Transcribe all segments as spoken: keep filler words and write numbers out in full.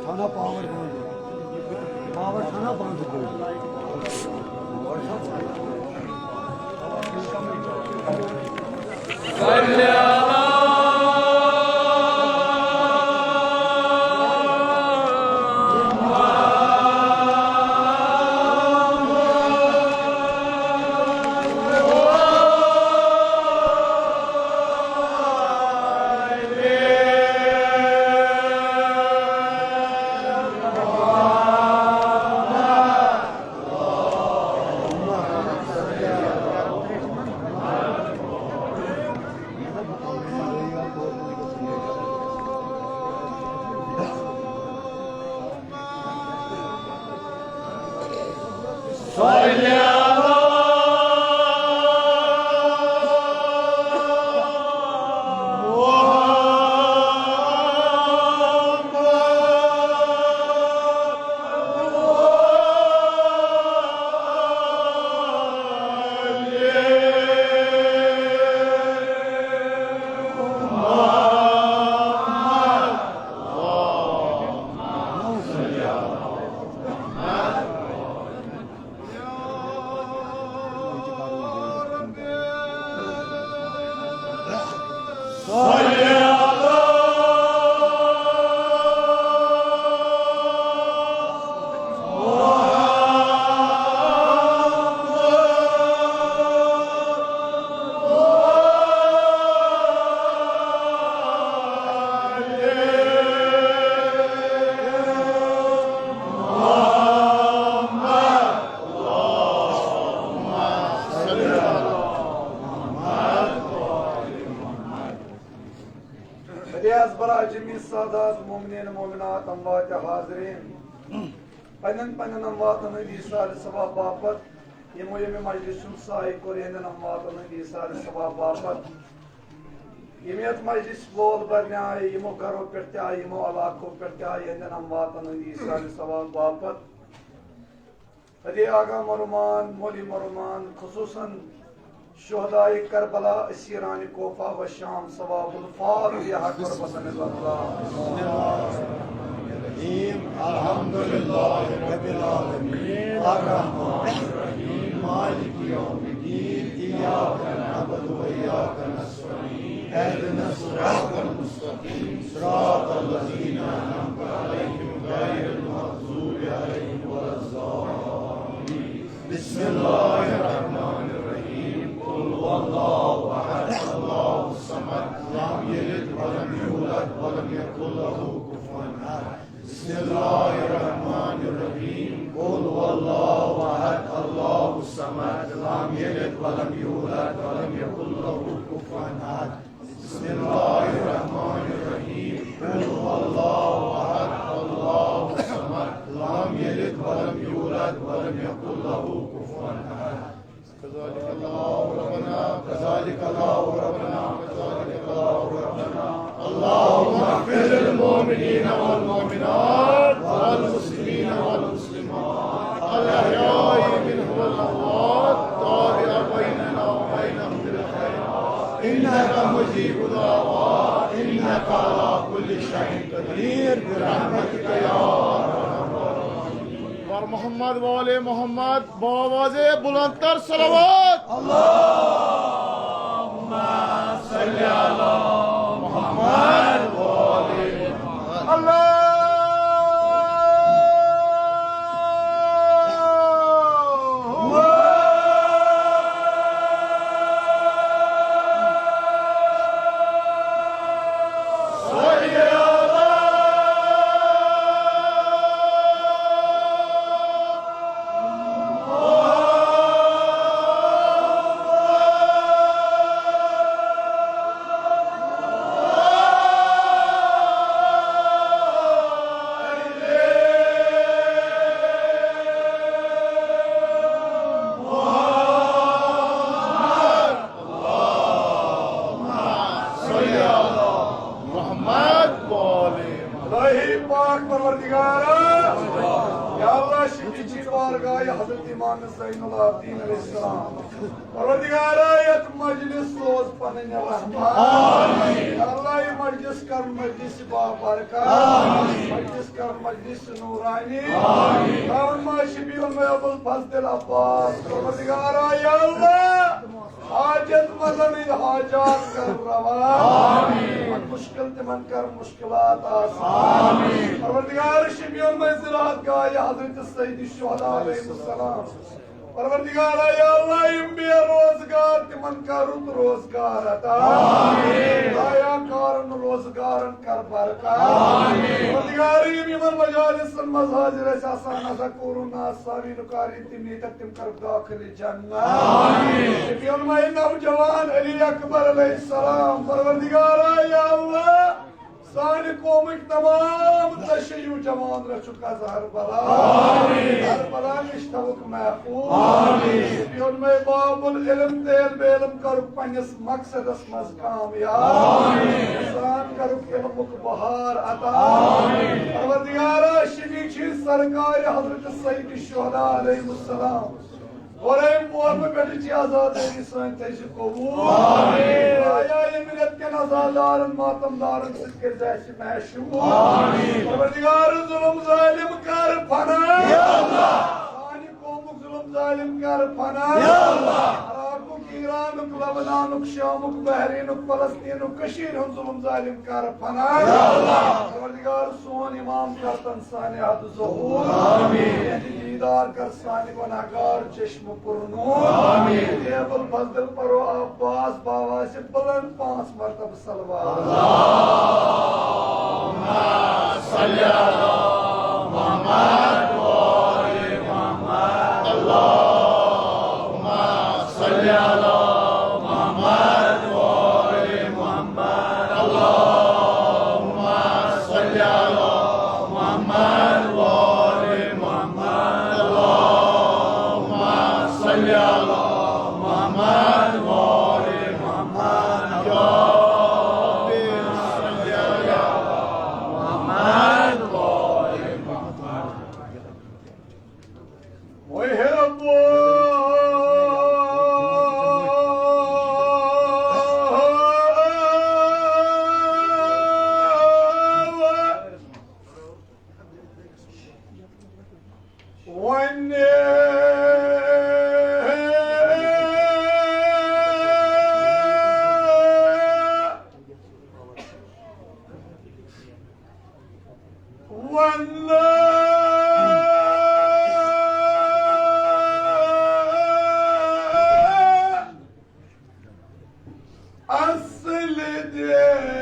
تھاونا power بند۔ Power تھاونا بند۔ ریاض برا جمی سادات مومنین مومنات اموات حاضرین۔ پنن پنن امواتن ہند ایثار ثواب باپت، یمو یمہ مجلس ہند سایہ کوٚر، یہندن امواتن ہند ایثار ثواب باپت، یم یتھ مجلس وول برنہ آیہ، یمو گرو پٮ۪ٹھ تہِ آیہ، یمو علاقو پٮ۪ٹھ تہِ آیہ، یہندن امواتن ہند ایثار ثواب باپت۔ ادی آغا مرحومان، مولی مرحومان، خصوصاً شہدائے کربلا، اسیران کوفہ و شام، ثواب الفاتحہ، قربت من اللہ۔ الرحیم، الحمد للہ رب العالمین، الرحمن الرحیم، مالک یوم الدین، ایاک نعبد و ایاک نستعین، اہدنا الصراط المستقیم، صراط الذین انعمت علیہم، غیر المغضوب علیہم ولا الضالین۔ بسم اللہ الرحمن الرحیم۔ قل هو اللہ احد، اللہ الصمد، لم یلد ولم یولد ولم یکن لہ کفوا احد۔ بسم اللہ الرحمن الرحیم۔ قل هو اللہ احد، اللہ الصمد، لم یلد ولم یولد ولم یکن لہ کفوا احد۔ بسم اللہ الرحمن الرحیم۔ قل هو اللہ احد، اللہ الصمد، لم یلد ولم یولد ولم یکن لہ کفوا احد۔ کذالک اللہ ربنا، کذالک اللہ ربنا، کذالک اللہ ربنا۔ اللهم اغفر للمؤمنین والمؤمنات والمسلمین والمسلمات، الاحیاء منهم والاموات، تابع بیننا وبینهم بالخیر، انک مجیب الدعوات، انک علی کل شیء قدیر، برحمتک یا ارحم الراحمین۔ بر محمد و آل محمد، با آواز بلندتر صلوات۔ اللهم صل علی محمد و آل محمد۔ اللهم صل علی امام زین العابدین علیہ السلام۔ پروردگارا، یتھ مجلس سوز پنٕنۍ رحمت۔ آمین۔ اللہ، یہِ مجلس کر مجلس بابرکت۔ آمین۔ مجلس کر مجلس نورانی۔ آمین۔ تراون ما شبیہ المے ابوالفضل عباس۔ پروردگارا، یا اللہ، حاجت مندن ہٕنٛدۍ حاجات کر روا۔ آمین۔ یِمن مشکل تِمن کر مشکلات آسان۔ آمین۔ پروردگار، شبیہ المے زیارت گاہ حضرت سید الشہداء علیہ السلام۔ پروردگارا، یا اللہ، یِم بے روزگار، تِمن کر رُت روزگار عطا۔ آمین۔ ضایع کارن روزگارن کر برکت۔ آمین۔ پروردگار، یِم یِمن مجالسن منٛز حاضر ٲسۍ آسان، آسان کورونا سامعین قارئین تِم نیتکھ، تِم کرکھ داخل جنت۔ آمین۔ شفیع المے نوجوان علی اکبر علیہ السلام، پروردگارا، یا اللہ، سانہِ قومٕکۍ تمام تشیع جوان رٔچھُکھ از ہر بلا۔ آمین۔ ہر بلا نِش تھاوُکھ محفوظ۔ آمین۔ شفیع المے باب العلم، طالب علم کرُکھ پننِس مقصدس منٛز کامیاب۔ آمین۔ انسان کرُکھ علمُک بہار عطا۔ آمین۔ پروردگارا، شفیع چھِ سرکار حضرت سید الشہداء علیہ السلام۔ اور امہِ موقعہٕ پٮ۪ٹھ چھِ عزادٲری سٲنۍ تھٲے زِ قبوٗل۔ آمین۔ آیا ییٚمہِ رٮ۪تہٕ کٮ۪ن عزادارن، ماتمدارن سۭتۍ کٔرۍ زِ اَسہِ محشوٗر۔ آمین۔ پروردگار، ظلم ظالم کر فنا۔ یا اللہ۔ سانہِ قومُک ظلم ظالم کر فنا۔ یا اللہ۔ عراقُک، ایرانُک، لبنانُک، شامُک، بحرینُک، فلسطینُک، کٔشیٖرِ ہُنٛد ظلم ظالم کر فنا۔ یا اللہ۔ پروردگار، سون امام کر تن سانہِ حد ظہوٗر۔ آمین۔ یہنٛدِ دیدار کر سانہِ گناہگار چشم پرنور۔ آمین۔ اے ابوالفضل پرو عباس بابا سٕنٛدِ بلند پانٛژھ مرتبہٕ صلوات۔ اللهم صل على محمد وآل محمد۔ اللهم صل على محمد وآل محمد۔ اللهم صل على محمد وآل محمد۔ اللهم صل على محمد وآل محمد۔ اللهم صل على محمد وآل محمد۔ ويهب والناس. اصل دین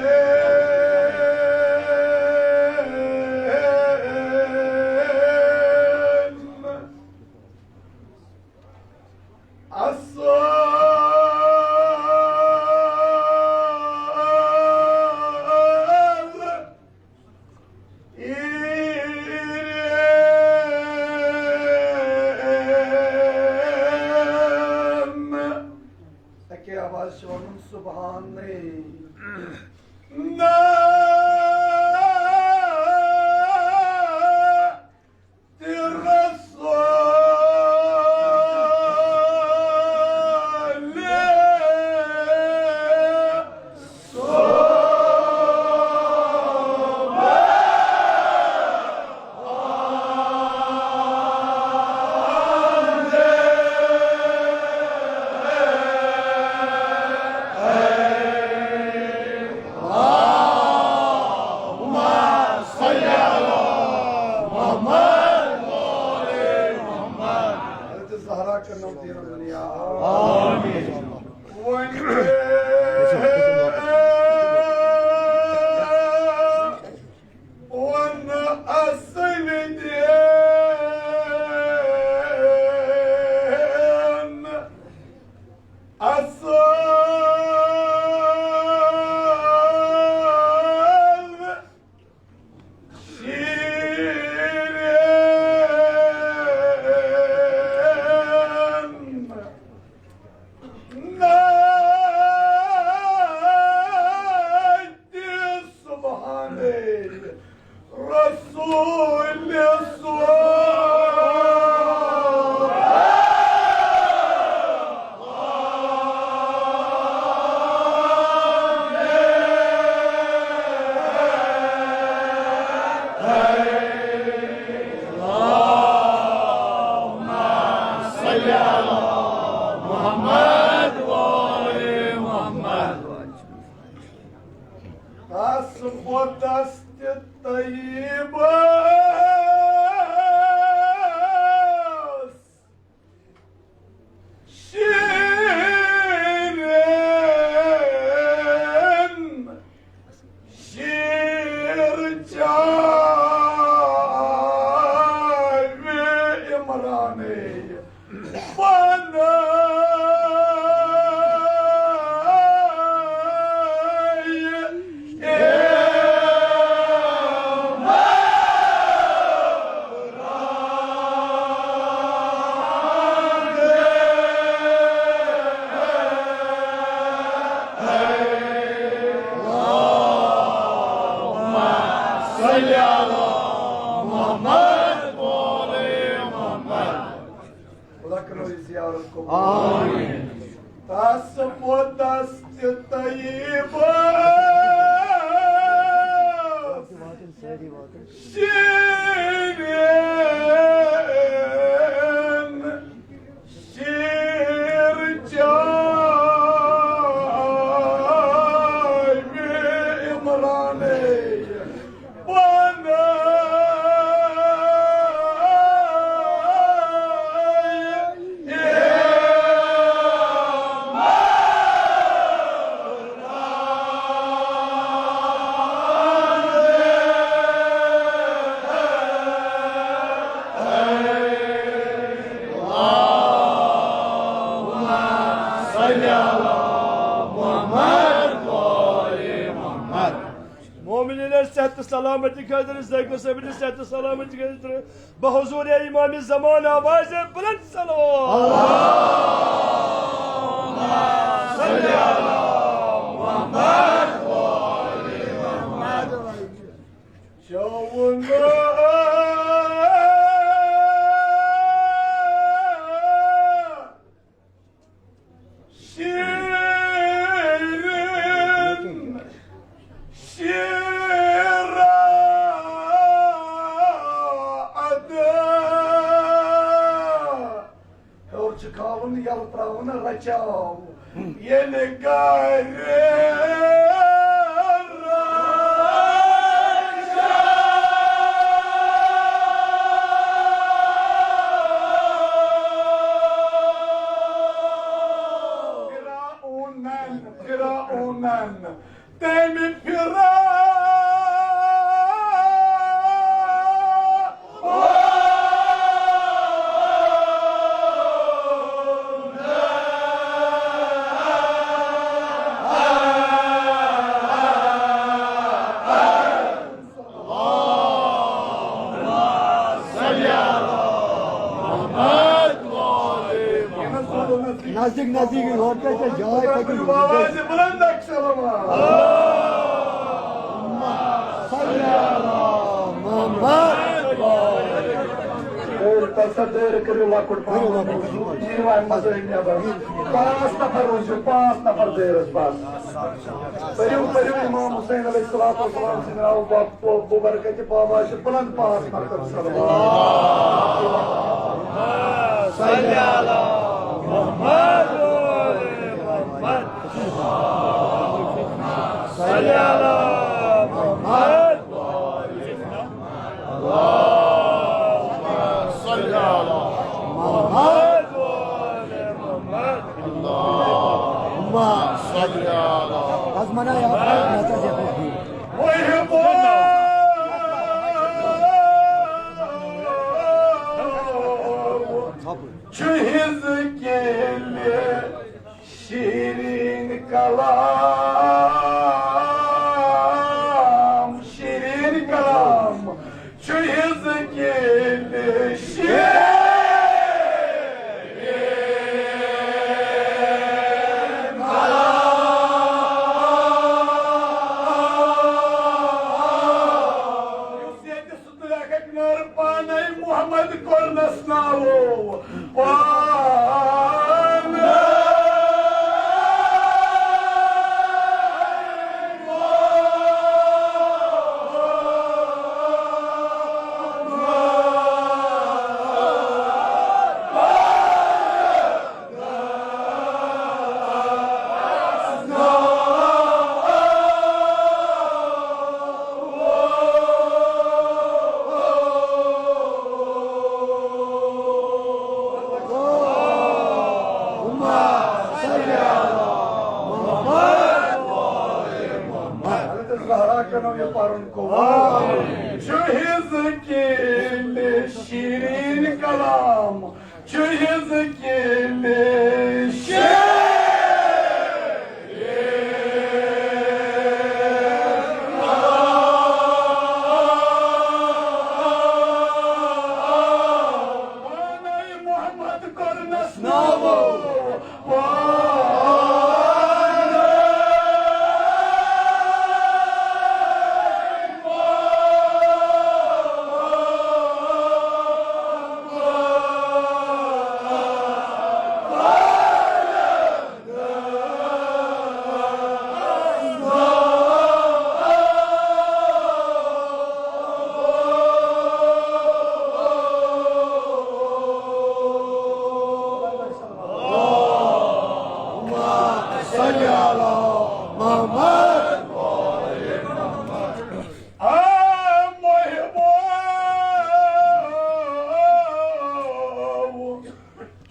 اصل ایران۔ اکے آواز چھِ وَنُن سبحان۔ اللهم صل على محمد وآل محمد۔ حضرت زہرا کرنو تیرا دنیا۔ آمین۔ وَنَ اَصٕلِ دین، اَصٕل شیرین۔ محمد وآل محمد۔ تس بُتس تہِ طیبس شیرین شیر چاوِ عمرانٕے بنٲے۔ اللهم صل على محمد وآل محمد۔ خدا کرو یہ زیارت قبول۔ آمین۔ تس بُتس تہِ طیبس شیرین شیر چاوِ عمرانٕے بنٲے۔ مومنین صحت سلامتی خٲطرٕ، زٲکِر صٲبن صحت سلامتی خٲطرٕ، بحضور امام زمان آواز بلند صلوات۔ اللهم صل على محمد وآل محمد۔ شاوُن۔ شیرین شیرا ادا۔ ہیوٚر چھُ کھالُن، یَلہٕ ترٛاوُن، رَچاو۔ ییٚلہِ گَرِ فرعونن، فرعونن، تٔمۍ فرعون۔ نزدیک، نزدیک، یورٕ تہِ چھےٚ جاے، پٔکِو۔ آواز بلند اکھ سلام۔ صلی اللہ محمد۔ اے، تَتھ سا دٲرِتھ کٔرِو لۄکُٹ پہم۔ کٔرِو لۄکُٹ پہم۔ یِیِو اَمہِ منٛز أنۍ نٮ۪بر۔ پانٛژھ نفر روٗزِو، پانٛژھ نفر دٲرِتھ بس۔ پٔرِو، پٔرِو امام حسین علیہ الصلوۃ والسلام سٕنٛدِ ناوٕ باپتھ۔ بو-، بو برکت بابا چھِ بلند پاس مقصد صلوات۔ صلی علی محمد و آل محمد۔ صلی علی محمد۔ اللهم صل علی محمد و آل محمد۔ اللهم صل علی محمد۔ چھُ حِزقیلِ شیٖریٖن کلام، شیٖریٖن کلام چھُ حِزقیلِ شیٖریٖن۔ یُس ییٚتہِ سُہ دریا کنارٕ پانے محمد کوٚرنس ناوو۔ پا- یہِ پَرُن قبوٗل۔ چھُ حِصہٕ کِلہِ شیٖریٖن کلام، چھُ حِصہٕ کِلہِ شیٖریٖن۔ پانے محمد کرنس ناوو۔ صل علی محمد۔ آ محبوب،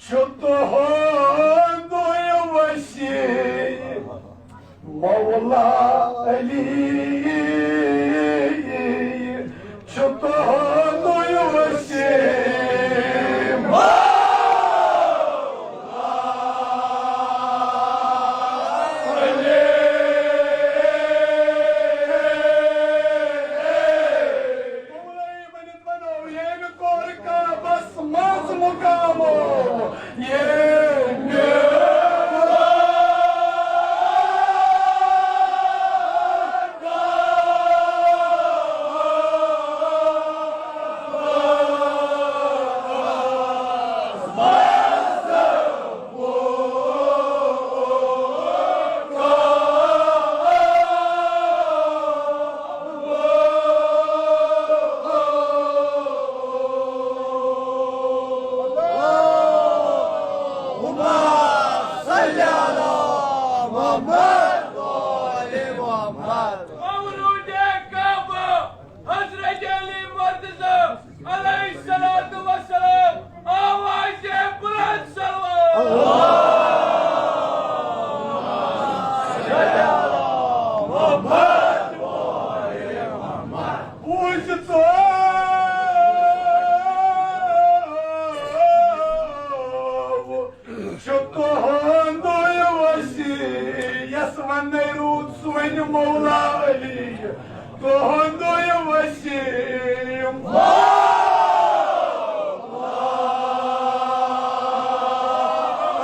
چھُ تُہُنٛدُے وسیع مولا علی، چھُ تُہُنٛدُے وسیع۔ ونو ییٚمہِ کوٚر کعبس منٛز مُقامو، ییٚمہِ مولود کعبہ، حضرت علی مرتضی علیہ الصلوۃ والسلام، آواز بلند صلوات۔ بوٗزِو، چھُ تُہُنٛدُے وسیع، یَس وَنَے روٗد سُہ وَنہِ مولا علی۔ تُہُنٛدُے وسیع مولا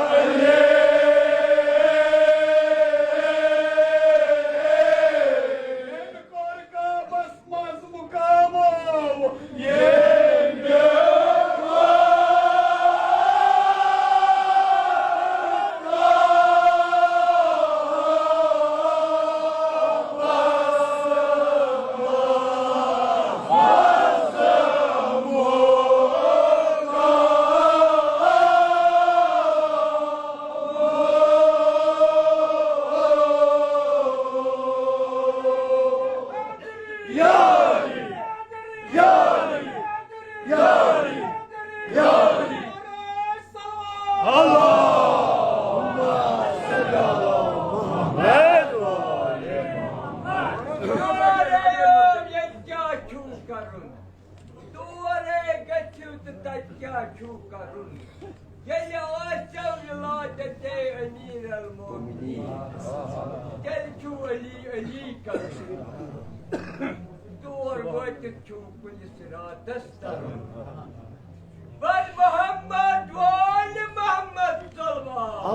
علی۔ کوٚر کعبس منٛز مُقامو ییٚمہِ۔ ییٚتہِ کیٛاہ چھُو کرُن؟ تورے گٔژھِو تہٕ تَتہِ کیٛاہ چھُو کرُن؟ ییٚلہِ آسٮ۪و ولادتے امیر المومنین، تیٚلہِ چھُو علی علی کرُن۔ تور وٲتِتھ چھُو کُنِس راتس ترُن۔ بل محمد وآل محمد صلوات۔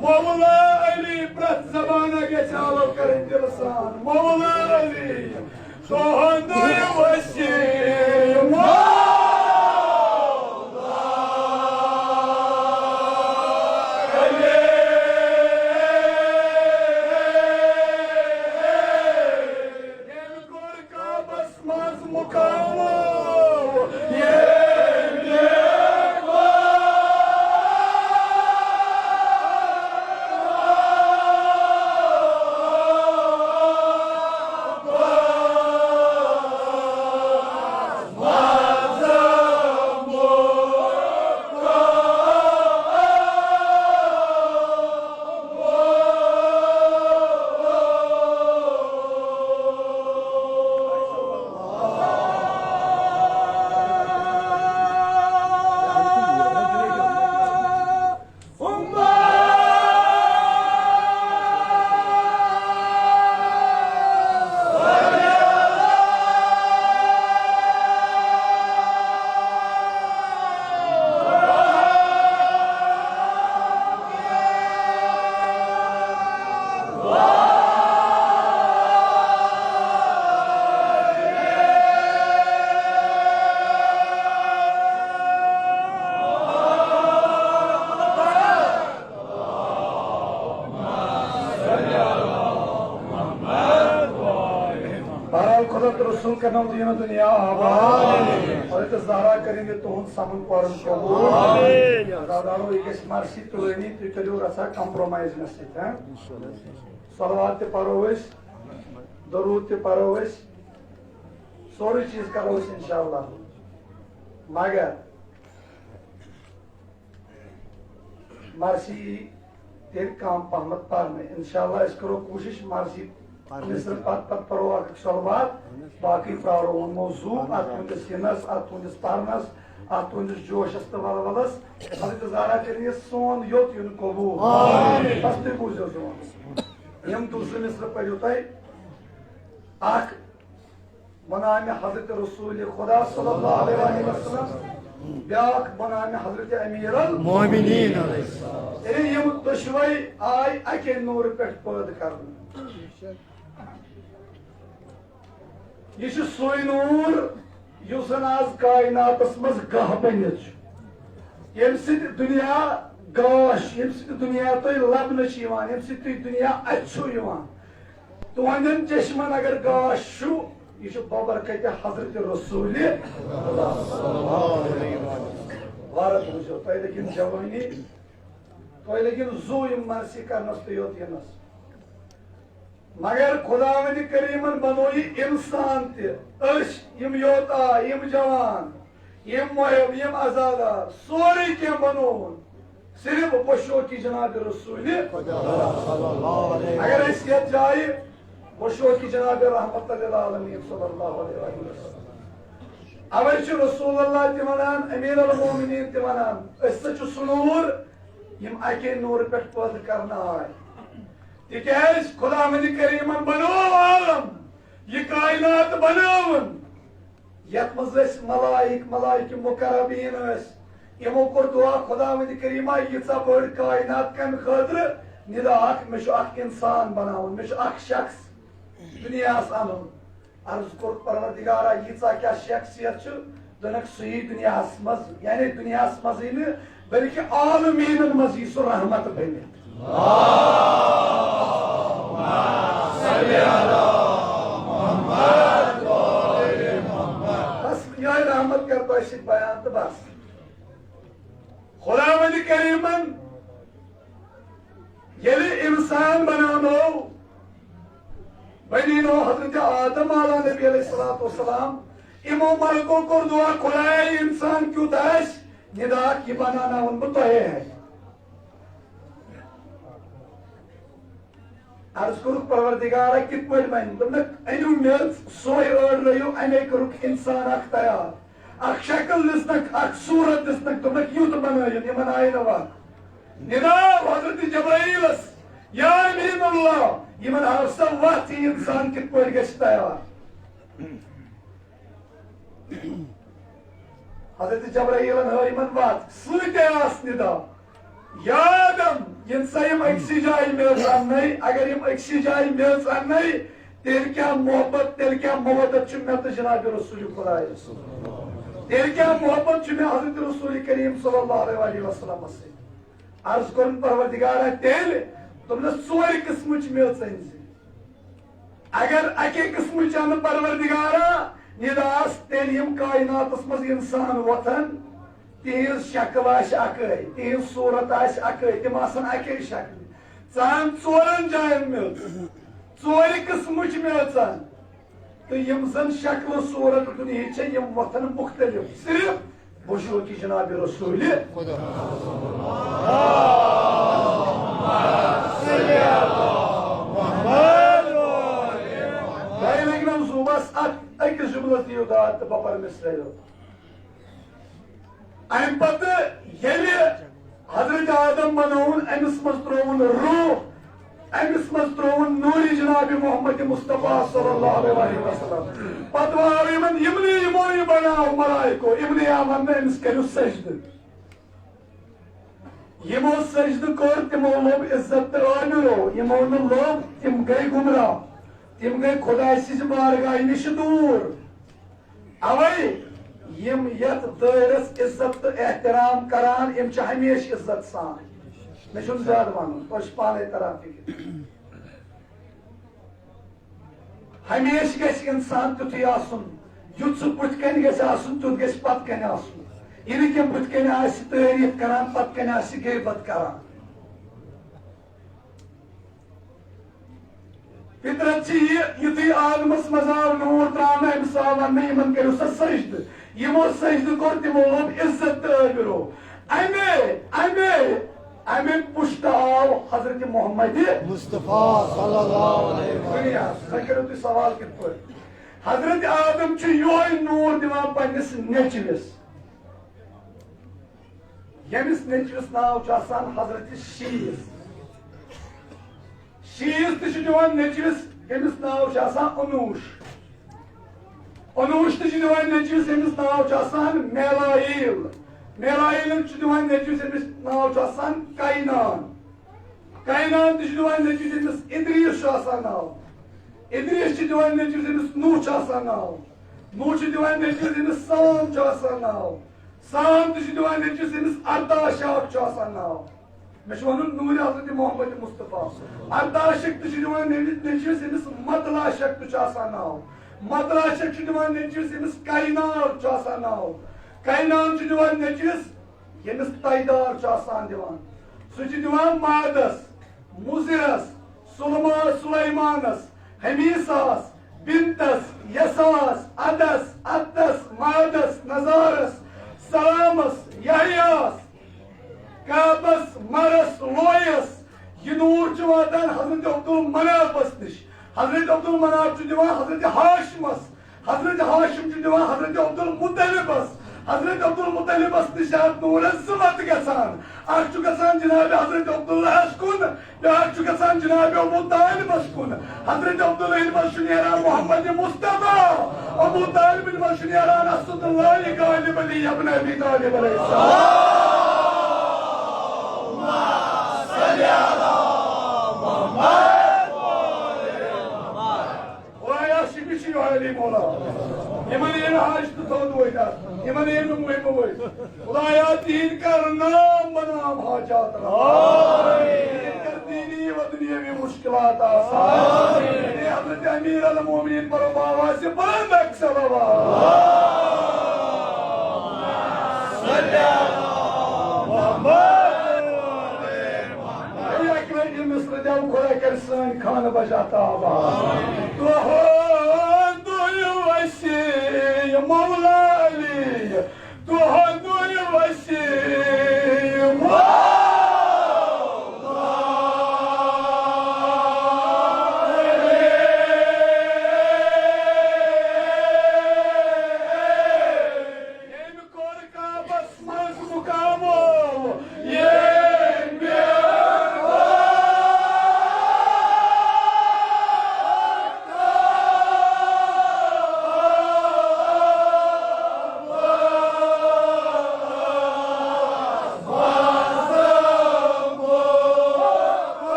مولا علی پرٛٮ۪تھ زمانہ گژھِ آلو کرٕنۍ دِلہٕ سان۔ مولا علی، تُہُنٛدُے وسیع مولا علی۔ ییٚمہِ کوٚر کعبس منٛز مُقامو، ییٚمہِ کوٚر کرناو دین دنیا آباد۔ حضرت زہرا کرن یہ تہند سمن پرن قبول۔ آمین۔ دادانو، یہ گژھِ مرثی تُلٲنی، تُہۍ کٔرِو رژھا compromise مےٚ سۭتۍ، ہاں؟ صلوات تہِ پرو أسۍ، درود تہِ پرو أسۍ، سورُے چیٖز کرو أسۍ انشاءاللہ۔ مگر مرثی یی تیٚلہِ کم پہمتھ پرنہٕ۔ انشاءاللہ أسۍ کرو کوٗشش مرثی پرنہٕ۔ مصرٕ پتہٕ پتہٕ پرو اکھ اکھ صلوات، باقٕے پرارو وۄنۍ موضوع اتھ تُہنٛدِس یِنس، اتھ تُہنٛدِس پرنس، اتھ تُہنٛدِس جوشس تہٕ ولولس۔ حضرت زہرا کرن یہِ سون یوٚت یُن قبول۔ آمین۔ بس تُہۍ بوٗزِو سون۔ یِم دُ زٕ مصرٕ پٔرِو تۄہہِ۔ اکھ بناونہٕ حضرت رسول خدا صلی اللہ علیہ وسلم، بیاکھ بناونہٕ حضرت امیر المومنین۔ یعنی یِم دۄشوے آے اکے نورٕ پٮ۪ٹھ پٲدٕ کرنہٕ۔ یہِ چھُ سُے نور یُس زن آز کائناتس منٛز گاہ بٔنِتھ چھُ، ییٚمہِ سۭتۍ دُنیا گاش، ییٚمہِ سۭتۍ دُنیا تۄہہِ لبنہٕ چھُ یِوان، ییٚمہِ سۭتۍ تُہۍ دُنیا اَتھِ چھُو یِوان۔ تُہنٛدٮ۪ن چشمن اگر گاش چھُ، یہِ چھُ ببرکتِ حضرت رسول۔ وارٕ بوٗزِو، تۄہہِ لٔگِو جوٲنی، تۄہہِ لٔگِو زُو یِم مرثی کرنس تہٕ یوٚت یِنس۔ مگر خداوند کریمن بنوو یہِ انسان تہِ، أسۍ یِم یوت آے، یِم جوان، یِم محب، یِم عزادار، سورُے کینٛہہ بنووُن۔ صرف بشوکی جناب رسول۔ اگر أسۍ یتھ جایہِ بشوکی جناب رحمت للعالمین صلی اللہ علیہ وسلم۔ اوے چھُ رسول اللہ تہِ ونان، امیر المومنین تہِ ونان، أسۍ سا چھُ سُہ نور، یِم اکے نورٕ پٮ۪ٹھ پٲدٕ کرنہٕ آے۔ تِکیازِ خداوند کریمن بنوو عالم، یہِ کائنات بنٲوٕن، یتھ منٛز ٲسۍ ملائک، ملائک مقربین ٲسۍ۔ یِمو کوٚر دعا، خداوند کریمہ، ییٖژاہ بٔڑ کائنات کمہِ خٲطرٕ؟ ندا اکھ، مےٚ چھُ اکھ انسان بناوُن، مےٚ چھُ اکھ شخص دُنیاہس انُن۔ عرض کوٚر، پروردگارا، ییٖژاہ کیٛاہ شخصیت چھِ؟ دوٚپنکھ، سُہ یی دُنیاہس منٛز، یعنی دُنیاہس منٛزٕے نہٕ، بلکہِ عالمیٖنن منٛز یی سُہ رحمت بٔنِتھ۔ بس، یِہوٚے رحمت کرٕ تۄہہِ سۭتۍ بیان تہٕ بس۔ خداوند کریمن ییٚلہِ انسان بناونو، بنی نو حضرت آدم علیہ نبی علیہ الصلوۃ والسلام، یِمو ملکو کوٚر دعا، خدایا، یہِ انسان کیُتھ آسہِ، ندا اکھ یہِ بناوناوُن بہٕ تۄہے اَتھِ۔ عرض کوٚرُکھ، پروردگارا، کِتھ پٲٹھۍ بنہِ؟ دوٚپنکھ، أنِو میٚژ، سۄے أڑرٲیِو، اَمے کوٚرُکھ انسان اکھ تیار۔ اکھ شکل دِژنکھ، اکھ صورت دِژنکھ، دوٚپنکھ، یُتھ بنٲیِن، یِمن آیہِ نہٕ وَتھ۔ ندا حضرت جبرائیلس، یا امین اللہ، یِمن ہاو سا وَتھ، یہِ انسان کِتھ پٲٹھۍ گژھِ تیار۔ حضرت جبرائیلن ہٲو یِمن وَتھ، سۭتۍ آس ندا، یا آدم، ییٚلہِ سا یِم أکسٕے جایہِ میٚژ اَننَے، اگر یِم أکسٕے جایہِ میٚژ اَننَے، تیٚلہِ کیٛاہ محبت، تیٚلہِ کیٛاہ مودت چھُ مےٚ تہٕ جناب رسول خدایَس؟ تیٚلہِ کیٛاہ محبت چھُ مےٚ حضرت رسول کریم صلی اللہ علیہ وآلہ وسلمس سۭتۍ؟ عرض کوٚرُن پروردگارا تیٚلہِ، دوٚپنَس، ژورِ قٕسمٕچ میٚژ أنۍ زِ۔ اگر اَکے قٕسمٕچ اَنہٕ پروردگارا، ندا آس، تیٚلہِ یِم کائناتس منٛز انسان وۄتھن، تِہنٛز شکل آسہِ اکٲے، تِہنٛز صورت آسہِ اکٲے، تِم آسن اکے شکلہِ۔ ژٕ اَن ژورن جاین میٚژ، ژورِ قٕسمٕچ میٚژ اَن۔ تہٕ یِم زن شکل و صورت دُنیہٕچ چھےٚ، یِم وۄتھن مختلف، صرف بشوکی جناب رسول۔ تۄہہِ لگہِ نہ زُوَس اَتھ أکِس جملس دِیِو داد تہٕ بہٕ پرٕ مِصرعے یوت۔ اَمہِ پتہٕ ییٚلہِ حضرت آدم بنووُن، أمِس منٛز ترٛووُن روح، أمِس منٛز ترٛووُن نوٗرِ جناب محمد مصطفیٰ صلی اللہ علیہ وسلم۔ پتہٕ وارٕ یِمن، یِمنٕے، یِمو یہِ بناو ملائکو، یِمنٕے آو وننہٕ، أمِس کٔرِو سجدٕ۔ یِمو سجدٕ کوٚر، تِمو لوٚب عزت تہٕ عٲمرو، یِمو نہٕ لوٚب، تِم گٔے گمراہ، تِم گٔے خدایہِ سٕنٛزِ بارگاہہِ نِش دوٗر۔ اوے یِم یتھ دٲیرس عزت تہٕ احترام کران، یِم چھِ ہمیشہِ عزت سان۔ مےٚ چھُنہٕ زیادٕ ونُن، تۄہہِ چھُ پانے تران فکر۔ ہمیشہِ گژھِ انسان تیُتھُے آسُن، یُتھ سُہ بُتھِ کنہِ گژھِ آسُن، تیُتھ گژھِ پتہٕ کنہِ آسُن۔ یہِ نہٕ کینٛہہ بُتھِ کنہِ آسہِ تعریٖف کران، پتہٕ کنہِ آسہِ غیبت کران۔ فطرت چھِ یہِ، یُتھُے عالمس منٛز آو نوٗر ترٛاونہٕ، أمِس آو وننہٕ، یِمن کٔرِو سا سجدٕ۔ یِمو سجدٕ کوٚر، تِمو لوٚب عزت تہٕ آبرو۔ امے، امے، امے پُشتہٕ آو حضرت محمد مصطفیٰ صلی اللہ علیہ وسلم۔ دُنیا، وۄنۍ کٔرِو تُہۍ سوال کِتھ پٲٹھۍ؟ حضرت آدم چھُ یِہوٚے نوٗر دِوان پننِس نیٚچوِس، ییٚمِس نیٚچوِس ناو چھُ آسان حضرت شیٖس۔ شیٖس تہِ چھُ دِوان نیٚچوِس، ییٚمِس ناو چھُ آسان انوٗش۔ انوٗش تہِ چھُ دِوان نیٚچوِس، ییٚمِس ناو چھُ آسان میلاییل۔ میلاییل چھُ دِوان نیٚچوِس، ییٚمِس ناو چھُ آسان کاینان۔ کاینان تہِ چھُ دِوان نیٚچوِس، ییٚمِس ادریٖس چھُ آسان ناو۔ ادریٖس چھُ دِوان نیٚچوِس، ییٚمِس نوح چھُ آسان ناو۔ نوح چھُ دِوان نیٚچوِس، ییٚمِس سام چھُ آسان ناو۔ سام تہِ چھُ دِوان نیٚچوِس، ییٚمِس ارداشاک چھُ آسان ناو۔ مےٚ چھُ وَنُن نوٗرِ حضرت محمد مصطفیٰ۔ ارداشک تہِ چھُ دِوان نیٚچوِس، ییٚمِس متلاشک تہِ چھُ آسان ناو۔ متلاشک چھُ دِوان نیٚچوِس، ییٚمِس کاینار چھُ آسان ناو۔ کاینان چھُ دِوان نیٚچوِس، ییٚمِس تایدار چھُ آسان دِوان۔ سُہ چھُ دِوان مادس، مُزرس، سُلما-، سُلیمانس، حمیساس، بنتس، یساس، ادس، اتس، مادس، نزارس، سلامس، یحیاس، کعبس، مرس، لویس۔ یہِ نوٗر چھُ واتان حضرت عبدالمنافس نِش۔ حضرت عبدالمناف چھُ دِوان حضرت ہاشمس۔ حضرت ہاشم چھُ دِوان حضرت عبدالمطلبس۔ حضرت عبدالمطلبس نِش چھِ اتھ نوٗرس زٕ وتہٕ گژھان۔ اکھ چھُ گژھان جناب حضرت عبداللہس کُن، بیٛاکھ چھُ گژھان جناب ابو طالبس کُن۔ حضرت عبداللہ ییٚلہِ منٛز چھُ نیران محمد مصطفیٰ، ابو طالب ییٚلہِ منٛز چھُ نیران اسد اللہ غالب علی ابن ابی طالب علیہ السلام۔ خدایا، شفیع چھُ یہِ علی مولا۔ یِمن ییٚمہِ حاجتہٕ تھوٚد وٲتۍ اَتھ، یِمن ییٚمہِ مُہِمہٕ وٲتۍ۔ خدایا، تِہِنٛدۍ کر نام بنام حاجات روا۔ تِہِنٛدۍ کر دینی و دنیاوی مشکلات آسان۔ اے حضرت امیر المومنین، پرو باوا سے بلند اکثر آواز۔ اے اکرم، یہِ مصرٕ دٮ۪و خۄدا کَرِ سٲنۍ خانہٕ بجا تابا۔ تُہُنٛدُے وصی مولا علی، تُہُنٛدُے وصی مولا علی۔ ییٚمۍ کوٚر کعبس منٛز مقامو، ییٚمۍ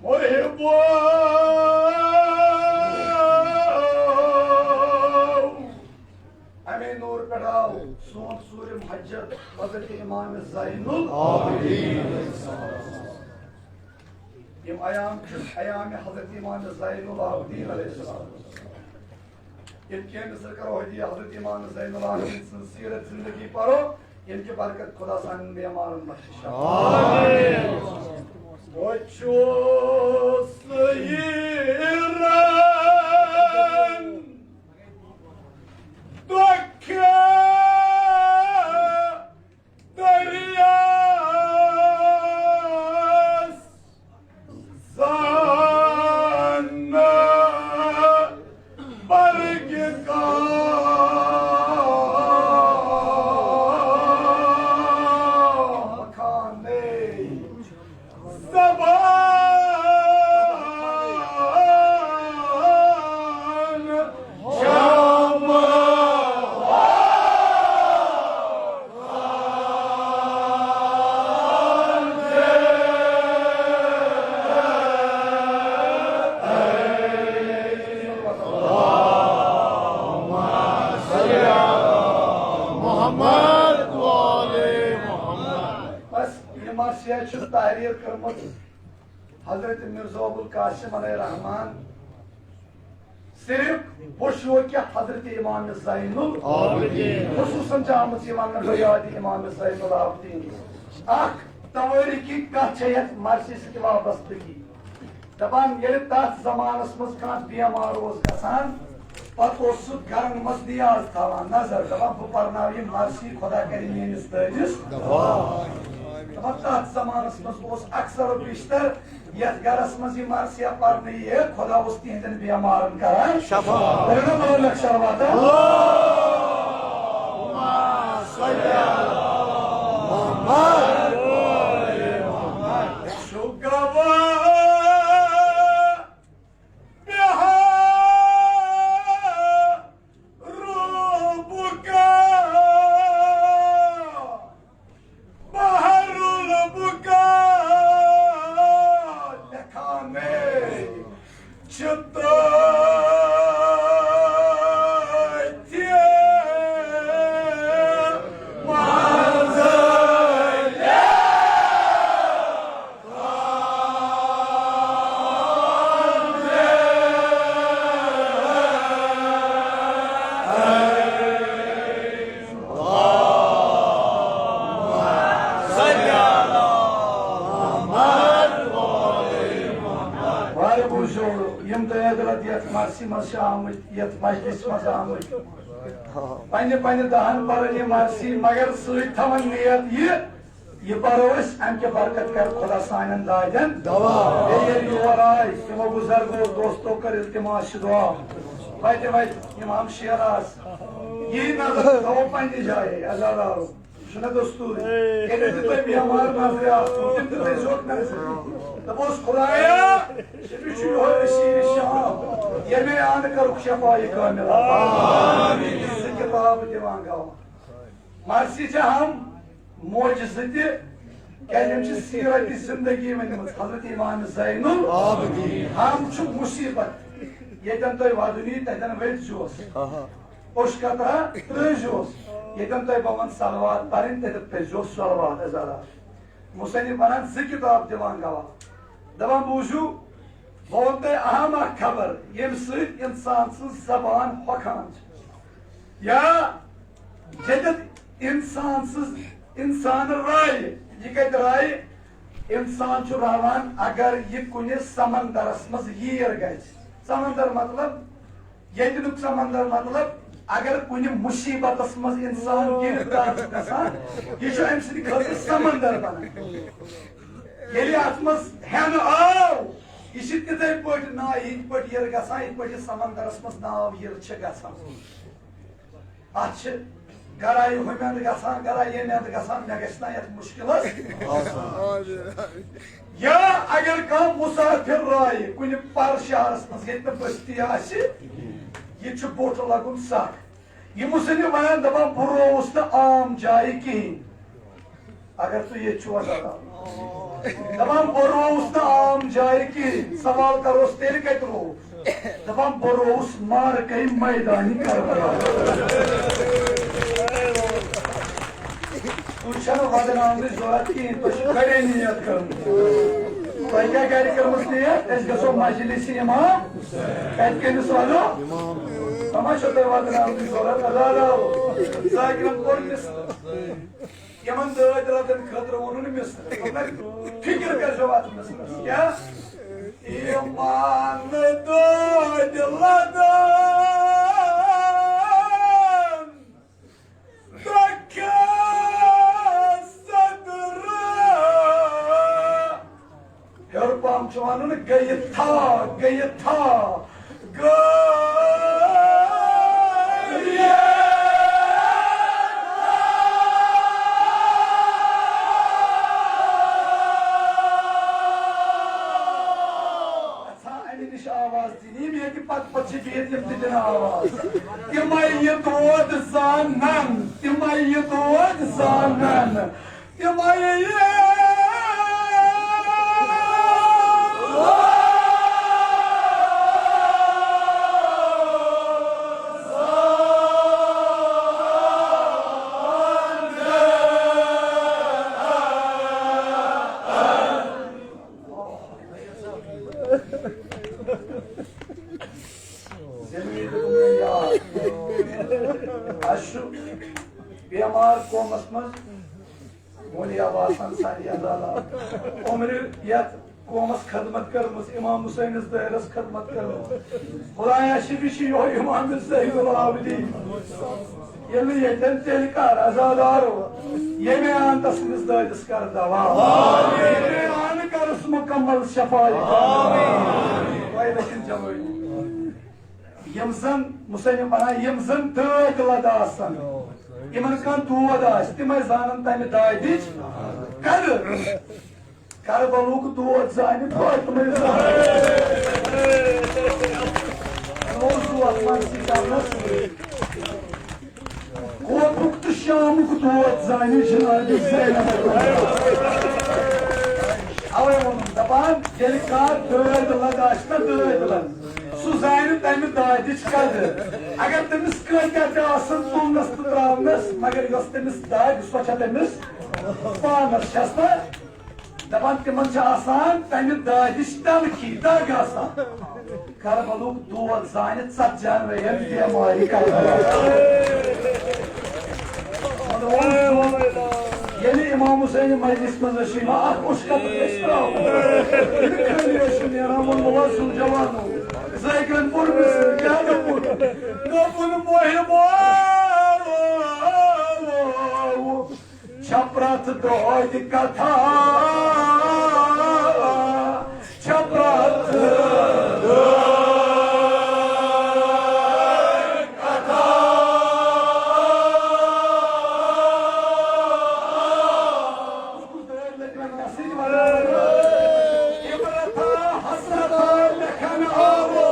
محبو۔ اَمے نوٗر پٮ۪ٹھ آو سون ژوٗرِم حجت حضرت امام زین العابدین۔ یِم ایام چھِ ایام حضرت امام زین العابدین علیہ السلام۔ ییٚمہِ کینٛہہ مِصر کرو حدیث حضرت امام زین العابدین سٕنٛز سیرت زندگی پرو، ییٚمہِ کہِ برکت خدا سانٮ۪ن بیمارن بخشِ شفا۔ بہٕ چھُس حیران، دۄکھٕ دٔریاوس زاننہٕ برگہِ کانٛہہ خانَے زبان۔ محمد وآل محمد۔ بس، یہ مرثیہ چھُ تحریر کٔرمٕژ حضرت مرزا ابوالقاسم علیہ الرحمان، صرف بشوکِ حضرت امام زین العابدین۔ خصوصاً چھِ آمٕژ یہِ وننہٕ بنیادِ امام زین العابدین۔ اکھ توٲریخی کتھ چھےٚ یتھ مرثی سۭتۍ وابستگی۔ دپان، ییٚلہِ تتھ زمانس منٛز کانٛہہ بیمار اوس گژھان، پتہٕ اوس سُہ گرن منٛز نیاز تھاوان نظر، دپان، بہٕ پرناوٕ یہِ مرثی، خدا کرِ میٲنِس دٲدِس دوا۔ دپان، تتھ زمانس منٛز اوس اکثر و بیشتر یتھ گرس منٛز یہِ مرثیہ پرنہٕ یِیہِ، خدا اوس تِہنٛدٮ۪ن بیمارن کران شفا۔ کٔرِو نا دۄن لچھ شروعات۔ اللہم صل علی محمد۔ چھُ گواہ بہار البقاء، بحر البقاء، لکھان چھِ تٔتھۍ منٛز۔ واریاہ بوٗزِو، یِم تۄہہِ حضرت یَتھ مرثی منٛز چھِ آمٕتۍ، یَتھ مجلسہِ منٛز آمٕتۍ، پننہِ پننہِ دہن پرن یہِ مرثی، مگر سۭتۍ تھاوان نیت یہِ، یہِ پرو أسۍ، امہِ کہِ برکت کرِ خدا سانٮ۪ن دادٮ۪ن دوا۔ بیٚیہِ ییٚلہِ یور آے، تِمو بُزرگو دوستو کٔر التماس چھِ دعا۔ وتہِ وتہِ امام شیر آس، یی نظر تھاوو پننہِ جایہِ، عزادارو۔ یہِ چھُنہ دستوٗرٕے۔ ییٚلہِ تہِ تۄہہِ بیمار نظرِ آسنو، تِم تہِ تھٲے زیوٹھ نظرِ۔ دپوس، خدایا، أمِس چھُ یِہوٚے اسیٖر شام، ییٚمے آنہٕ کرُکھ شفایہِ کاملہ۔ آمین۔ زٕ کِتاب دِوان گواہ۔ مرثی چھِ اہم معجزٕ تہِ، کیازِ أمۍ چھِ سیرت زندگی ؤنمٕژ۔ حضرت امام زین العابدین۔ ہم چھُ مصیبت، ییٚتٮ۪ن تۄہہِ ودُن یی، تتٮ۪ن ؤتھۍ زیوس۔ اوٚش قطرہ ترٛٲوۍ زیوس، ییٚتٮ۪ن تۄہہِ بہٕ ونہٕ صلوات پرٕنۍ، تتٮ۪تھ پٔرۍ زیوس صلوات۔ عزادار، مصنف ونان زٕ کِتاب دِوان گواہ۔ دپان، بوٗزِو، بہٕ وَنہٕ تۄہہِ اہم اکھ خبر، ییٚمہِ سۭتۍ اِنسان سٕنٛز زبان ہۄکھان چھِ۔ یا ییٚتٮ۪تھ اِنسان سٕنٛز، اِنسان رایہِ، یہِ کَتہِ رایہِ؟ اِنسان چھُ راوان، اگر یہِ کُنہِ سمندرس منٛز ییر گژھِ۔ سمندر مطلب، ییٚتہِ نُک سمندر مطلب، اگر کُنہِ مُصیٖبتس منٛز اِنسان گِرفتار چھُ گژھان، یہِ چھُ أمۍ سٕنٛدِ خٲطرٕ سمندر بنان۔ ییٚلہِ اتھ منٛز ہٮ۪نہٕ آو، یہِ چھِ تِتھے پٲٹھۍ نا، یِتھ پٲٹھۍ یِر گژھان، یِتھ پٲٹھۍ یہِ سمندرس منٛز ناو یِر چھِ گژھان۔ اتھ چھِ گرا یہِ ہُمہِ اندٕ گژھان، گرا ییٚمہِ اندٕ گژھان، مےٚ گژھِ نا یتھ مُشکلس۔ یا اگر کانٛہہ مُسافِر رایہِ کُنہِ پر شہرس منٛز، ییٚتہِ نہٕ بستی آسہِ، یہِ چھُ بوٚٹھ لگُن سکھ۔ یہِ مُصنف ونان، دپان، بہٕ رووُس نہٕ عام جایہِ کِہینۍ۔ اگر تُہۍ ییٚتہِ چھِو وۄنۍ دپان، دپان، بہٕ رووُس نہٕ عام جایہِ کِہینۍ، سوال کروس، تیٚلہِ کتہِ رووُس؟ دپان، بہٕ رووُس معرکہ میدانِ کربلا۔ تُہۍ چھَنہٕ ودناونٕچ ضروٗرت کِہینۍ، تۄہہِ چھِ کڑے نیت کٔرمٕژ۔ تۄہہِ کیٛاہ گرِ کٔرمٕژ نیت؟ أسۍ گژھو مجلسِ امام۔ کتہِ کٔمِس ونو؟ تۄہہِ ما چھو تۄہہِ ودناونٕچ ضروٗرت؟ عزادارو، ذاکرن کوٚر مِس۔ یِمن دٲدۍ رٹن خٲطرٕ ووٚنُن مِصرٕ۔ مطلب، فکر کٔرۍزیو اتھ مِصرس۔ کیٛاہ؟ یِمن دٲدۍ لدن دکھٕ صدرٕ۔ ہیوٚر پہم چھُ وَنُن، گٔیہِ تھا، گٔیہِ تھا، گٔیہِ تھا۔ اَژھا اَمہِ نِش آواز دِنہِ، یِم ییٚتہِ پتہٕ پتہٕ چھِ بِہِتھ، یِم تہِ دِنہٕ آواز۔ تِمَے یہِ دود زانَن، تِمَے یہِ دود زانَن۔ تِمَے یہِ بیمار قومس منٛز بنیاد آسان ساری عدالت عمرِ یتھ قومس خدمت کٔرمٕژ، امام حسینس دٲیرس خدمت کٔرمٕژ۔ خدایا شفیع چھُ یِہوٚے امام زین العابدین۔ ییٚلہِ نہٕ ییٚتٮ۪ن تیٚلہِ کر عزادارو ییٚمہِ آنتس أمِس دٲدِس کر دوا۔ ییٚمہِ آنہٕ کرس مکمل شفا۔ فٲیدٕ چھُنہٕ جوٲبی۔ یِم زن مُسلِم بنان، یِم زن دٲدۍ لد آسن، یِمن کانٛہہ دود آسہِ، تِمے زانن تمہِ دادِچ قدر۔ کربلُک دود زانہِ فاطمے زہرا۔ اوس دود منٛزٕے کرنس۔ کوفُک تہٕ شامُک دود زانہِ جناب زینب۔ اوے ووٚنُم، دپان، ییٚلہِ کانٛہہ دٲدۍ لد آسہِ نا، دٲدۍ لد، سُہ زانہِ تمہِ دادِچ قدر۔ اگر تٔمِس کۭتیاہ تہِ آسن تُلنس تہٕ تراونس، مگر یۄس تٔمِس دادِ، سۄ چھےٚ تٔمِس پانس، چھس نا؟ دپان، تِمن چھِ آسان تمہِ دادِچ تلخی، دگ آسان۔ کربلُک دود زانہِ ژتجی ہن ؤرین بیمارِ کربلا۔ ییٚلہِ امام حسین مجلس منٛز ٲسۍ یِوان، اکھ اوس قطرٕ ٲسۍ تراوان۔ ییٚلہِ خٲلی ٲسۍ نیران، ووٚن، وَلہٕ حظ، سُہ جوانو، زٲگن پوٚر مےٚ سۭتۍ، کیٛاہ نہٕ پوٚر؟ دوٚپُن، محبو، چھےٚ پرٛٮ۪تھ دۄہہِ کتھا، چھےٚ پرٛٮ۪تھ دۄہہِ کتھا۔ عبرتا حسرتا لیکھن آوو۔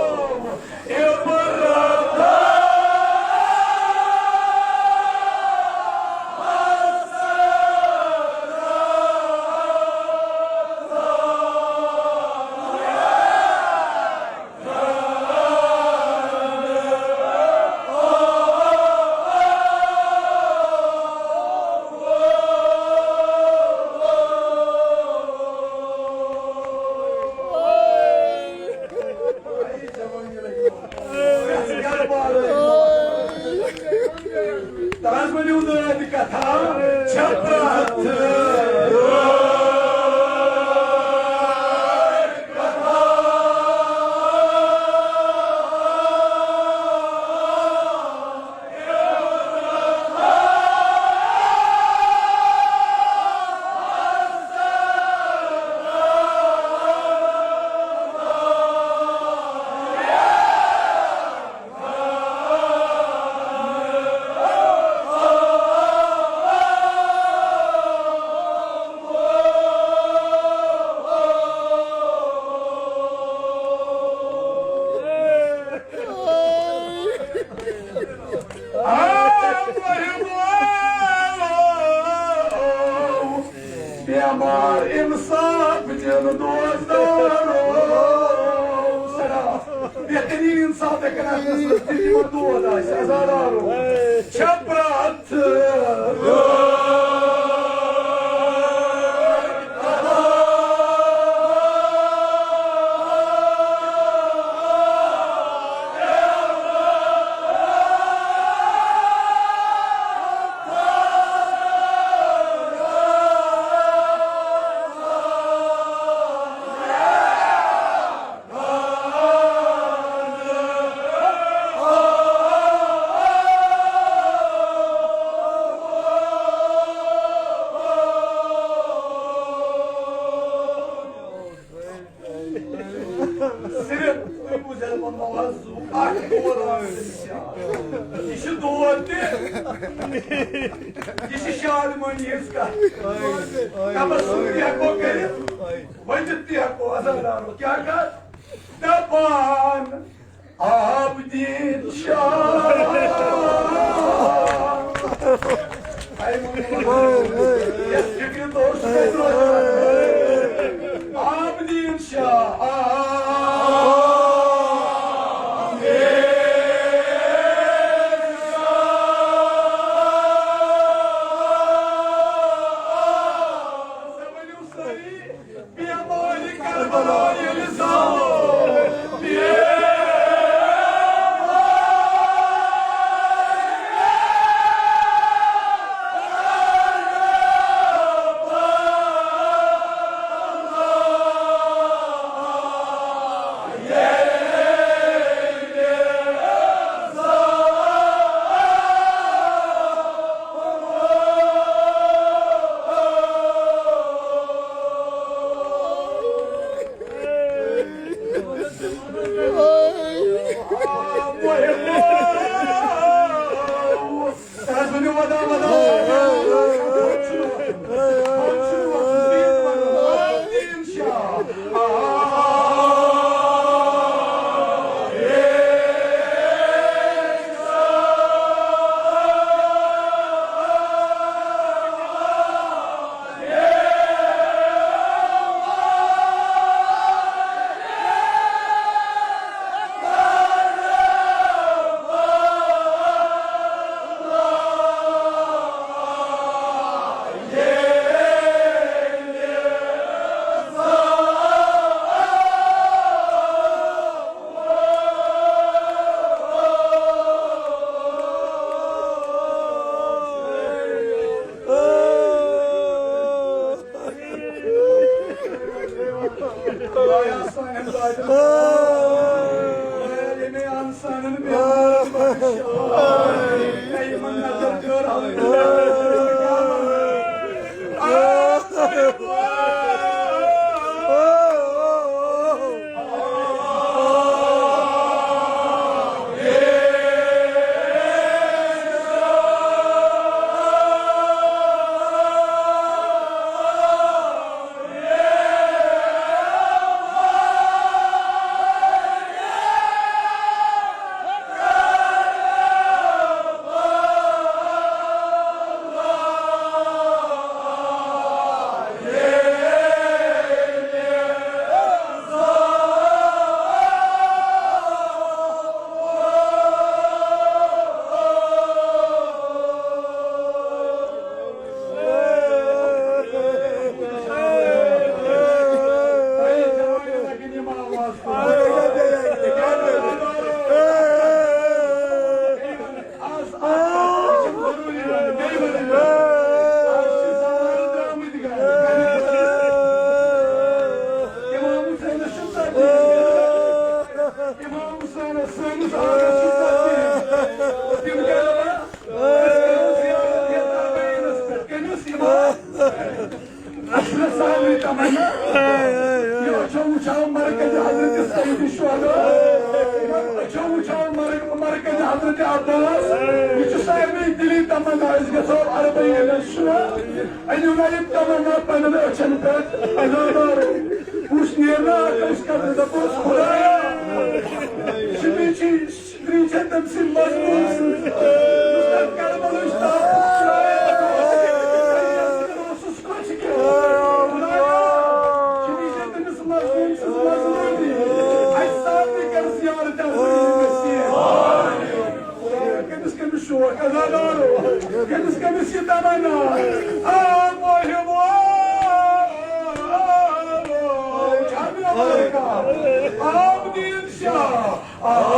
ترٛس ؤنِو نٲدۍ کتھا چھےٚ پرٛٮ۪تھ۔ بیمار انصاف دِن دوستارو۔ سرا بہترین انصاف دِن، اگر اتھ منٛز تہِ یِمن دود آسہِ، عزادارو۔ چھےٚ پرٛٮ۪تھ صرف تُہۍ بوٗزِو، اکھ دود آو أمِس یاد۔ یہِ چھُ دود تہِ، یہِ چھِ شادمٲنی ہٕنٛز کتھ۔ تبسم تہِ ہٮ۪کو کٔرِتھ، ؤنِتھ تہِ ہٮ۪کو، عزادارو۔ کیٛاہ کتھ؟ دپان عابدین شاہ۔ اے مولوی، یس فکر دور سے عابدین شاہ۔ امام حسینس سٲنِس آنگنس چھِ ژۄچہِ۔ أسۍ کَرو زیارت یَتھ اربعینس پٮ۪ٹھ۔ کٔمِس؟ امام حسینس۔ اَسہِ چھِ سارنٕے تمنا۔ یہِ أچھو وٕچھو مرکز حضرت سید شہدا۔ أچھو وٕچھو مر-، مرکز حضرت عباس۔ یہِ چھِ سارنٕے دِلی تمنا۔ أسۍ گژھو اربعینس شروع۔ أنِو مےٚ یہِ تمنا پننٮ۪ن أچھن پٮ۪ٹھ۔ عزادارو، وٕچھ نیرنہٕ اکھ أچھ کتھ، دپوس خدایا، شبی چی، شبی چھے تٔمۍ سٕنٛدۍ مظلوم سٕنٛز۔ یُس تتھ کربلٕچ تاپھ اوسُس کۄچھِ کیٛاہ؟ خدایا، شبی چھے تٔمِس مظلوم سٕنٛز مظلومی۔ اَسہِ سارنٕے کر زیارت عظیٖم نصیب۔ خدایا، کٔمِس کٔمِس شوق؟ عزادارو، کٔمِس کٔمِس یہِ تمنا؟ آ، محبو، آ، آ، آ، چھا مےٚ لڑکا؟ آمدیٖن شاہ، آ۔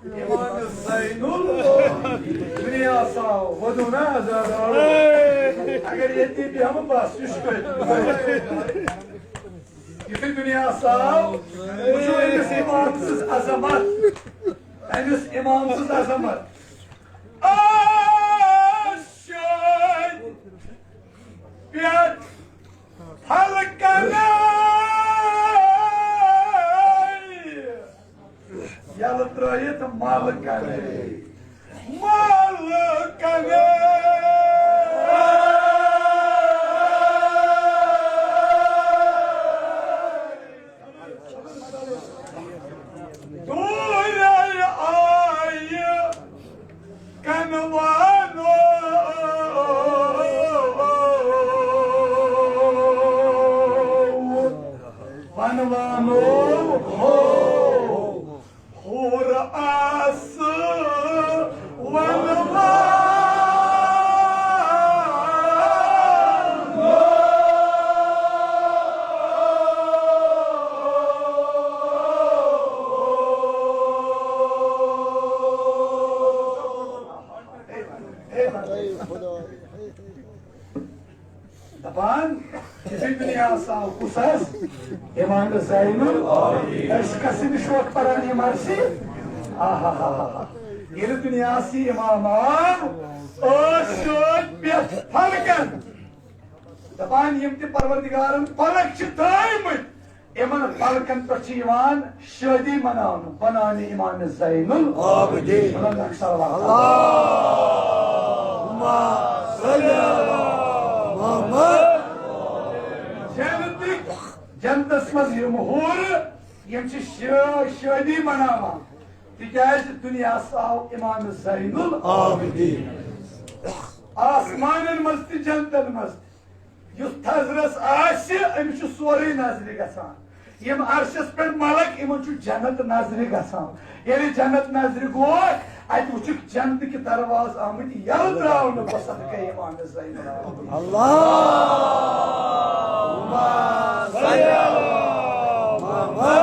امام زین ال دنیا سا ودو نا زیادہ۔ اگر ییٚتی بیٚہمہٕ بس، یہِ چھُ تۄہہِ۔ یُتھُے دنیا سا، وٕچھِو أمِس امام سٕنٛز عظمت، أمِس امام سٕنٛز عظمت۔ آ، شٲدۍ پٮ۪ٹھ پھلکنے۔ یلہٕ ترٲیِتھ مل کنے، مل کنے۔ دوٗرے آیہِ کنوانو ونوانو ہو، ہور آسہٕ ونوانو۔ دپان، یُتھُے دُنیاہس آو کُس حظ؟ امام زینُل۔ أسۍ کس نِش ووت پران یہِ مرثی؟ آہا۔ ییٚلہِ دُنیاہس یہِ امام آو، ٲس شٲدۍ پٮ۪ٹھ فلکن۔ دپان، یِم تہِ پروردگارن فلک چھِ تھٲومٕتۍ، یِمن فلکن پٮ۪ٹھ چھِ یِوان شٲدی مناونہٕ، بناونہٕ امام زین العابدین۔ بلند اکھ صلوات۔ اللہم صل علی محمد۔ جنتٕکۍ، جنتس منٛز یِم حورٕ، یِم چھِ شٲ-، شٲدی مناوان، تِکیازِ دُنیاہس آو امام زین العابدین۔ آسمانن منٛز تہِ جنتن منٛز تہِ۔ یُس تھزرس آسہِ، أمِس چھُ سورُے نظرِ گژھان۔ یِم عرشس پٮ۪ٹھ ملک، یِمن چھُ جنت نظرِ گژھان۔ ییٚلہِ جنت نظرِ گوٚو، اتہِ وُچھُکھ جنتٕکۍ دروازٕ آمٕتۍ یلہٕ تراونہٕ بصدقے امام زین العابدین۔ اللہم صل علی محمد۔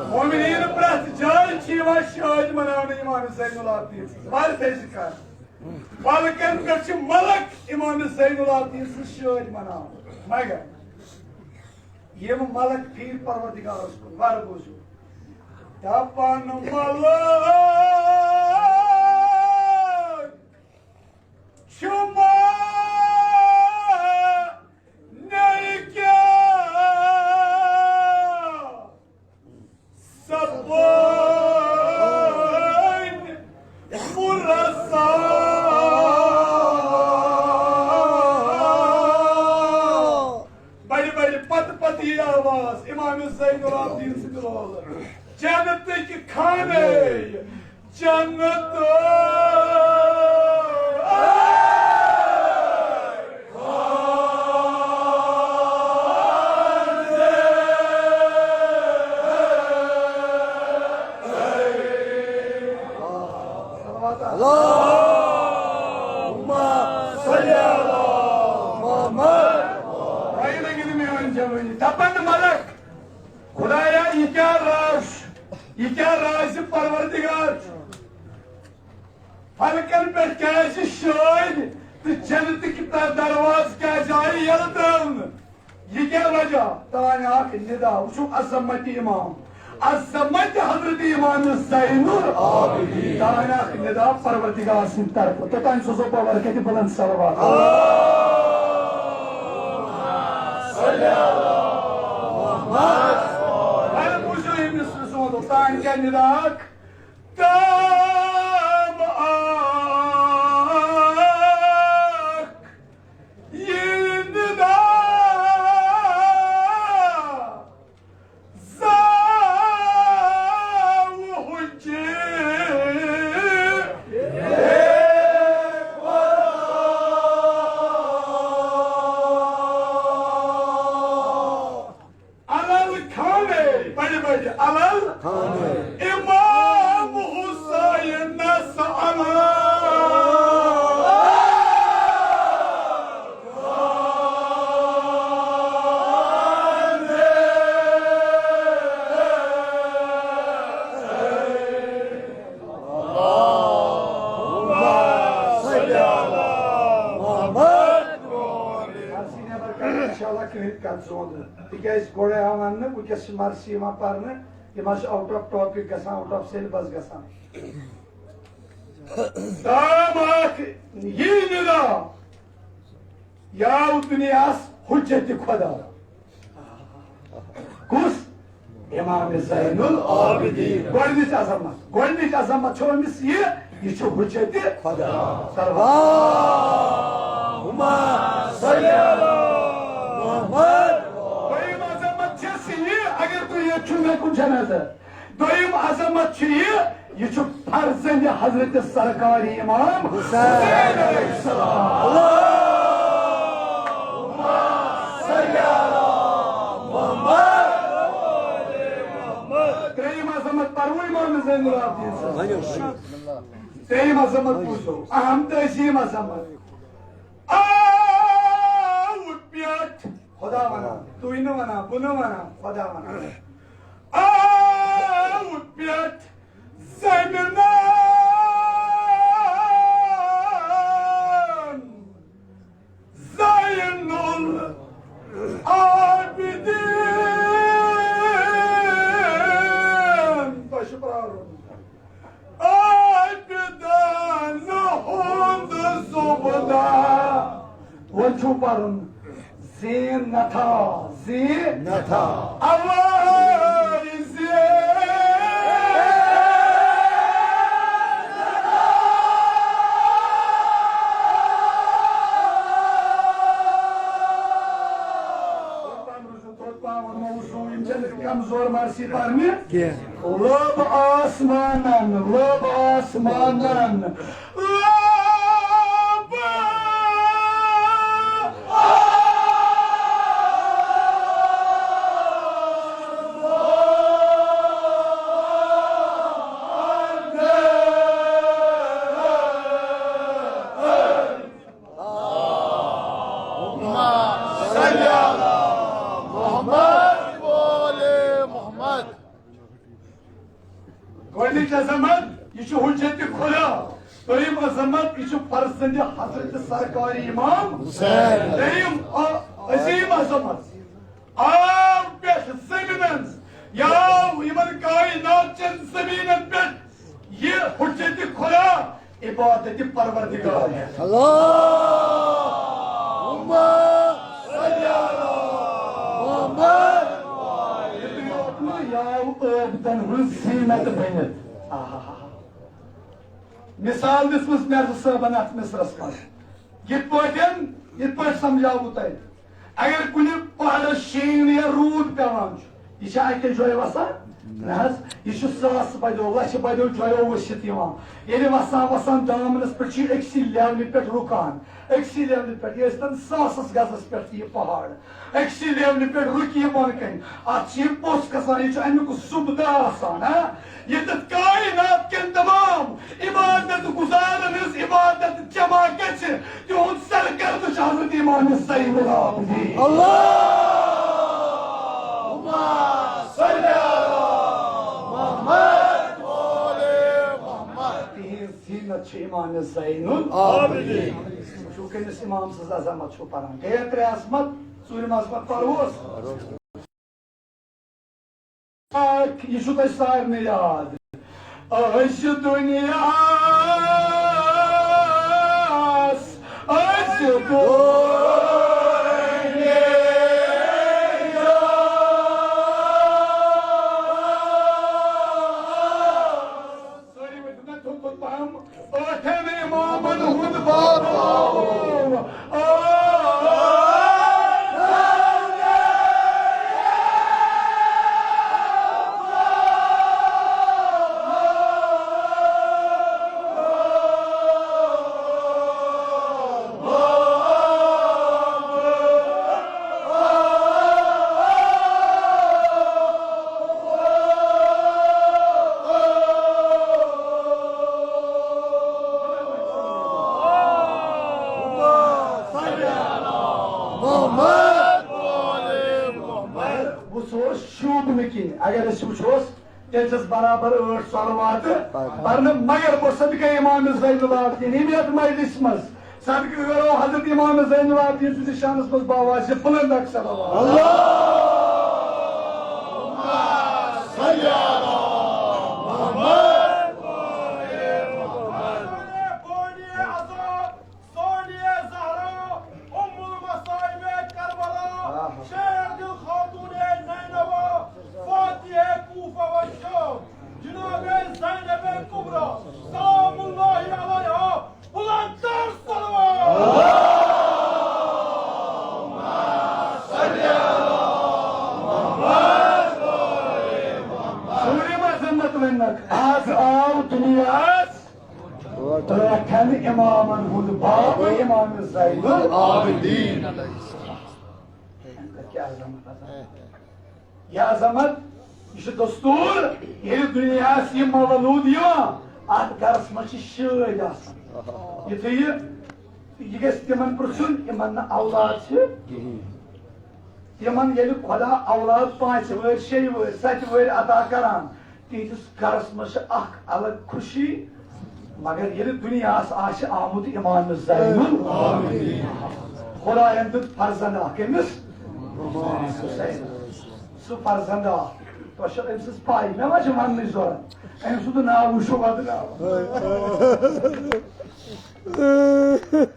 مومنین پرٛٮ۪تھ جایہِ چھِ یِوان شٲدۍ مناونہٕ امام زین العابدین سٕنٛز۔ وارٕ تھٲے زِ کَر۔ فلکن پٮ۪ٹھ چھِ ملک امام زین العابدین سٕنٛز شٲدۍ مناوان۔ مگر یِم ملک پھیٖرۍ پروردگارس کُن، وارٕ بوٗزِو۔ دپان ملک چھُ ما نے کیٛاہ سپٲنۍ مرسا۔ بڑِ بڑِ پتہٕ پتہٕ یہِ آواز امام زین العابدین سٕنٛدِ رولہٕ۔ جنتٕکۍ خانَے، جنت۔ اللہم صل علی محمد۔ وۄنۍ لٔگِو نہٕ میٲنۍ جوٲنی۔ دپان ملک، خدایا، یہِ کیٛاہ راز چھُ؟ یہِ کیٛاہ راز پروردگار چھُ؟ فلکن پٮ۪ٹھ کیٛازِ چھِ شٲدۍ تہٕ جنتٕکۍ تہ-، دروازٕ کیٛازِ آیہِ یلہٕ ترٛاونہٕ؟ یہِ کیٛاہ وجہ؟ تانۍ اکھ ندا، وٕچھِو عظمت امام، عظمت حضرت امام زین العابدین۔ تانۍ اکھ ندا پروردگار سٕنٛدِ طرفہٕ۔ توٚتانۍ سوزو پاور کتہِ بلند صلوات۔ وۄنۍ بوٗزِو أمِس سُنٛد، تانۍ کیٛاہ ندا اکھ؟ تام اکھ یہِ علل امام حسین نس علل۔ مرثی نٮ۪بر کَڑُن، انشاءاللہ کٕہٕنۍ کَتھ زونٛدٕ نہٕ۔ تِکیٛازِ گۄڈَے آو وَننہٕ، وٕنکیٚس چھِ مرثی یِوان پَرنہٕ، یِم حظ چھِ out of topic گژھان، out of syllabus گژھان۔ تام اکھ یی ندا، یاو دُنیاہَس حجت خدا۔ کُس؟ امام زین العابدین۔ گۄڈٕنِچ عظمت، گۄڈٕنِچ عظمت چھو أمِس یہِ، یہِ چھُ حجت خدا۔ اللہم صل علی محمد۔ دوٚیِم عظمت چھَس یہِ، اگر تُہۍ ییٚتہِ چھِو، مےٚ کُن چھےٚ نظر۔ دوٚیِم عظمت چھُ یہِ، یہِ چھُ فرزند حضرت سرکار امام حسین علیہ السلام۔ اللہم صل علی محمد۔ ترٛیٚیِم عظمت پروٕ امام زین العابدین صٲب۔ ترٛیٚیِم عظمت بوٗزِو، اہم تہٕ عظیٖم عظمت۔ آو پٮ۪ٹھ خدا ونان، تُہۍ نہٕ ونان، بہٕ نہٕ ونان، خدا ونان۔ آو پٮ۪ٹھ زمینان زین العابدین۔ تۄہہِ چھُ پرارُن۔ عابدان ہُنٛد زُبدہ۔ وۄنۍ چھُو پرُن۔ زین نتھا، زین نتھا۔ اوے زین نتھا۔ توٚت پہم ووٚنمو وُچھو، یِم چھِنہٕ کمزور مرثی پرنہِ کینٛہہ۔ لوٚب آسمانن، لوٚب آسمانن، لوٚب محمد وآل محمد۔ گۄڈٕنِچ عظمت، یہِ چھُ حجت خدا۔ دوٚیِم عظمت، یہِ چھُ فرزند حضرت سرکار امام حسین۔ ترٛیٚیِم، آ، عظیٖم عظمت۔ آو پٮ۪ٹھ زٔمیٖنَن، یا یِمَن کائنات چٮ۪ن زٔمیٖنَن پٮ۪ٹھ یہِ حجت خدا عبادت پروردگار۔ اللہم صل علی محمد۔ یہِ یوت نہٕ یاو عٲبدن ہٕنٛز زینت بٔنِتھ۔ آہا۔ مثال دِژمٕژ مرزٕ صٲبن اتھ مصرس منٛز۔ یِتھ پٲٹھۍ، یِتھ پٲٹھۍ سمجھاوٕ تۄہہِ۔ اگر کُنہِ پہاڑس شیٖن یا روٗد پٮ۪وان چھُ، یہِ چھا اَکے جایہِ وسان؟ نہ حظ، یہِ چھُ ساس بَدیو، لَچھِ بَدیو جایو ؤسِتھ یِوان۔ ییٚلہِ وسان وسان دامنس پٮ۪ٹھ چھُ یہِ أکسٕے levelہِ پٮ۪ٹھ رُکان، أکسٕے levelہِ پٮ۪ٹھ، یہِ ٲسۍتن ساسَس گزس پٮ۪ٹھ تہِ یہِ پہاڑ، أکسٕے levelہِ پٮ۪ٹھ رُکہِ یہِ بۄنہٕ کنہِ۔ اتھ چھِ یہِ پوٚژھ کھسان، یہِ چھُ امیُک زُبدہ آسان، ہا؟ ییٚتٮ۪تھ کائنات کٮ۪ن تمام عبادت گزارن ہٕنٛز عبادت جمع گژھِ، تِہُنٛد سرکردٕ چھُ حضرت امام زین العابدین۔ اللہم صل علی محمد وآل محمد۔ تِہنٛز زینت چھِ امام زین العابدین۔ وٕچھِو کٔمِس امام سٕنٛز عظمت چھُو پران۔ گٔیے ترٛےٚ عظمت، ژوٗرِم عظمت پروس۔ اکھ، یہِ چھُ تۄہہِ سارنٕے یاد۔ أسۍ چھِ دُنیاہَس، أسۍ چھِ دُنیاہَس۔ سٲری ؤتھِو نا تھوٚد تھوٚد پہم۔ ٲٹھن امامن ہُنٛد بابا۔ وٕچھوس شوٗبنہٕ کِنۍ، اگر أسۍ وٕچھوس، تیٚلہِ چھَس برابر ٲٹھ صلواتہٕ پَرنہٕ، مگر بہٕ صدقے امام زین العابدین، ییٚمہِ یَتھ مجلسہِ منٛز صدقہٕ کرو حضرت امام زین العابدین سٕنٛدِس شانَس منٛز باواز بلند اکھ صلوات۔ اللہم صل علی محمد۔ سونی زہرا، ام المصائب کربلا، شیر دل خاتون نینوا، فاتح کوفہ و شام، جناب زینب کبریٰ، سلام اللہ علیہا، بلند تر صلوات۔ سورِ مذمت وننک، آز آو دنیاہس ٲٹھن امامن ہُنٛد باب امام زین العابدین۔ کیٛاہ عظمت، عظمت۔ یہِ عظمت، یہِ چھُ دستوٗر، ییٚلہِ دُنیاہَس یہِ مولوٗد یِوان، اَتھ گرَس منٛز چھِ شٲدۍ آسان۔ یُتھُے یہِ، یہِ گژھِ تِمن پرٛژھُن، یِمن نہٕ اولاد چھِ کِہیٖنۍ۔ تِمن ییٚلہِ خۄدا اولاد پانٛژِ وٕہٕرۍ، شیٚیہِ وٕہٕرۍ، سَتہِ وٕہٕرۍ عطا کران، تِہنٛدِس گرس منٛز چھِ اکھ الگ خوشی، مگر ییٚلہِ دُنیاہس آسہِ آمُت امام زین العابدین، خدایَن دیُت فرزند اکھ أمِس، سُہ فرزند اکھ، تۄہہِ چھو أمۍ سٕنٛز پاے، مےٚ ما چھِ وننٕچ ضروٗرت، أمۍ سُنٛد ناو وٕچھو بدناو۔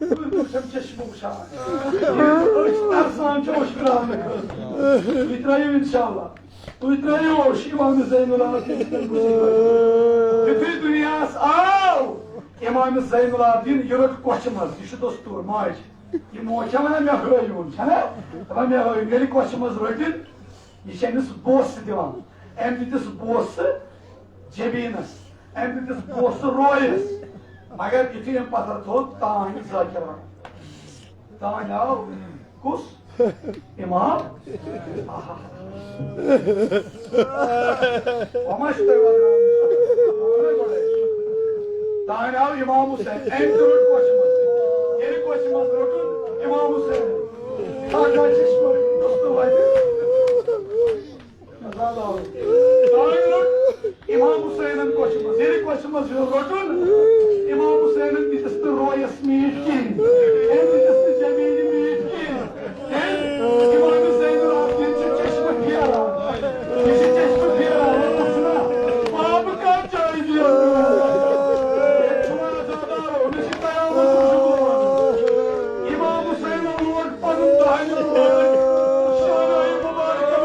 تُہۍ چھِو چشمہٕ وٕچھان۔ أسۍ ترسان چھِ أچھ ترٛاونہٕ خٲطرٕ۔ تُہۍ ترٛٲیِو انشاءاللہ۔ تُہۍ ترٛٲیِو أچھ امام زین العابدین۔ یُتھُے دُنیاہَس آو امام زین العابدین، یہِ رٔٹ کۄچھِ منٛز۔ یہِ چھُ دستوٗر ماجہِ۔ یہِ موج چھےٚ وَنان، "مےٚ ہٲیِوُن"، چھَنا؟ دَپان، "مےٚ ہٲیِو"۔ ییٚلہِ کۄچھِ منٛز رٔٹِن، یہِ چھِ أمِس بوسہٕ دِوان۔ أمۍ دِتِس بوسہٕ جبیٖنس، أمۍ دِتِس بوسہٕ رویس، مگر یُتھُے أمۍ پتھر تھوٚو، تانۍ ذاکر وَنان۔ تانۍ آو کُس؟ امام۔ آہا۔ وۄنۍ ما چھِ تۄہہِ وَنان؟ تانۍ آو امام حسین، أمۍ تہِ روٚٹ کۄچھِ منٛز۔ ییٚلہِ کۄچھِ منٛز روٚٹُن امام حسین، تَتھ جایہِ چھِ أسۍ پٔرۍ، دوستو وَتہِ۔ تانۍ روٚٹ امام حسینن کۄچھِ منٛز۔ ییٚلہِ کۄچھِ منٛز یہِ روٚٹُن، امام حسینن دِتِس نہٕ رویس میٖٹھ کِہیٖنۍ۔ أمۍ دِتِس نہٕ جمیٖنہِ میٖٹھ کِہیٖنۍ۔ أمۍ، امام زین العابدین چھُ چشمہٕ پھیران۔ یہِ چھُ چشمہٕ پھیران۔ وۄنۍ وٕچھ نا، پاپہٕ کتھ جایہِ دِیو۔ ییٚتہِ چھُ وۄنۍ عزادارو، مےٚ چھِ قیامت وٕچھُن۔ امام حسینن لوگ پنُن دانہِ لوگ شانہ مبارکہ۔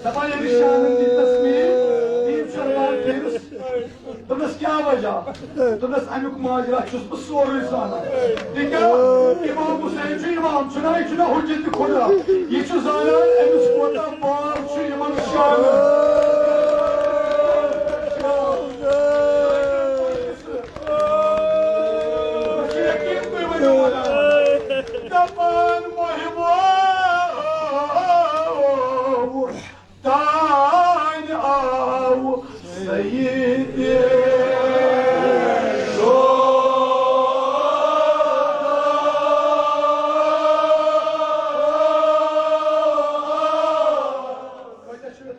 دپان ییٚلہِ شامن دِتس مےٚ، تٔمۍ چھُ رٹان تٔمِس۔ دوٚپنس، "کیٛاہ وجہ؟" دوٚپنس، "امیُک ماجرا چھُس بہٕ سورُے زانان۔ تِکیٛاہ امام حسین چھُ امام، چھُنہ، یہِ چھُنہ حجت خدا۔ یہِ چھُ زانان أمِس کوٗتاہ بار چھُ یِمن شامن۔" مےٚ چھُ یقیٖن تُہۍ ؤنِو وَنان۔ دَپان محبو تانۍ آو سید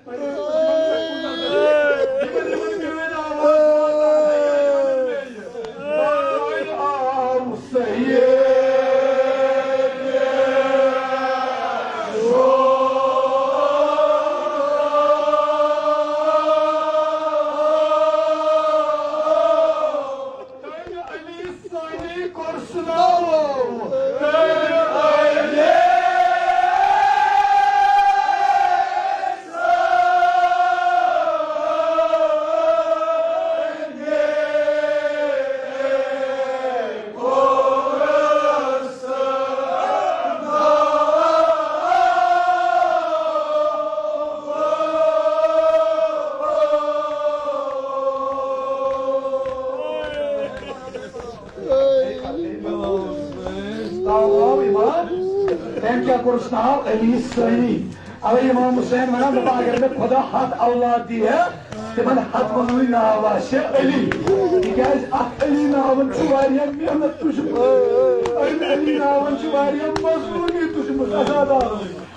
شہدا۔ تٔمۍ کیٛاہ کوٚرُس ناو؟ علی ثانی۔ اوے امام حسین ونان، دپان، اگر مےٚ خدا ہتھ اولاد دی ہے، تِمن ہتھ منٛز ناو آسہِ علی۔ تِکیٛازِ اتھ علی ناون چھُ واریاہ محنت تُجمٕژ، أمۍ علی ناون چھُ واریاہ مزوٗری تُجمٕژ، عزادار۔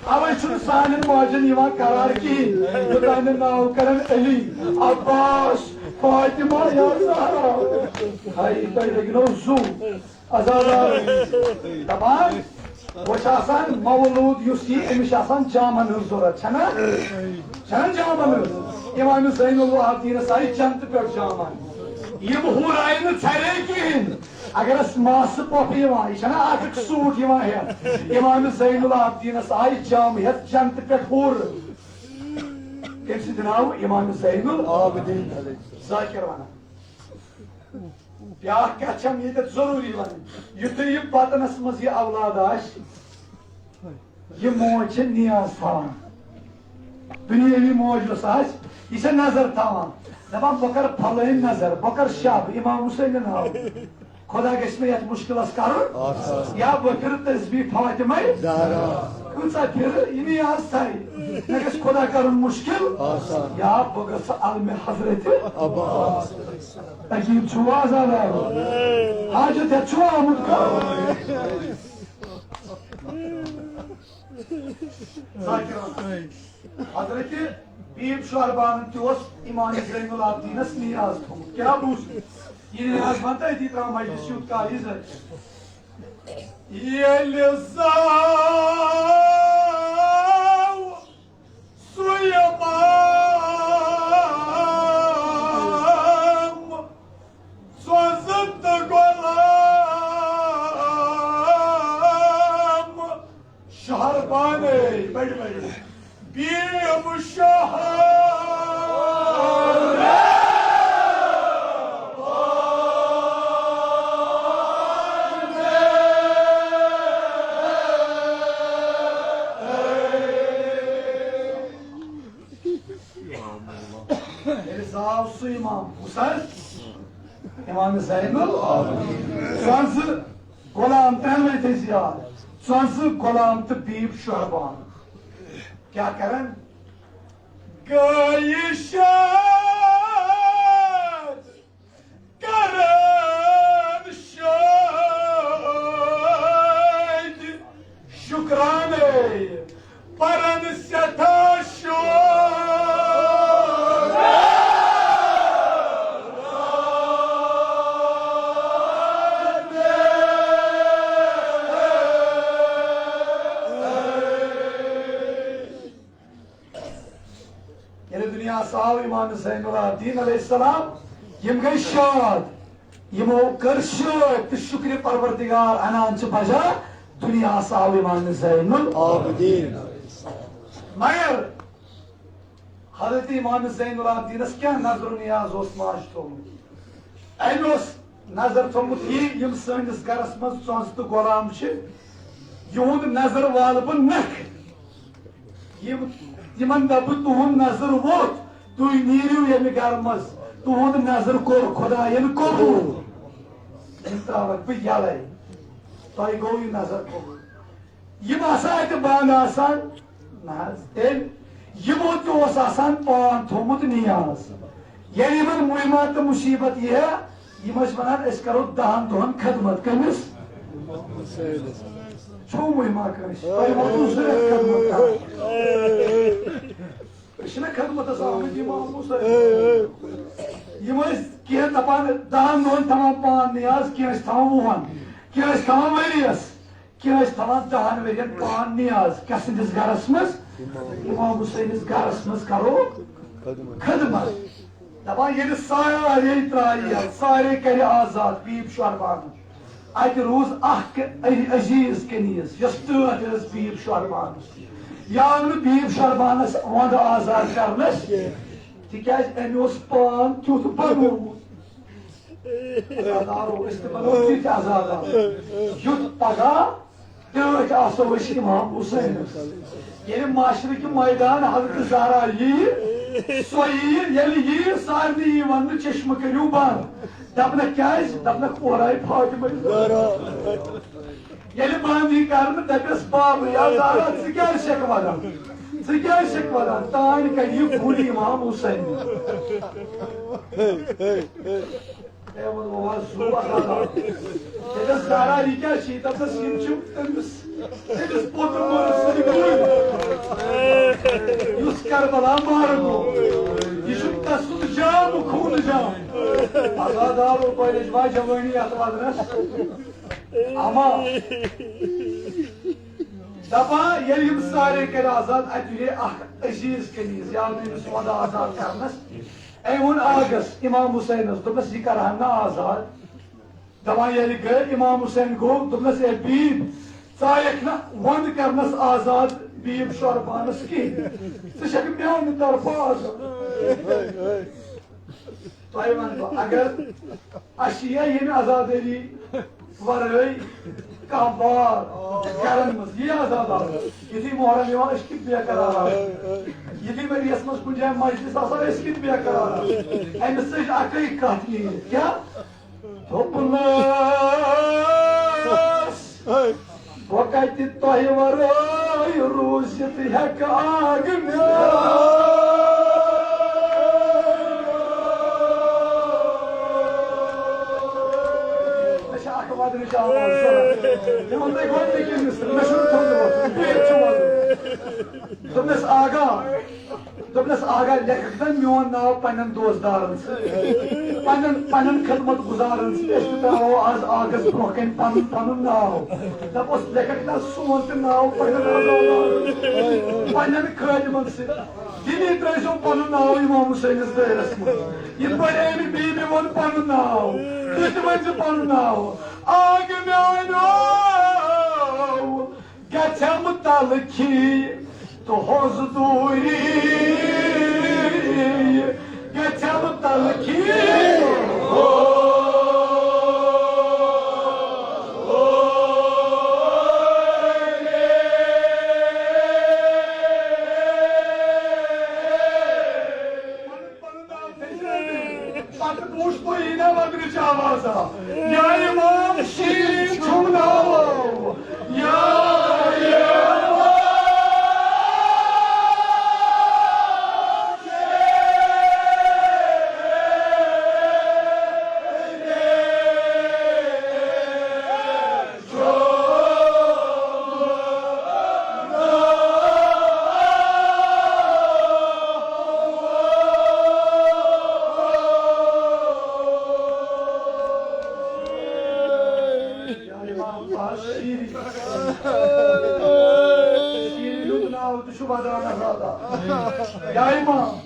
اوے چھُنہٕ سانٮ۪ن ماجن یِوان قرار کِہیٖنۍ، یوٚتام نہٕ ناو کرن علی، عباس، فاطمہ یا زہرا۔ ہاے، تۄہہِ لٔگۍ نو زُو۔ عزادار۔ دپان، وۄنۍ چھُ آسان مولود یُس یی، أمِس چھِ آسان جامن ہٕنٛز ضروٗرت، چھَنا؟ چھَنا جامن ہٕنٛز؟ امام زین العابدینس آیہِ جنتہٕ پٮ۪ٹھ جامن۔ یِم حورٕ آیہِ نہٕ ژھرے کِہیٖنۍ۔ اگر اَسہِ ماسہٕ پۄپھٕ یِوان، یہِ چھَنا اکھ اکھ سوٗٹ یِوان ہٮ۪تھ؟ امام زین العابدینس آیہِ جامہٕ ہٮ۪تھ جنتہٕ پٮ۪ٹھ حورٕ۔ تٔمۍ سٕنٛدِ ناوٕ امام زین العابدین۔ ذاکر ونان۔ بیاکھ کتھ چھم ییٚتٮ۪تھ ضروٗری ونٕنۍ، یُتھُے یہِ بطنس منٛز یہِ اولاد آسہِ، یہِ موج چھِ نیاز تھاوان۔ دُنیٲوی موج یۄس آسہِ، یہِ چھےٚ نظر تھاوان، دپان، بہٕ کرٕ فلٲنۍ نظر، بہٕ کرٕ شب، امام حسین ناو۔ خدا گژھِ مےٚ یتھ مشکلس کرُن آسان۔ یا بہٕ پھرٕ تسبیح فاطمے زہرا۔ کۭژاہ پھرٕ یہِ نیاز تھایہِ، مےٚ گژھِ خدا کرُن مشکل آسان۔ یا بہٕ گژھٕ علمِ حضرت عباس۔ عجیب چھُ آزاد آمُت۔ حاجت ہیٚتھ چھُ آمُت کانٛہہ۔ ذاکر۔ حضرت بیب شہربانن تہِ اوس امام زین العابدینس نیاز تھوٚمُت۔ کیٛاہ بوٗز؟ یہِ نیاز ونتا أتی ترٛاو مجلس یوٗت کال یہِ زٲلِتھ۔ ییٚلہِ زاو سُہ امام، سوزُن تہٕ غلام شہربانے، بڑِ بڑِ۔ بیم شہر۔ ییٚلہِ زاو سُہ امام حسین، امام زین العابدین، ژۄزٕ غلام، ترٛٮ۪ن ؤتھۍ أسۍ یاد، ژۄزٕ غلام تہٕ بیٖب شہربان۔ کیٛاہ کرن؟ گٔیہِ شاد کران شٲدۍ شُکرانے، پرن سٮ۪ٹھاہ شُکر۔ ییٚلہِ دُنیاہس آو امام زین العابدین علیہ السلام، یِم گٔے شاد۔ یِمو کٔر شٲدۍ تہٕ شُکرِ پروردگار انان چھِ بجا، دُنیاہس آو امام زین العابدین۔ مگر حضرت امام زین العابدینس کیٛاہ نظر و نیاز اوس ماجہِ تھوٚومُت؟ أمۍ اوس نظر تھوٚومُت یہِ، یِم سٲنِس گرس منٛز ژۄنٛزٕ تہٕ غلام چھِ، یِہُنٛد نظر والہٕ بہٕ نکھٕ۔ یِم، یِمن دپہٕ بہٕ، تُہُنٛد نظر ووٚتھ، تُہۍ نیٖرِو ییٚمہِ گرٕ منٛز۔ تُہُنٛد نظر کوٚر خۄداین قبوٗل۔ یِم ترٛاوکھ بہٕ یَلَے۔ تۄہہِ گوٚو یہِ نظر قبوٗل۔ یِم آسان اَتہِ بنٛد آسان، نہ حظ، تیٚلہِ یِمو تہِ اوس آسان پان تھوٚومُت نیاز۔ ییٚلہِ یِمن مُہِمات تہٕ مُصیٖبت یِیہِ ہا، یِم ٲسۍ وَنان، "أسۍ کَرو دَہَن دۄہَن خدمت۔" کٔمِس؟ چھُو مُہِما کٲنٛسہِ؟ تۄہہِ ووتوٕ سُہ رٮ۪تھ خدمت کَران؟ أسۍ چھِنہ خدمتس آمٕتۍ، یِم آمٕتۍ سٲری۔ یِم ٲسۍ کینٛہہ دَپان، دَہَن دۄہَن تھاوان پان نیاز، کینٛہہ ٲسۍ تھاوان وُہَن، کینٛہہ ٲسۍ تھاوان ؤریَس، کینٛہہ ٲسۍ تھاوان دَہَن ؤرِین پان نیاز۔ کیٛاہ سٕنٛدِس گرس منٛز؟ امام حسینس گرس منٛز کرو خدمت۔ دپان، ییٚلہِ سارے ترٛایہِ یَلہٕ، سارے کرِ آزاد بیٖب شہربانو، اتہِ روٗز اکھ عزیز کنیز، یۄس ٹٲٹھ ٲس بیٖب شہربانس۔ یہِ آو نہٕ بیٖب شہربانس وۄندٕ آزاد کرنس، تِکیازِ أمۍ اوس پان تیُتھ بنوومُت۔ عزادارو، أسۍ تہِ بنو تِتھۍ عزادار، یُتھ پگاہ ٹٲٹھۍ آسو أسۍ امام حسینس۔ ییٚلہِ معاشرٕ کہِ مٲدان حضرت زہرا ییہِ، سۄ ییہِ، ییٚلہِ ییہِ، سارنٕے ییہِ وننہٕ، "چشمہٕ کٔرِو بنٛد۔" دپنکھ، "کیٛازِ؟" دپنکھ، "اورٕ آیہِ فاطمہ زہرا۔" ییٚلہِ بنٛد یی کرنہٕ، دَپٮ۪س، "بابہٕ یا زارا، ژٕ کیٛازِ چھَکھ وَدان؟ ژٕ کیٛازِ چھَکھ وَدان؟" تانۍ کَڑِ یہِ پھُلۍ اِمام حُسین۔ ہے، وَلہٕ وَلہٕ، سُہ وَدان۔ دَپٮ۪س، "زارا، یہِ کیٛاہ چھِ؟" دَپٮ۪س، "یِم چھِ تٔمِس، تٔمِس پوٚتُن ووٚنُن سۭتۍ گُرۍ۔ یُس کربلا مارٕ گوٚو، یہِ چھُ تَسُنٛد جام، خوٗنہٕ جام۔" عزادارو، تۄہہِ لٔجوا جوٲنی یَتھ وَدنَس؟ اما دپان، ییٚلہِ یِم سارے کٔرۍ آزاد، اتہِ یہِ اکھ عزیز کنیز، یا نہٕ أمِس وۄنۍ آزاد کرنس۔ أمۍ ووٚن آگس، امام حسینس، دوٚپنس، "یہِ کرہن نہٕ آزاد؟" دپان، ییٚلہِ گٔے، امام حسین گوٚو، دوٚپنس، "اے بیب، ژایکھ نہ وند کرنس آزاد بیب شوربانس کِہیٖنۍ؟ ژٕ چھکھ میانہِ طرفہٕ آزاد۔" تۄہہِ ونہٕ بہٕ، اگر اَسہِ یی ہا ییٚمہِ عزادٲری ورٲے کانٛہہ بار گرن منٛز، یی عزادار، یُتھُے محرم یِوان، أسۍ کِتھ بے قرار آسو۔ یُتھُے ؤریَس منٛز کُنہِ جایہِ مجلس آسان، أسۍ کِتھ بے قرار آسو۔ أمِس سۭتۍ چھِ اَکٕے کَتھ یی، کیٛاہ؟ دوٚپنَس، بہٕ کتہِ تۄہہِ ورٲے روٗزِتھ ہیٚکہٕ آگہٕ مےٚ؟ مےٚ چھِ اکھ وَدنٕچ آواز ضوٚرَتھ۔ مےٚ ووٚن تۄہہِ گۄڈٕنِکہِ مِصرٕ، مےٚ چھُنہٕ تھوٚمُت وَدُن، بہٕ ییٚتہِ چھُ وَدُن۔ دوٚپنَس، آگا، دوٚپنَس، آگا، لیکھکھ نا میون ناو پننٮ۪ن دوستدارن سۭتۍ، پننٮ۪ن، پننٮ۪ن خدمت گزارن سۭتۍ۔ أسۍ تہِ ترٛاوو آز آگس برونٛہہ کنہِ پنُن، پنُن ناو۔ دپوس، لیکھکھ نا سون تہِ ناو پننٮ۪ن عزادارن، پننٮ۪ن خٲدمن سۭتۍ۔ دِلی ترٲیزیو پنُن ناو امام حسینس دٲیرس منٛز۔ یِتھ پٲٹھۍ أمۍ بیبی ووٚن پنُن ناو، تُہۍ تہِ ؤنۍزیو پنُن ناو۔ آگہٕ میانیو گژھٮ۪م تلخی تہنٛز دوٗری، گژھٮ۪م تلخی تہنٛز دوٗری۔ پتہٕ بوٗز تۄہہِ یہِ نہ وَدنٕچ آوازا؟ یا امام شیٖرِن چھُم ناو، یا امام شیٖرِن ہُنٛد ناو تہِ چھُ ودان زیادٕ۔ یا امام،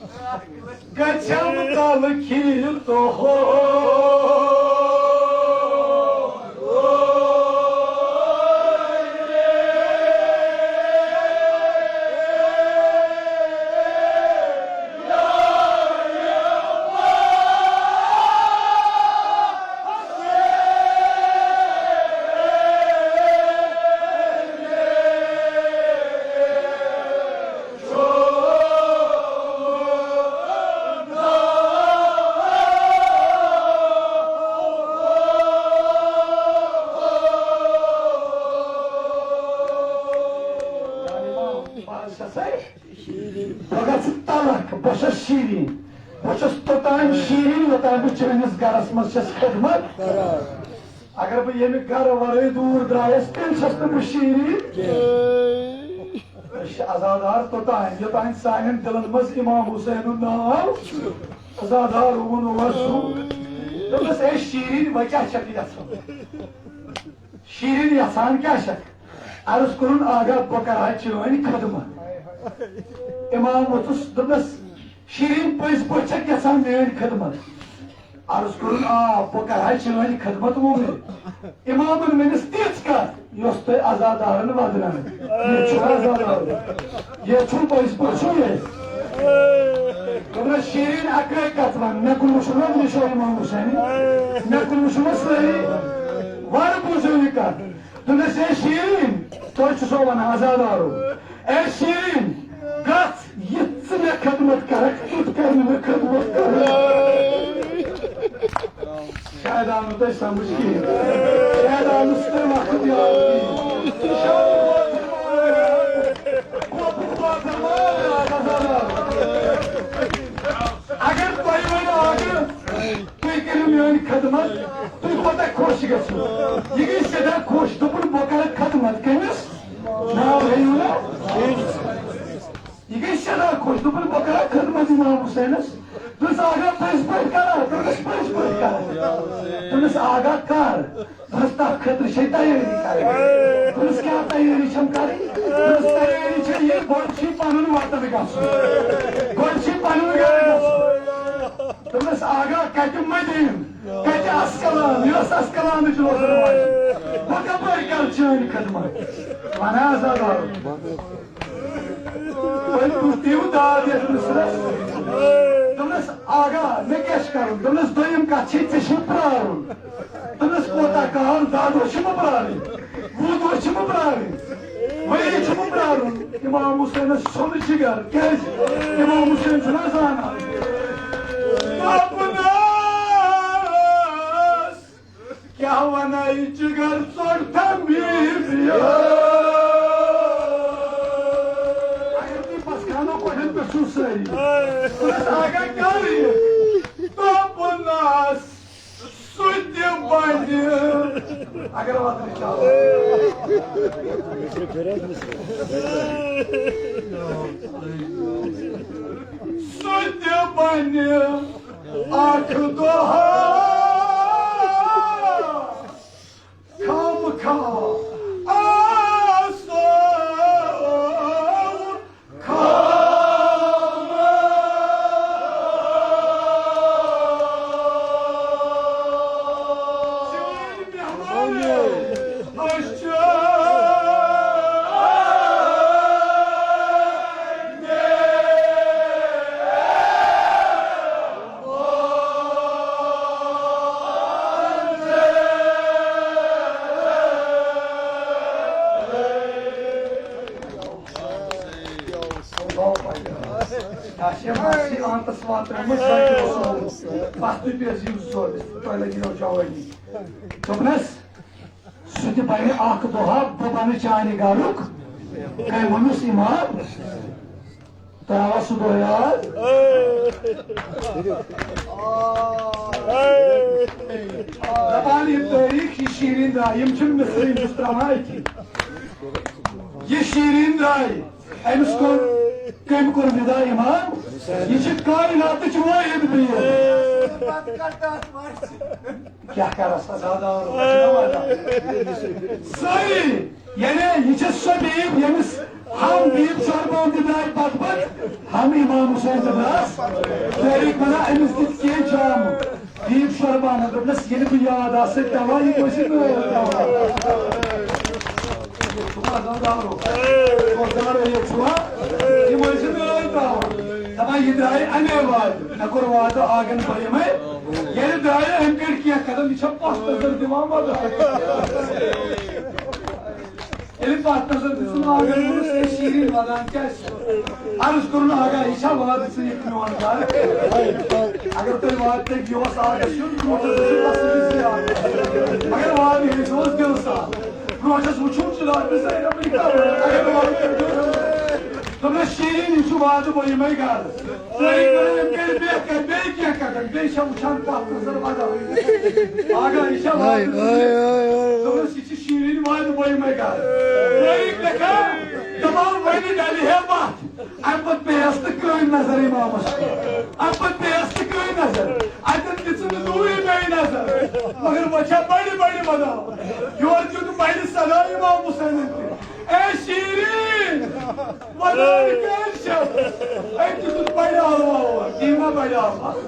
گژھٮ۪م تلخی تہنٛز۔ بہٕ گژھٕ تلخ، بہٕ چھَس شیٖرِن۔ بہٕ چھَس توٚتام شیٖرِن، یوٚتام بہٕ چٲنِس گرس منٛز چھَس خدمت۔ اگر بہٕ ییٚمہِ گرٕ ورٲے دوٗر درٛایس، تیٚلہِ چھَس نہٕ بہٕ شیٖرِن۔ أسۍ چھِ عزادار توٚتام، یوٚتام سانٮ۪ن دِلن منٛز امام حسینُن ناو عزادار ووٚن اوس سُہ۔ دوٚپنَس، "اے شیٖرِن، وۄنۍ کیٛاہ چھَکھ یَژھان؟ شیٖرِن یَژھان کیٛاہ چھَکھ؟" عرض کوٚرُن، "آگا، بہٕ کَرٕ ہا چٲنۍ خدمت۔" امام ووٚتھُس، دوٚپنَس، "شیٖرِن، پٔزۍ پٲٹھۍ چھَکھ یَژھان میٛٲنۍ خدمت؟" عرض کوٚرُن، "آ، بہٕ کرٕ ہا چٲنۍ خدمت وۄنۍ۔" امامن ؤنِس تِژھ کتھ، یۄس تۄہہِ عزادارن ودناوِ۔ یہِ چھُ عزادار۔ یہِ چھُ پٔزۍ پٲٹھۍ چھُ یہِ۔ دوٚپنس، "شیٖرِن، اکٲے کتھ ون، مےٚ کُن وٕچھُن حظ، یہِ چھُ امام حسین۔ مےٚ کُن وٕچھُن حظ سٲری۔ وارٕ بوٗزِو یہِ کتھ۔" دوٚپنس، "اے شیٖرِن، تۄہہِ چھُ سو ونان عزادارو۔ اے شیٖرِن، گژھ، یِتھ ژٕ مےٚ خدمت کرکھ، تیُتھ کرٕ نہٕ مےٚ خدمت کرکھ۔" شاید آو نہٕ تۄہہِ سمجھ کِہیٖنۍ۔ شاید آو نہٕ سُہ تۄہہِ وقت یاد کِہیٖنۍ۔ امام حسینس۔ دوٚپنس، آغا، پٔزۍ پٲٹھۍ کرا؟ دوٚپنس، پٔزۍ پٲٹھۍ کرا۔ دوٚپنس، آغا، کر؟ دوٚپنس، تتھ خٲطرٕ چھے تیٲری کرٕنۍ۔ دوٚپنس، کیٛاہ تیٲری چھم کرٕنۍ؟ دوٚپنس، تیٲری چھے یہِ، گۄڈٕ چھُے پنُن وطن گژھُن، گۄڈٕ چھُے پنُن گرٕ گژھُن۔ دوٚپنس، آغا، کتہِ مدیٖنہٕ؟ کتہِ اسکلان؟ یۄس اسکلانٕچ روزن واجہِ، بہٕ کپٲرۍ کرٕ چٲنۍ خدمت؟ ونہٕ حظ، آغا۔ وۄنۍ تُل تِم داد یتھ مِصرس۔ دوٚپنس، آغا، مےٚ کیٛاہ چھُ کرُن؟ دوٚپنس، دوٚیِم کتھ چھے، ژےٚ چھُے پرارُن۔ دوٚپنس، کوٗتاہ کال؟ دَہ دۄہ چھِ مےٚ پرارٕنۍ، وُہ دۄہ چھِ مےٚ پرارٕنۍ۔ ؤری چھُ مےٚ پرارُن۔ امام حسینس ژھیوٚن جگر۔ کیٛازِ؟ امام حسین چھُنہ زانان۔ دوٚپنس، کیٛاہ ونے جگر ژوٚٹ تھم بی بی۔ اگر تُہۍ پسکانو کۄٹھٮ۪ن پٮ۪ٹھ چھِو سٲری۔ بس اگر کر یہِ۔ دوٚپنس، سُہ تہِ بنہِ۔ اگر واتنٕچ چاہت۔ سُہ تہِ بنہِ۔ اکھ دۄہ خامخواہ آسو خاموش۔ چٲنۍ مہمان أسۍ چھِ۔ اچھا، ماسی آنتس واتنٲومٕژ سۄ تہِ اوس سورُے۔ بس تُہۍ پیٚزیو زورٕ، تۄہہِ لگہِ نو جوٲنی۔ دوٚپنس، سُہ تہِ بنہِ اکھ دۄہا، بہٕ بنہٕ چانہِ گرُک۔ کٔمۍ ووٚنُس امام؟ تۄہہِ آوا سُہ دۄہ یاد؟ دپان یہِ تٲریٖخ، یہِ شیٖریٖن درٛاے، یِم چھِنہٕ مِصرٕے، یِم چھِس ترٛاوان أتھی۔ یہِ شیٖریٖن درٛاے، أمِس کوٚر، کٔمۍ کوٚر وِدا امام؟ یہِ چھِ کائناتٕچ وٲحد بیٖر۔ کیٛاہ کرس سزا دار؟ سٲری، یعنی یہِ چھِ سۄ بیٖب، ییٚمِس ہم بیٖب شربان تہِ درٛاے پتہٕ پتہٕ، ہم امام حسین تہِ درٛاس۔ تٲریٖخ ونان، أمِس دِتۍ کینٛہہ جام۔ بیٖب شربانن دوٚپنس، ییٚلہِ بہٕ یاد آسے پٮ۪وان، یہِ ٲسۍ نٲلۍ ترٛاوان۔ چھُوا زَن زانو؟ چھُوا زانو یہِ چھُوا؟ یِم ٲسۍ نٲلۍ ترٛاوان۔ دَپان، یہِ درٛاے اَمے وعدٕ۔ مےٚ کوٚر وعدٕ آگن بہٕ یِمے۔ ییٚلہِ درٛایہِ اَمہِ گٔڑۍ کینٛہہ قدم، یہِ چھا پَتھ نظر دِوان مگر؟ ییٚلہِ پَتھ نظر دِژٕن آگن، ووٚنُس، ہے شیٖرِن وَدان کیٛاہ چھُ؟ عرض کوٚرُن، آگا، یہِ چھا وعدٕ ژٕ یہِ میون گرٕ؟ اگر تۄہہِ وعدٕ تۄہہِ یہِ اوس آگس یُن، برونٛٹھ اوس یہِ بَسُن زیادٕ۔ مگر وعدٕ ییٚلہِ سُہ اوس دِل سان۔ برونٛٹھ ٲس وٕچھُن جناب زینب یہِ کَپٲرۍ۔ اگر وعدٕ تۄہہِ دیُت، دوٚپنَس، شیٖرِن، یہِ چھُ وعدٕ، بہٕ یِمَے گرٕ۔ سٲری وَنان، أمۍ کَرِ بیٚیہِ کَرِ، بیٚیہِ کینٛہہ کَرَن، بیٚیہِ چھا وٕچھان پَتھ نظر بدل۔ آگا، یہِ چھا وعدٕ؟ دوٚپنَس، یہِ چھِ شیٖرِن وعدٕ، بہٕ یِمَے گرٕ۔ سٲری لیکھان، دَپان، وۄنۍ ڈَلہِ ہے وَتھ۔ اَمہِ پَتہٕ پیٚیَس نہٕ کٕہٕنۍ نظر اِمامَس کُن۔ اَمہِ پَتہٕ پیٚیَس نہٕ کٕہٕنۍ نظر۔ اَتٮ۪ن دِژٕن نہٕ دوٗرے بیٚیہِ نظر۔ مگر وۄنۍ چھےٚ بَڑِ بَڑِ وَدان۔ یورٕ دیُت بَڑِ صدا اِمام حُسینَن تہِ۔ اے شیٖریٖن! وَدان کیٛازِ چھَس؟ أمۍ دیُتُن بَڑِ علاوٕ۔ دیٖنا بَڑِ علاوٕ۔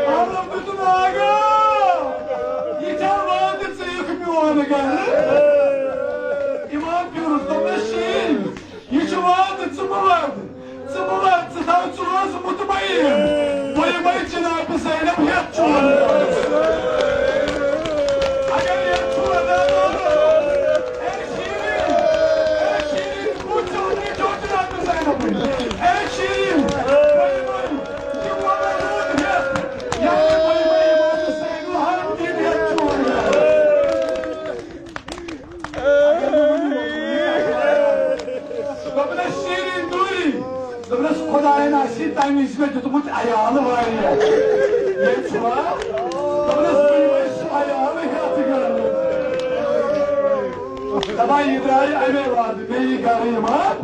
عالم دیُتُن آگاہ۔ یہِ چھا وعدٕ ژٕ یِکھ میون گرٕ؟ اِمام پیوٗرُس دوٚپنَس، شیٖرِن، یہِ چھُ وعدٕ، ژٕ مہٕ وَد، ژٕ مہٕ وَد، ژٕ تھاو، ژٕ روز مطمئن۔ بہٕ یِمَے جناب زینب ہٮ۪تھ چون۔ اگر یَتھ چھُ وَدان، اے شیٖرِن، اے شیٖرِن، بہٕ چھُس نہٕ چون جناب زینب۔ اے شیٖرِن، بہٕ یِمَے، یہِ وَدان ہٮ۪تھ، یَتھ بہٕ یِمَے اِمام حُسین الحرم دِنۍ ہٮ۪تھ چون۔ دوٚپنَس، شیٖرِن دوٗری۔ دوٚپنَس، خۄدایَن آسہِ تَمہِ وِزِ مےٚ دیُتمُت عیال واریاہ۔ ییٚلہِ چھُوا؟ دوٚپنَس، بہٕ یِمَے سُہ عیال ہٮ۪تھ گَرٕ۔ دَپان، یہِ درٛایہِ اَمے وعدٕ، بیٚیہِ گَرٕ یِوان۔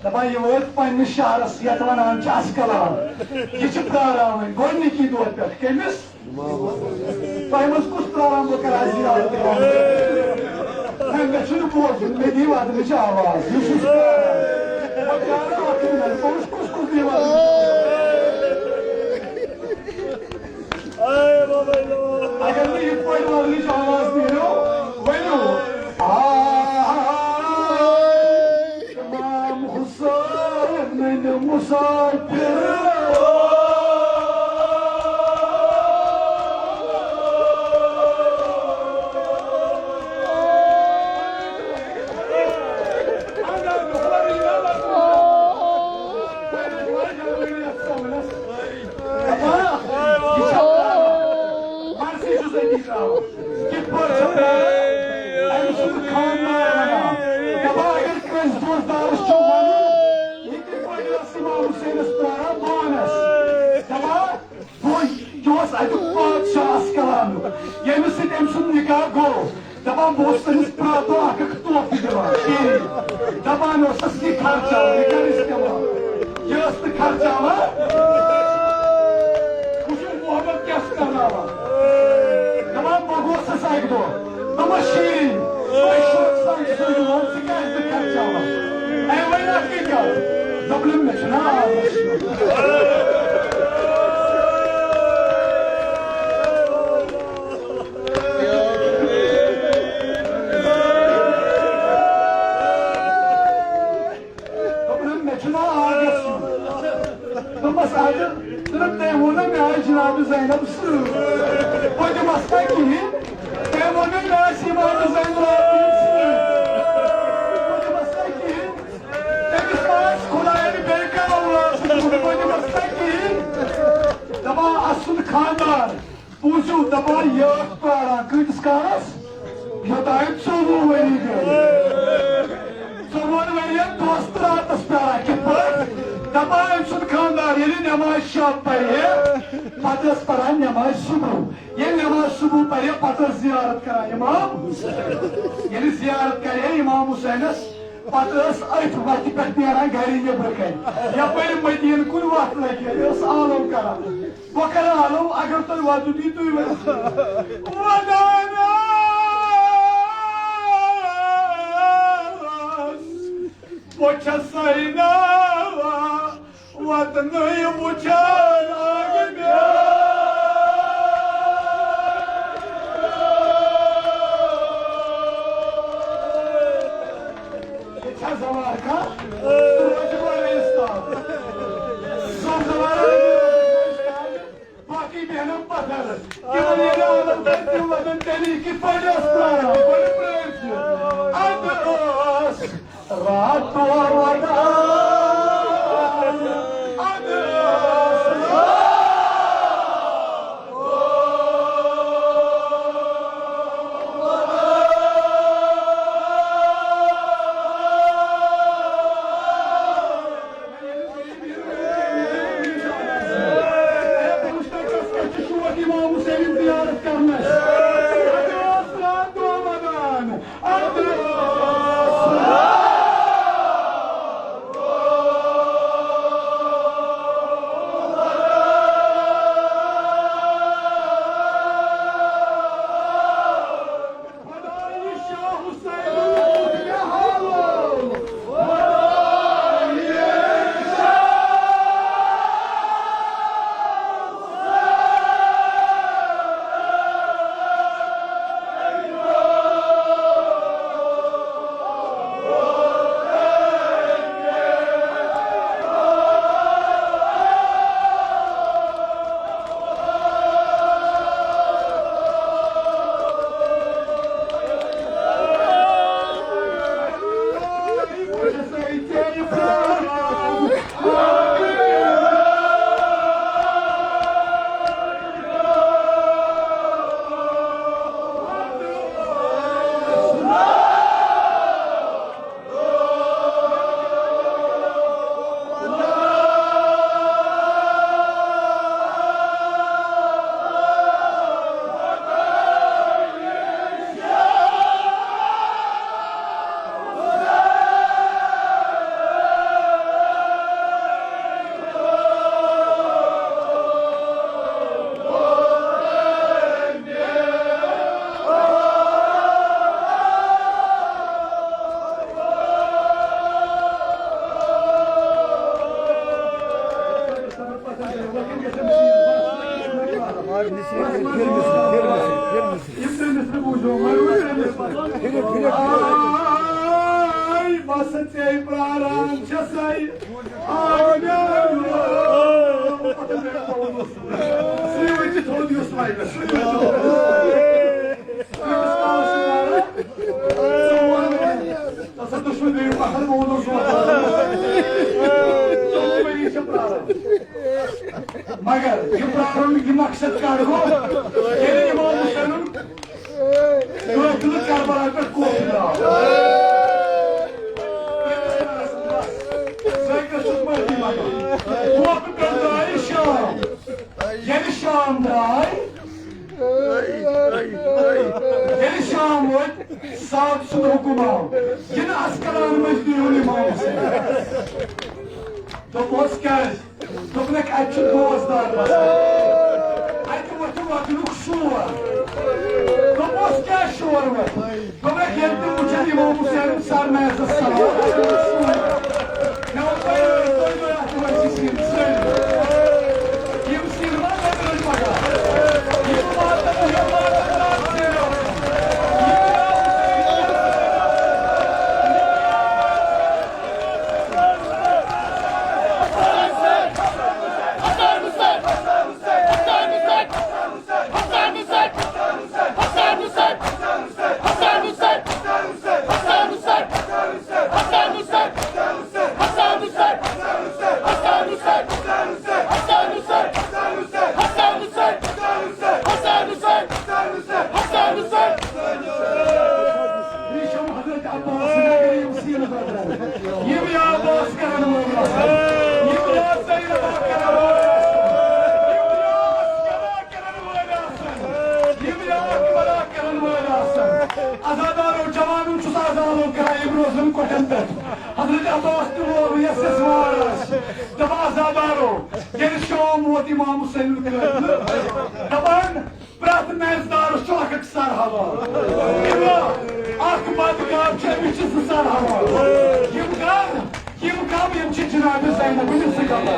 دپان، یہِ وٲتۍ پننِس شہرس، یتھ ونان چھِ اسکلان۔ یہِ چھِ پراران وۄنۍ گۄڈنِکی دۄہ پٮ۪ٹھ۔ کٔمِس؟ تۄہہِ منٛز کُس پراران بہٕ کرٕ ہا زیارت؟ نہ، مےٚ چھُنہٕ بوزُن، مےٚ دِیِو ادنٕچ آواز۔ یہِ چھُس پراران۔ بہٕ پرارٕ اکھ منٹ، بہٕ وٕچھٕ کُس کُس دِیہِ ادنٕچ آواز۔ اگر نہٕ یِتھ پٲٹھۍ وننٕچ آواز نیرو، ؤنِو، آ، امام حسین مسافر۔ دپان، یہِ چھا پراران؟ مرضی چھُس أتی ترٛاوان۔ کِتھ پٲٹھۍ چھا پراران؟ أمۍ سُنٛد خانٛدار ونان۔ دپان، اگر کٲنٛسہِ دوستدارس چھُ ونُن، یہِ کِتھ پٲٹھۍ ٲس امام حسینس پراران؟ بہٕ ونس۔ دپان، بہٕ یہِ اوس اتیُک بادشاہ اسکلانُک، ییٚمِس سۭتۍ أمۍ سُنٛد نکاح گوٚو۔ دپان، بہٕ اوسُس تٔمِس پرٛٮ۪تھ دۄہ اکھ اکھ تحفہٕ دِوان، شیٖرِتھ۔ دپان اوسُس، یہِ خرچاوان، یہِ کر استعمال؟ یہِ ٲس نہٕ خرچاوان۔ وٕچھِو، محبت کیٛاہ چھُ کرناوان۔ دپان، بہٕ گوٚوسَس اکہِ دۄہ، دوٚپمَس، شیٖرِتھ، تۄہہِ شوقہٕ سان چھُسو دِوان، ژٕ کیٛازِ نہٕ خرچاوان؟ أمۍ وَنہِ، اَتھ کیٛاہ کَرٕ؟ دوٚپنَم، مےٚ چھُنہ آبَس یُن۔ دوٚپُن، مےٚ چھُنہ آبَس یُن۔ دوٚپمَس، اَدٕ، دوٚپُن، تٔمۍ ووٚن نہ مےٚ آسہِ جناب زینب سۭتۍ۔ بہٕ دِمَس نہ کِہیٖنۍ۔ تٔمۍ ووٚن نہ مےٚ آسہِ امام زینب العابدین سۭتۍ۔ بہٕ دِمَس نہ کِہیٖنۍ۔ تٔمِس ما آسہِ خۄدایَن بیٚیہِ کانٛہہ اولاد سۭتۍ؟ بہٕ دِمَس نہ کِہیٖنۍ۔ دَپان، اَسُن خانٛدار۔ بوٗزِو، دَپان، یہِ ٲس پرٛاران کۭتِس کالَس؟ یوٚتام ژوٚوُہ ؤری گٔے۔ ژوٚوُہَن ؤرِیَن دۄہَس تہٕ راتَس پرٛاران۔ کِتھ پٲٹھۍ؟ دَپان، أمۍ سُنٛد خانٛدار ییٚلہِ نٮ۪ماز شب پَرِ ہے، پَتہٕ ٲس پَران نٮ۪ماز صُبح۔ ییٚلہِ نٮ۪ماز صُبح پَرِ ہے، پَتہٕ ٲس زیارت کَران اِمام حُسین۔ ییٚلہِ زیارت کَرِ ہے اِمام حُسینَس، پَتہٕ ٲس أتھۍ وَتہِ پٮ۪ٹھ نیران گَرِ نیٚبرٕ کَنہِ۔ یَپٲرۍ مدیٖنہٕ کُن وَتھ لَگہِ ہے، یہِ ٲس عالم کَران۔ بہٕ کَرٕ عالم، اگر تُہۍ وَدُن یی، تُہۍ ؤنِو۔ وَدان ٲس، بہٕ چھَس سَرِ ناوان، وَدنٕے وٕچھان آیہِ مےٚ۔ یہِ چھا زوار کانٛہہ؟ سُہ روزِ گۄڈَے اِسلام۔ سُہ زوار آسہِ گۄڈَے اِسلام۔ باقٕے بیٚہنَم پَتھر۔ تِمَن ییٚلہِ عادت گژھِ، تِم وَنَن، تیٚلہِ کِتھ پٲٹھۍ ٲس پرٛاران؟ گۄڈٕ پرٛٲرۍ زِ۔ اَدٕ ٲس راتو ودان، اَدٕ ٲس راتو آے، بس ژے پراران چھسے۔ آے، سُے وۄنۍ تہِ تھوٚد یُس وۄنۍ، سُے وۄنۍ تہِ تھوٚد۔ ژٕ وَن وۄنۍ، ژٕ ہسا دُشمن بیٚیہِ پَتھر ووٚن اوس وۄتھان۔ ژٕ وَن وۄنۍ، یہِ چھِ پرٛاران۔ مگر یہِ پرٛارُن، یہِ مقصد کَر گوٚو؟ ییٚلہِ اِمام حُسینُن قٲفلہٕ کربلا پٮ۪ٹھ کوفہِ درٛاو۔ سۄے قٕصہٕ چھُس معٲفی منٛگان۔ کوفہِ پٮ۪ٹھ درٛایہِ شام۔ ییٚلہِ شام درٛاے، ییٚلہِ شام وٲتۍ، صاحب سُنٛد حُکُم آو، یِنہٕ عسکران مٔنٛزۍ نیٖہُن اِمام حُسین۔ دوٚپمَس، کیٛازِ؟ دوٚپنَکھ، اَتہِ چھُ دوستدار بَسان۔ اَتہِ وۄتھِ وَتنُک شور۔ دوٚپمَس، کیٛاہ شور وۄتھِ؟ دوٚپنَکھ، ییٚلہِ تِم وٕچھن اِمام حُسین سر میزَس سوار، اَتہِ وۄتھِ شور۔ مےٚ ووٚن، تُہۍ، تُہۍ، تُہۍ، اَتہِ وۄتھِ سِنۍ سٲری۔ یِم سِنۍ ما وۄتھن پَگاہ؟ یِم واتن، یِم واتن راتھ سٕے۔ یِم یا عباس کرن وٲلۍ آسن، یِم یا زینبا کرن وٲلۍ آسن، یِم یا اکبرا کرن وٲلۍ آسن، یِم یا اکبرا کرن وٲلۍ آسن۔ عزادارو، جوانو، چھُس عزادارو کران، یِم روزن کۄٹھٮ۪ن پٮ۪ٹھ۔ حضرت عباس تہِ وول یَس یَس وار آسہِ۔ دَپان، عزادارو، ییٚلہِ شام ووت اِمام حُسینُن قٲفلہٕ، دَپان، پرٛٮ۪تھ میزدارس چھُ اکھ اکھ سر حوالہٕ۔ یِم اکھ بدکار چھُ، أمِس چھِ زٕ سر حوالہٕ۔ یِم کر؟ یِم کم؟ یِم چھِ جناب زینب بنت سکندر۔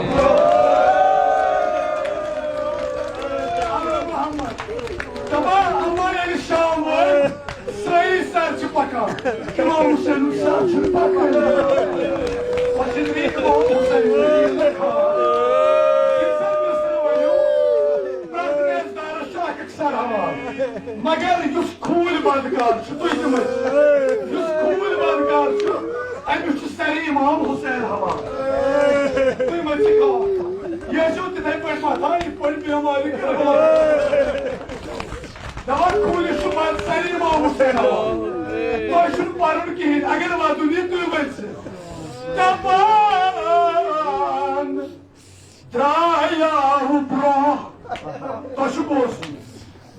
امر محمد۔ دپان، اما ییٚلہِ شام وٲتۍ، سٲری سر چھِ پکان۔ اِمام حُسینُک سر چھُنہٕ پکان۔ پتہٕ چھِ دِوان اِمام حُسین۔ یِم زن مےٚ سۭتۍ ؤنِو، پرٛٮ۪تھ میزدارس چھُ اکھ اکھ سر حوالہٕ۔ مگر یُس کھوٗلۍ بدکار چھُ، تُہۍ تہِ مٔژھِو۔ یُس کھوٗلۍ بدکار چھُ، أمِس چھُ سرِ اِمام حُسین حوالہٕ۔ تُہۍ مٔژھِو کتھ۔ یہِ ٲسِو تِتھے پٲٹھۍ متھان، یِتھ پٲٹھۍ بیمارِ کربلا۔ دپان، کھوٗلِس چھُ بد سرِ اِمام حُسین حوالہٕ۔ تۄہہِ چھُنہٕ پرُن کِہیٖنۍ، اگر ودُن یی، تُہۍ ؤسِو۔ دپان، درٛایاو برٛونٛہہ، تۄہہِ چھُ بوزُن،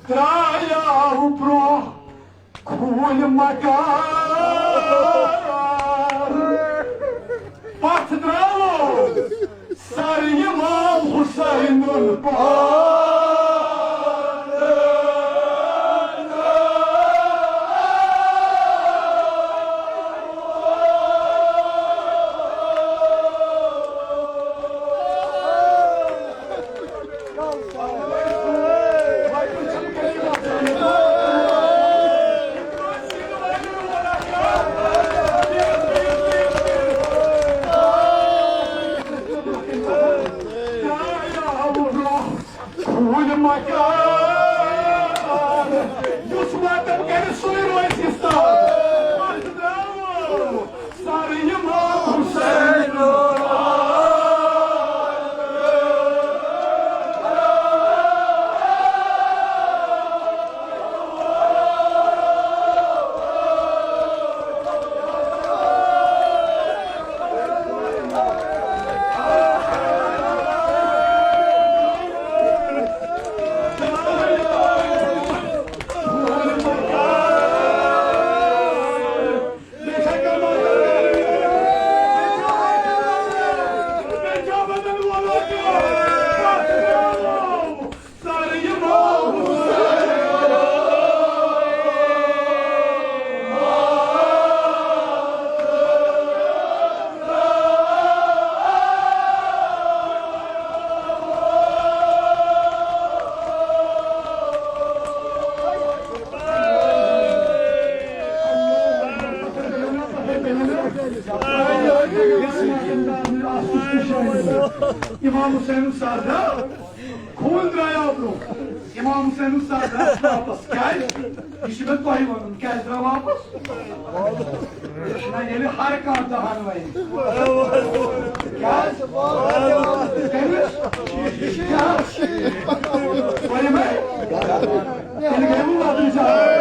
درٛایاو برٛونٛہہ کھوٗلۍ مکار، پتھ درٛاوو سر اِمام حُسینُن پار۔ ٹھوٗلۍ مکار، یُس ماتم کرِ، سُے روزِ اِستاد۔ پتھ درٛاوو سر اِمام حُسین۔ امام حسین سادہ، خون درٛایاو برٛونٛہہ۔ امام حسین سادہ واپس۔ کیٛازِ؟ یہِ چھُ مےٚ تۄہہِ وَنُن، کیٛازِ درٛاو واپس؟ نہ، ییٚلہِ ہر کانٛہہ دَہَن وَنہِ۔ کیٛازِ؟ کٔمِس؟ کیٛاہ؟ ؤنِو مےٚ؟ تیٚلہِ گٔیوٕ وَدٕنۍ زیادٕ۔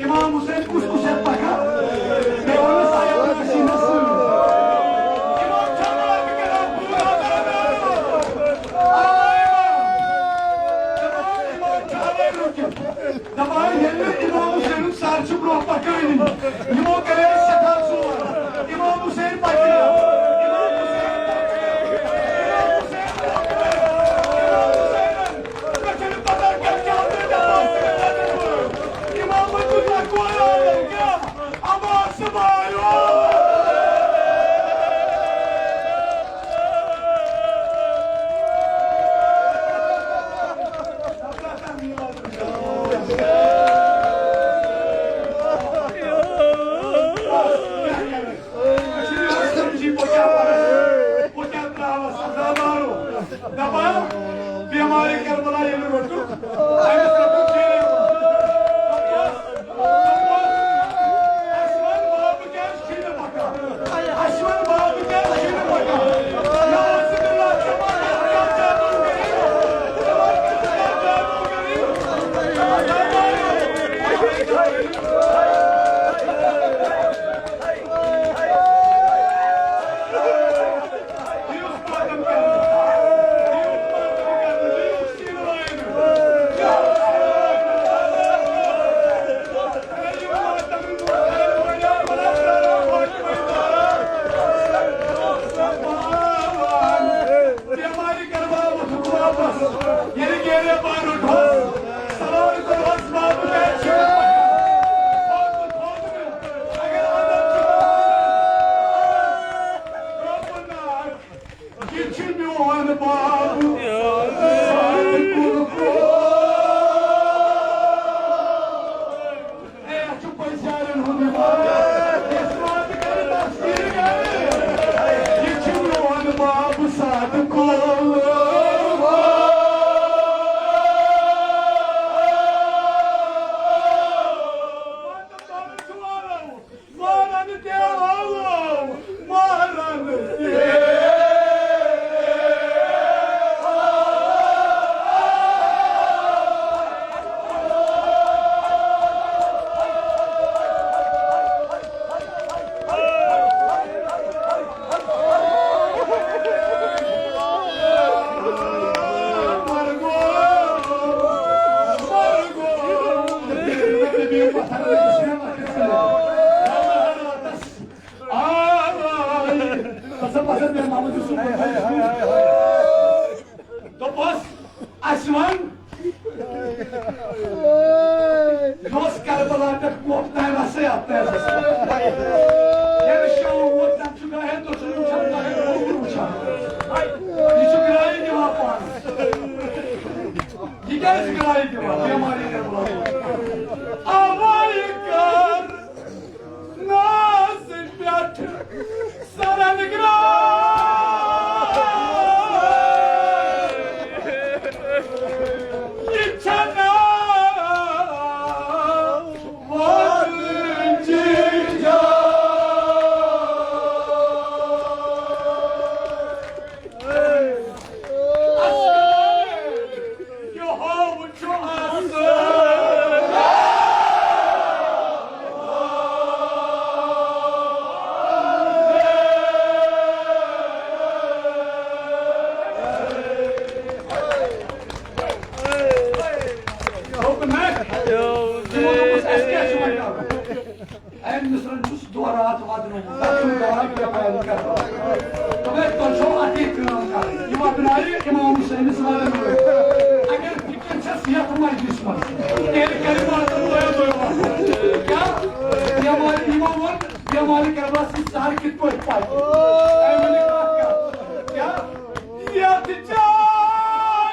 امام حسین کُس کُس ہیٚتھ پکان؟ بیٚیہِ ووٚنُس عیال نشینس سۭتۍ۔ امام چھا معافی کران؟ پوٗرٕ عدالت۔ امام چھا معافی کران؟ دپان، ییٚلہِ نہٕ امام حسینُک سر چھُ برونٛہہ پکٲنی، یِمو کرے سٮ۪ٹھاہ ژوٗر۔ امام حسین پکہِ۔ امام حسین پکہِ۔ امام حسین پکہِ۔ امام حسین۔ مےٚ چھَنہٕ پتہ کیٛاہ کیٛاہ ووٚن تٔمۍ۔ امام حسین کیٛاہ؟ امام حسین۔ دپان، بیمارِ کربلا ییٚلہِ روٚٹُکھ، أمِس روٚٹُکھ جیٖرِتھ۔ دوٚپمَس، دوٚپمَس، اَسہِ وَن بابہٕ کیٛازِ چھُے نہٕ پَکان؟ اَسہِ وَن بابہٕ کیٛازِ چھُے نہٕ پَکان؟ نعوذ باللہ، ژےٚ ما کَرِ کانٛہہ جادوگری؟ ژےٚ ما کَرِ کانٛہہ جادوگری؟ یہِ چھُ میون باب، سارے کُل کُل۔ اے، اَتھ چھُ پٔزیارٮ۪ن ہُنٛد عبادت۔ یَس وَتہِ کَرِ تسبیٖح گَرِ۔ یہِ چھُ میون باب، سادٕ کُل۔ وَتہٕ تَل چھُ وَلو۔ مارن تہِ آو، مارن تہِ۔ آے۔ پَزر، پَزر، مےٚ محمد یوسف۔ دوٚپُس، اَسہِ وَن، یہِ اوس کربلا پٮ۪ٹھ کوٚپ تام رَسٕے اَتھ تیزَس۔ ییٚلہِ شام ووت، تَتھ چھُ گاہے دٔچھُن وٕچھان، گاہے کھووُر وٕچھان۔ یہِ چھُ گرٛایہِ دِوان پانَس۔ یہِ کیٛازِ چھُ گرٛایہِ دِوان؟ بیمارِ کربلا۔ اَوَے کَر ناز پٮ۪ٹھ سرن گرٛاے۔ یہِ چھَنہٕ وۄنۍ چیٖز۔ اے مصرن چھُس دۄہ راتھ ودنومُت، تتھ چھُنہٕ دوا کینٛہہ پٲدٕ کران۔ دوٚپمَے، تۄہہِ چھو اَتھٕے کٲم کرٕنۍ۔ یہِ وۄپنایہِ امام حسینس ودن وٲلۍ۔ اگر فکر چھس یتھ مجلس منٛز، تیٚلہِ کرِ ودن وٲلۍ وۄپن۔ کیٛاہ؟ بیمارِ، یِمو ووٚن، بیمارِ کربلا سٕنٛز سر کِتھ پٲٹھۍ پکہِ؟ اے ؤنِو کتھ کتھ۔ کیٛاہ؟ یتھ جایہِ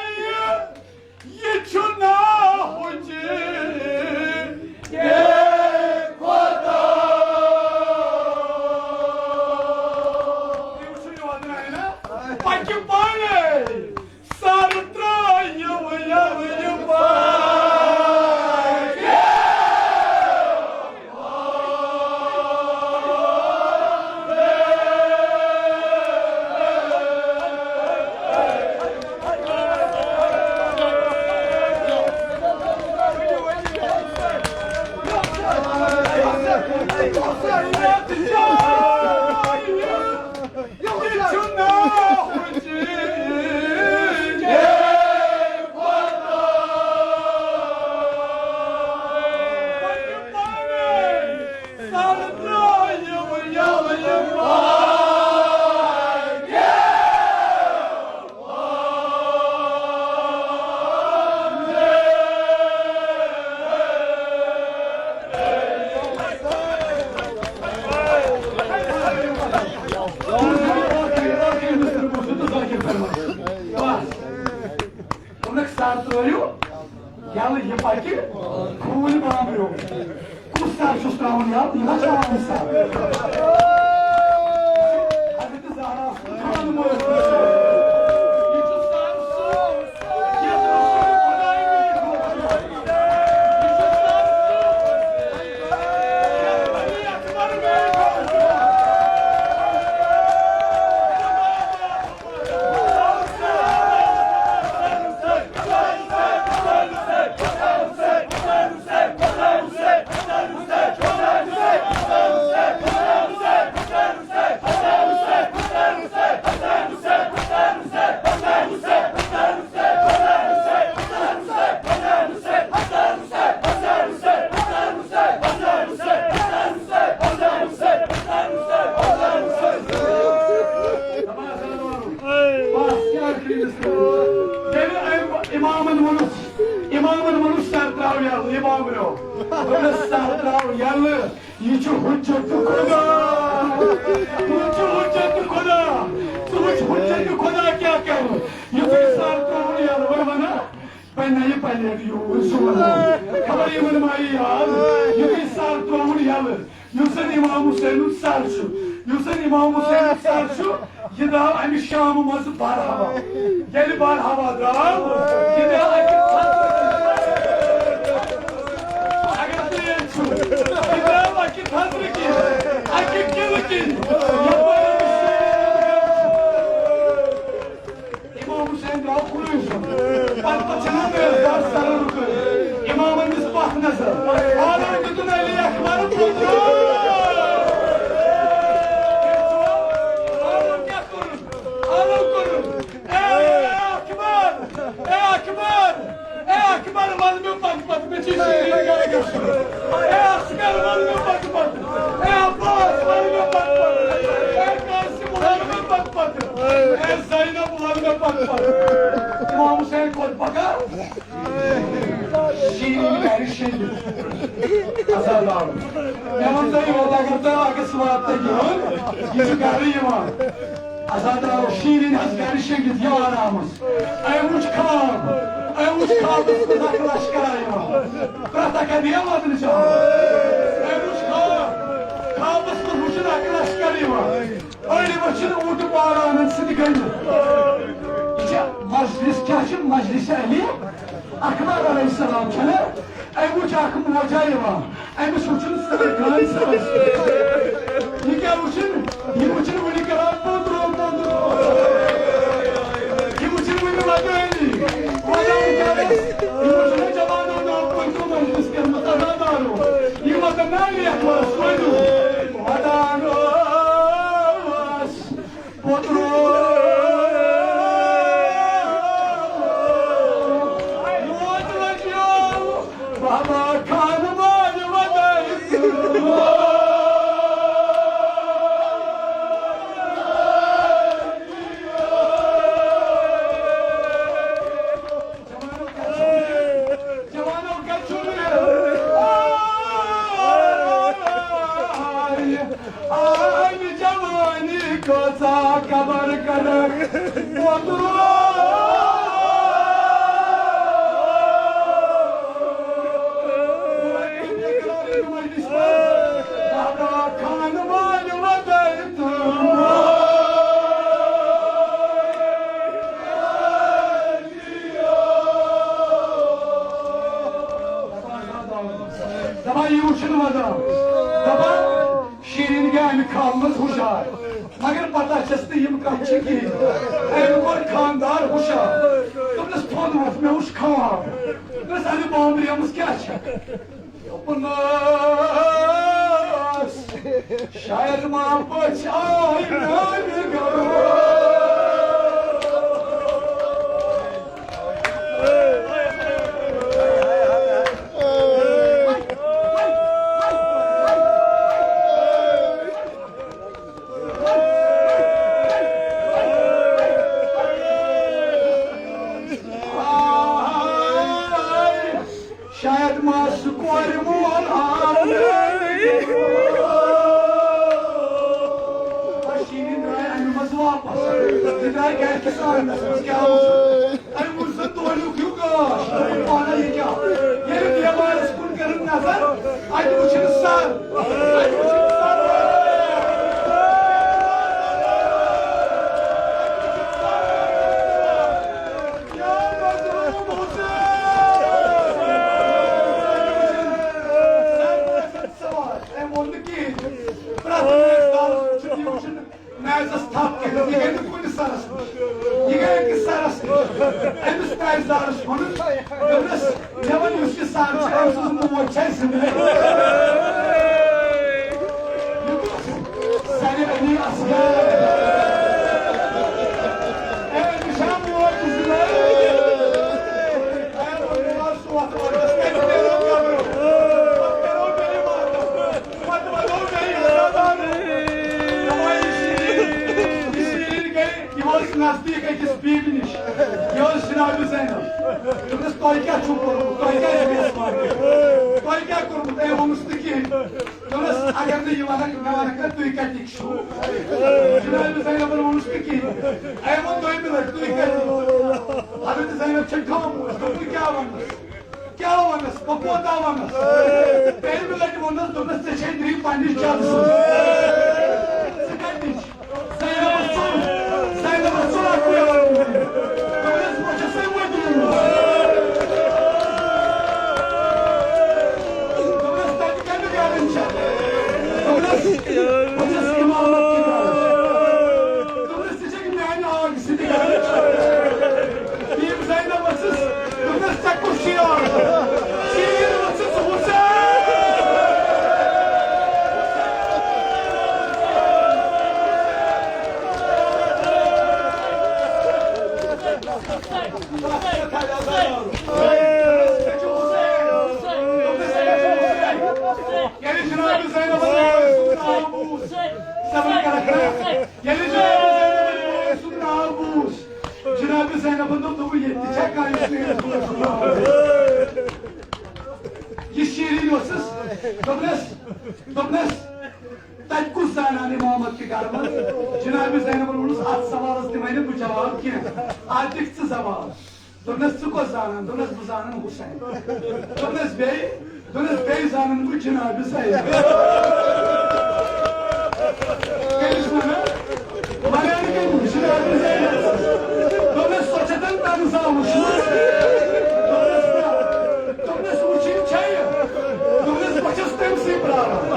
بس۔ دوٚپنکھ، سر ترٲیِو یلہٕ، یہِ پکہِ ٹھوٗلۍ بامبریو۔ کُس سر چھُس ترٛاوُن یلہٕ؟ یہِ ما چھُ عام سر؟ حضرت زہرا سُنٛد خانہٕ مٲلۍ۔ یہِ چھُ سر سُہ، یَتھ رسول خۄداے میٖٹھ۔ یہِ چھُ سر سُہ، یَتھ علی اکبر میٖٹھ۔ بس، کیٛاہ کٔرِتھ؟ ییٚلہِ أمۍ اِمامن ووٚنُس، اِمامن ووٚنُس، سر ترٛاو یَلہٕ، اِمام برٛونٛہہ۔ دوٚپنس، سر ترٛاو یَلہٕ، یہِ چھُ حجت خدا۔ یہِ چھُ حجت خدا۔ ژٕ وٕچھ حجت خدا کیٛاہ کرِ۔ یُتھُے سر ترٛووُن یَلہٕ، وۄنۍ وَنہ، وۄنۍ نہ یہِ پلیٹ یوٗر سون۔ خبر یِمن ما یی یاد۔ یُتھُے سر ترٛووُن یَلہٕ، یُس زن امام حسینُک سر چھُ، یُس زن امام حسینُک سر چھُ، یہِ درٛاو امہِ شامہٕ منٛزٕ بر ہوا۔ ییٚلہِ بر ہوا درٛاو، یہِ درٛاو اکہِ تھزرٕ کِنۍ۔ اگر تُہۍ ییٚتہِ چھِو، یہِ درٛاو اکہِ تھزرٕ کِنۍ، اکہِ قلعہٕ کِنۍ، یپٲرۍ أمِس سۭتۍ امام حسین درٛاو کُنُے زوٚن۔ پتہٕ پتہٕ چھِنہٕ میزدار سرن رُکٲوِتھ۔ امامن دِژ پتھ نظر۔ آلو دیُتُن علی اکبر پوٚتُن۔ آلو کیٛاہ کوٚرُن؟ آلو کوٚرُن۔ A Akbar! A Akbar! A Akbar, وَل مےٚ پتہٕ پتہٕ، مےٚ چھِ شیٖرِن گرِ گژھُن۔ اے اصغر، وَل مےٚ پتہٕ پتہٕ۔ اے عباس، وَل مےٚ پتہٕ پتہٕ۔ اے قاسم، وَل مےٚ پتہٕ پتہٕ۔ اے زینب، وَل مےٚ پتہٕ پتہٕ۔ امام حسین کوٚت پکان؟ شیٖرِن گرِ شیٚنگِتھ۔ عزادار۔ مےٚ ووٚن تۄہہِ یوت، اگر تۄہہِ اگس واتنہٕ یِہُنٛد، یہِ چھُ گرٕ یِوان۔ عزادارو، شیٖرِن حظ گرِ شیٚنگِتھ یہِ آرامس۔ أمۍ وُچھ خواب، أمۍ وُچھ خوابس منٛز اکھ لشکرا یِوان۔ پرٛٮ۪تھ اکھ اَدٕ یہِ وَدنہٕ چھُ آمُت۔ أمۍ وُچھ خواب، خوابس منٛز وُچھُن اکھ لشکر یِوان۔ أڑۍ وٕچھِن اوٗنٹہٕ پارانن سۭتۍ گٔنٛڈِتھ۔ یہِ چھےٚ مجلس، کیٛاہ چھِ مجلس علی اکبر علیہ السلام چھَنہ؟ أمۍ وٕچھ اکھ موجا یِوان، أمِس وٕچھُن سرکان سرس۔ یہِ کیٛاہ وٕچھُن؟ یہِ وٕچھُن وٕنہِ کران پوٚدرو پوٚدرو۔ یہِ وٕچھُن وٕنہِ ودٲنی۔ ودان کیٛاہ گژھِ؟ یہِ وٕچھُن جوانو ناو پٔتِو مجلس کٔرمٕژ عزادارو۔ یہِ ودان نہ علی اکبرس ؤنِو۔ ودان اوس۔ پوٚتُر ووت لٔجیو بابا خان ماجہِ ودٲے تہٕ۔ جوانو کتہِ چھُو؟ آے، آے جوانی کۭژاہ قبر کرکھ، پوٚتُر۔ دادا خان ماجہِ ودٲے تہٕ۔ دپان، یہِ وٕچھُن ودان۔ دپان، شیٖرِن گٔے اَمہِ خابہٕ منٛز ہُشار، مگر پتہ چھَس نہٕ یِم کَتھ چھِ کِہیٖنۍ۔ أمۍ کوٚر خانٛدار ہُشار۔ دوٚپنَس، تھوٚد ووٚتھ، مےٚ وٕچھ خواب۔ دوٚپنَس، اَمہِ بامبریمٕژ کیٛاہ چھےٚ؟ دوٚپنَس، شاید ما پٔژھۍ آے میٛانہِ گرٕ۔ شاید ما سُہ کورِ مول آو۔ پشیٖنی درٛاے اَمہِ منٛز واپس۔ گرِ کِس آنٛگنَس منٛز کیٛاہ وٕچھُن؟ أمۍ وٕچھ زَن دۄہلیُک ہیوٗ گاش۔ أمۍ وَنان، یہِ کیٛاہ؟ ییٚلہِ دیوارَس کُن کٔرٕن نظر، اَتہِ وٕچھِن سَر۔ اَتہِ وٕچھِن سَر۔ یا مظلوم حسین! سَر وٕچھِن سوال۔ أمۍ ووٚن نہٕ کِہیٖنۍ۔ پرٛٮ۪تھ کٲنٛسہِ سَرَس وٕچھِن، یہِ وٕچھِن۔ میزس تھپھ کٔرِتھ، یہِ گٔے نہٕ کُنہِ سرس نِش۔ یہِ گٔے أکِس سرس نِش۔ أمِس میزدارس ووٚنُن، دوٚپنس، "مےٚ وَن، یُس یہِ سر چھُ، أمۍ سٕنٛز موج چھےٚ زِندٕ؟" یہِ گوٚو سرِ علی اصغر۔ اے، أمِس چھا موج زِندٕ؟ اے، وۄنۍ وَن، سُہ وَتھ وَتھ، أسۍ نیرو قبرٕ۔ پتہٕ کرو بیٚیہِ ماتم۔ پتہٕ وَنو بیٚیہِ ہزار۔ دَپان، یہِ شیٖرِن، یہِ شیٖرِن گٔے، یہِ اوس نزدیٖک أکِس بیبہِ نِش۔ یہِ اوس جناب زینب۔ دوٚپنَس، "تۄہہِ کیٛاہ چھُو کوٚرمُت؟ تۄہہِ کیٛازِ چھُو یَس وَنان؟ تۄہہِ کیٛاہ کوٚرمُت؟ أمۍ ووٚنُس نہٕ کِہیٖنۍ۔" دوٚپنَس، "اگر نہٕ یہِ وَنَکھ، مےٚ وَنَکھ نا، تُہۍ کَتِکۍ چھِو؟" جناب زینبَن ووٚنُس نہٕ کِہیٖنۍ۔ أمۍ ووٚن دوٚیمہِ لَٹہِ، "تُہۍ کَتِکۍ؟" حضرت زینب چھےٚ خاموش، دوٚپُن، "کیٛاہ وَنَس؟" کیٛاہ وَنَس؟ بہٕ کوتاہ وَنَس؟ تٔمۍ لَٹہِ ووٚنُس، دوٚپنَس، "ژےٚ چھے درٛے پنٛنِس جَدٕ سۭتۍ۔ ژٕ کَتہِ چھِ؟" زینبَس ژوٚل، زینبَس ژوٚل اَکھ پیالہٕ۔ دوٚپنَس، "بہٕ چھَسَے وۄنۍ دوٗر۔" دوٚپنَس، "تَتہِ کَمہِ گَرَن چھےٚ؟" دوٚپنَس، "بہٕ چھَس اِمامَت کہِ گَرَس۔" دوٚپنَس، "ژٕ چھَکھ میٛانہِ آگہٕ سۭتۍ گَرَس۔" بیم زینب ؤژھٕس، دوٚپنَس، "ژےٚ کُس چھُے یار؟" شیٖر ؤژھٕس، "حسین!" ییٚلہِ جناب زینب سُنٛد ناو بوٗز، صبر کر۔ ییٚلہِ جناب زینب سُنٛد ناو بوٗز، جناب زینبن دوٚپ، دوٚپُن، "ییٚتہِ تہِ چھا کانٛہہ یُس نہٕ یَتھ بٲژ سُنٛد ناو ہیٚیہِ؟" یہِ شیٖرِن اوسُس، دوٚپنَس، دوٚپنَس، "تَتہِ کُس زانان اِمامت کہِ گرٕ منٛز؟" جناب زینبن ووٚنُس، "اَتھ سوالَس دِمَے نہٕ بہٕ جواب کینٛہہ، اَتھ دِکھ ژٕ زواب۔" دوٚپنَس، "ژٕ کۄس زانان؟" دوٚپنَس، "بہٕ زانان حُسین۔" دوٚپنَس، "بیٚیہِ؟" دوٚپنَس، "بیٚیہِ زانان بہٕ جناب زینب۔" کٔمِس وَنان؟ وَنان کٔمِس؟ جناب زینب۔ دوٚپنَس، "سۄ چھےٚ تَنہٕ تَنہٕ زامٕژ وٕچھ۔" دوٚپنَس، "نہ۔" دوٚپنَس، "وٕچھِنۍ چھےٚ یہِ؟" دوٚپنَس، "بہٕ چھَس تٔمۍ سٕے پرٛاران۔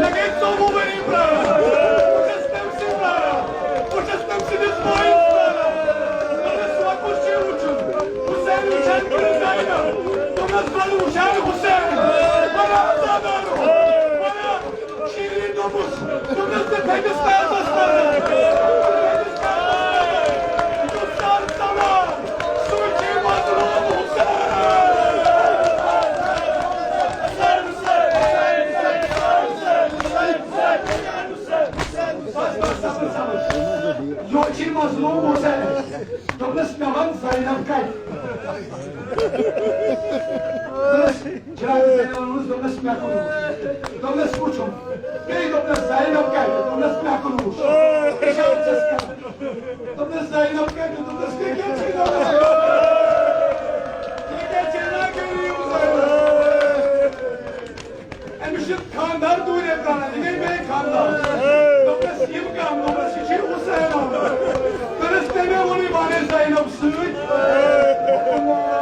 مےٚ گٔے ژوٚوُہ ؤری پرٛاران۔ بہٕ چھَس تٔمۍ سٕے پرٛاران۔ بہٕ چھَس تٔمۍ سٕنٛدِس بٲیِس پرٛاران۔" دوٚپنَس، "وۄنۍ کُس چھُے وٕچھُن؟ حُسین وٕچھان کِنہٕ زینب؟" دوٚپنَس، "بہٕ وٕچھان حُسین۔" واریاہ عذاب آو۔ واریاہ شیٖرِن دوٚپُس، دوٚپنَس، "ژٕ تھٔکِس تازَس تَل۔ ژٕ تھٔکِس تازَس تَل۔ ژٕ سَر ژَلان۔ سُے چھُے مظلوم حُسین۔" بس، بس، صبر، صبر۔ یورٕ چھُے مظلوم حُسین۔ دوٚپنَس، "مےٚ وَن زینب کَتہِ؟" دوٚپنَس، جناب زینبَن ووٚنُس، دوٚپنَس، "مےٚ کُن وٕچھ۔" دوٚپنَس، "وٕچھُم۔" بیٚیہِ دوٚپنَس، "زینب کَتہِ؟" دوٚپنَس، "مےٚ کُن وٕچھ۔" اِشارٕ چھَس کران۔ دوٚپنَس، "زینب کَتہِ؟" دوٚپنَس، "تُہۍ کیٛاہ چھِو وَنان؟ تُہۍ کیٛاہ چھِو وَنان؟ کٔرِو زینب۔" أمِس چھِ خانٛدار دوٗرے پرٛاران، یہِ گٔے مےٚ خانٛدار۔ دوٚپنَس، "یِم کَم؟" دوٚپنَس، "یہِ چھُے حُسین آمُت۔" دوٚپنَس، "تٔمۍ ووٚنُے وَنے زینب سۭتۍ۔" دوٚپنَس،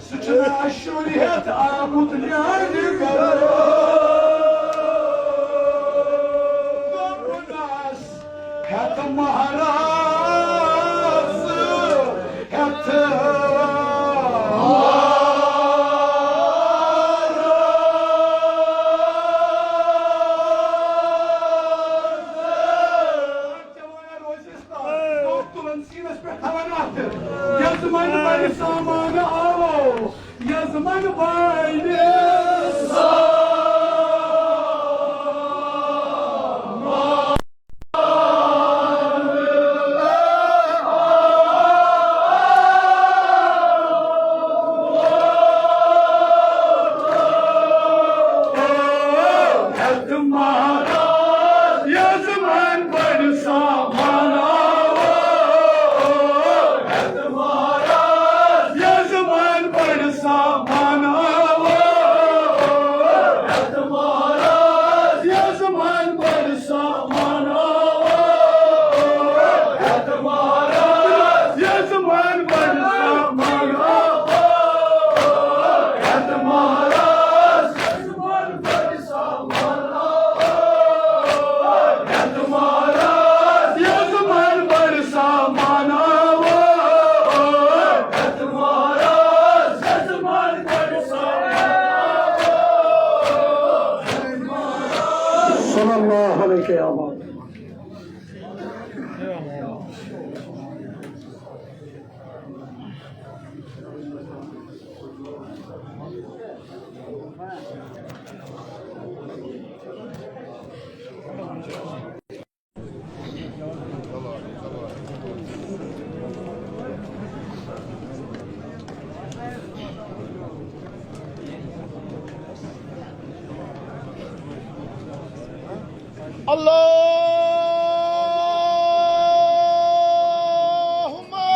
"سُہ چھُنہٕ اَشُر ہٮ۪تھ آمُت میٛانہِ گَرٕ۔" دوٚپنَس، ہٮ۪تھ مہراز، ہٮ۪تھ مہراز۔ جوان روزِ اسلام، کوٚت تُلن سیٖنس پٮ۪ٹھ تھاوان اَتھٕ۔ یزمن بنہِ سامان آو، یزمن بنہِ سامان۔ ہیٚتھ مہراز یزمن بنہِ سامان۔ قیامت۔ اللهم محمد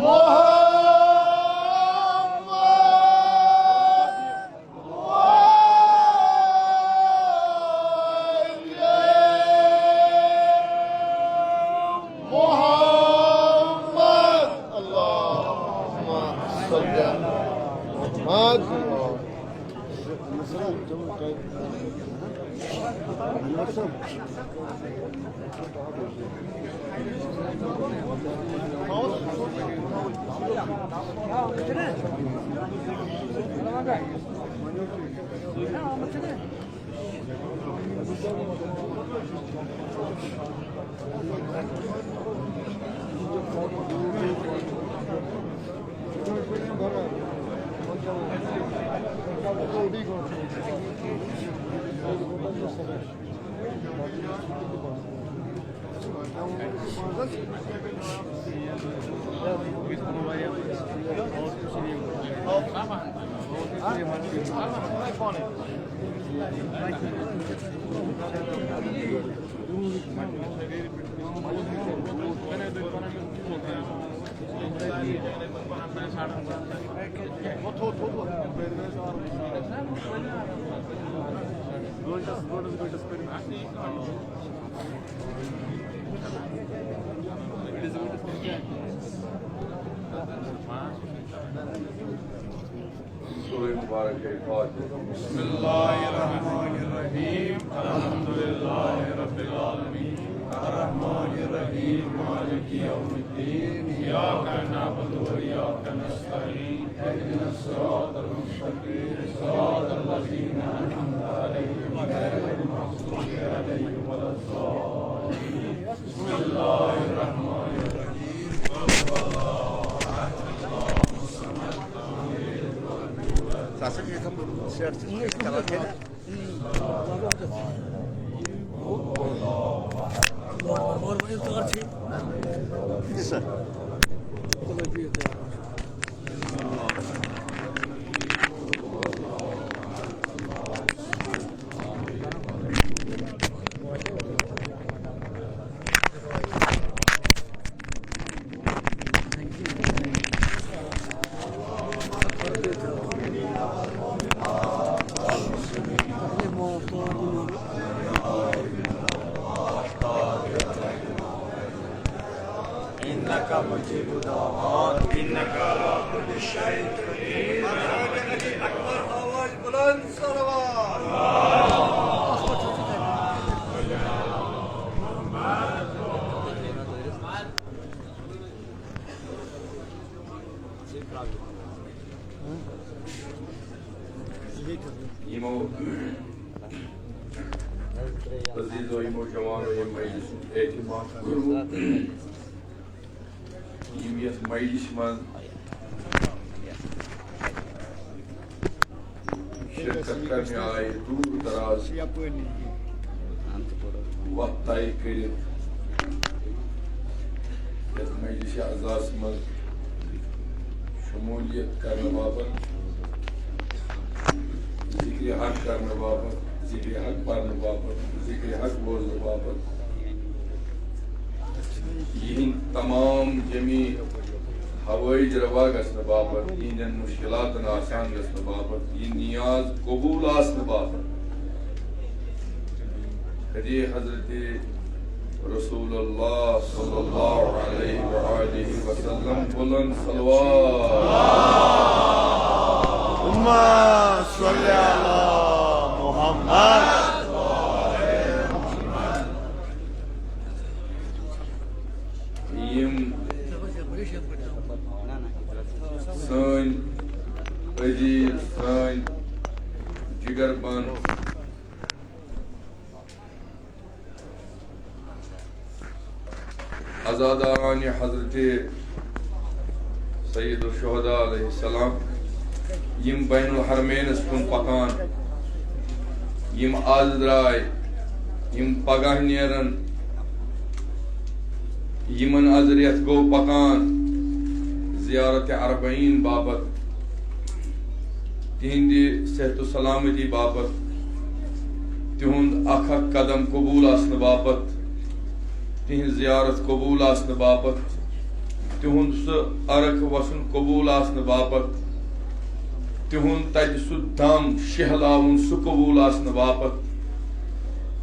وآل محمد۔ اللهم صل على محمد۔ سورہ مبارک فاتحہ۔ بسم اللہ الرحمن الرحیم۔ الحمد للہ رب العالمین۔ الرحمن الرحیم۔ مالک یوم الدین۔ ایاک نعبد و ایاک نستعین۔ اهدنا الصراط المستقیم۔ صراط الذین انعمت علیہم غیر المغضوب علیہم ولا الضالین۔ بسم اللہ الرحمن الرحیم۔ قل هو اللہ احد، اللہ الصمد۔ إنك مجيب الدعوات، إنك على كل شيء قدير۔ أكبر، آواز بلند، صلوات۔ یِمو عزیزو، یِمو جوانو ییٚمہِ مجلسُک اہتمام کوٚرمُت، یِم یَتھ مجلسہِ منٛز شرکت کرنہِ آیہِ، دوٗر دراز وتھ طے کٔرِتھ یتھ مجلس عزاس منٛز شمولیت کرنہٕ باپتھ، ذکر حق کرنہٕ باپتھ، ذکر حق پرنہٕ باپتھ، ذکر حق بوزنہٕ باپتھ، یِہنٛد تمام جمیع حوٲیج روا گژھنہٕ باپتھ، یِہنٛدٮ۪ن مشکلاتن آسان گژھنہٕ باپتھ، یہِ نیاز قبول آسنہٕ باپتھ، خدی حضرت رسول اللہ صلی اللہ علیہ وآلہ وسلم بلند صلوات۔ اللہم صل علی محمد۔ یِم عزاداران حضرت سید الشہداء علیہ السلام، یم بین الحرمینس کن پکان، یم از درائے، یم پگاہ نیرن، یمن از ریتھ گو پکان زیارت اربعین باپت، تہندِ صحت و سلامتی باپت، تہند اکھ اکھ قدم قبول آسنہٕ باپت، تہنز زیارت قبول آسنہٕ باپت، تہند سُہ عرق وسُن قبول آسنہٕ باپت، تہند تتہِ سُہ دم شہلاوُن سُہ قبول آسنہٕ باپت،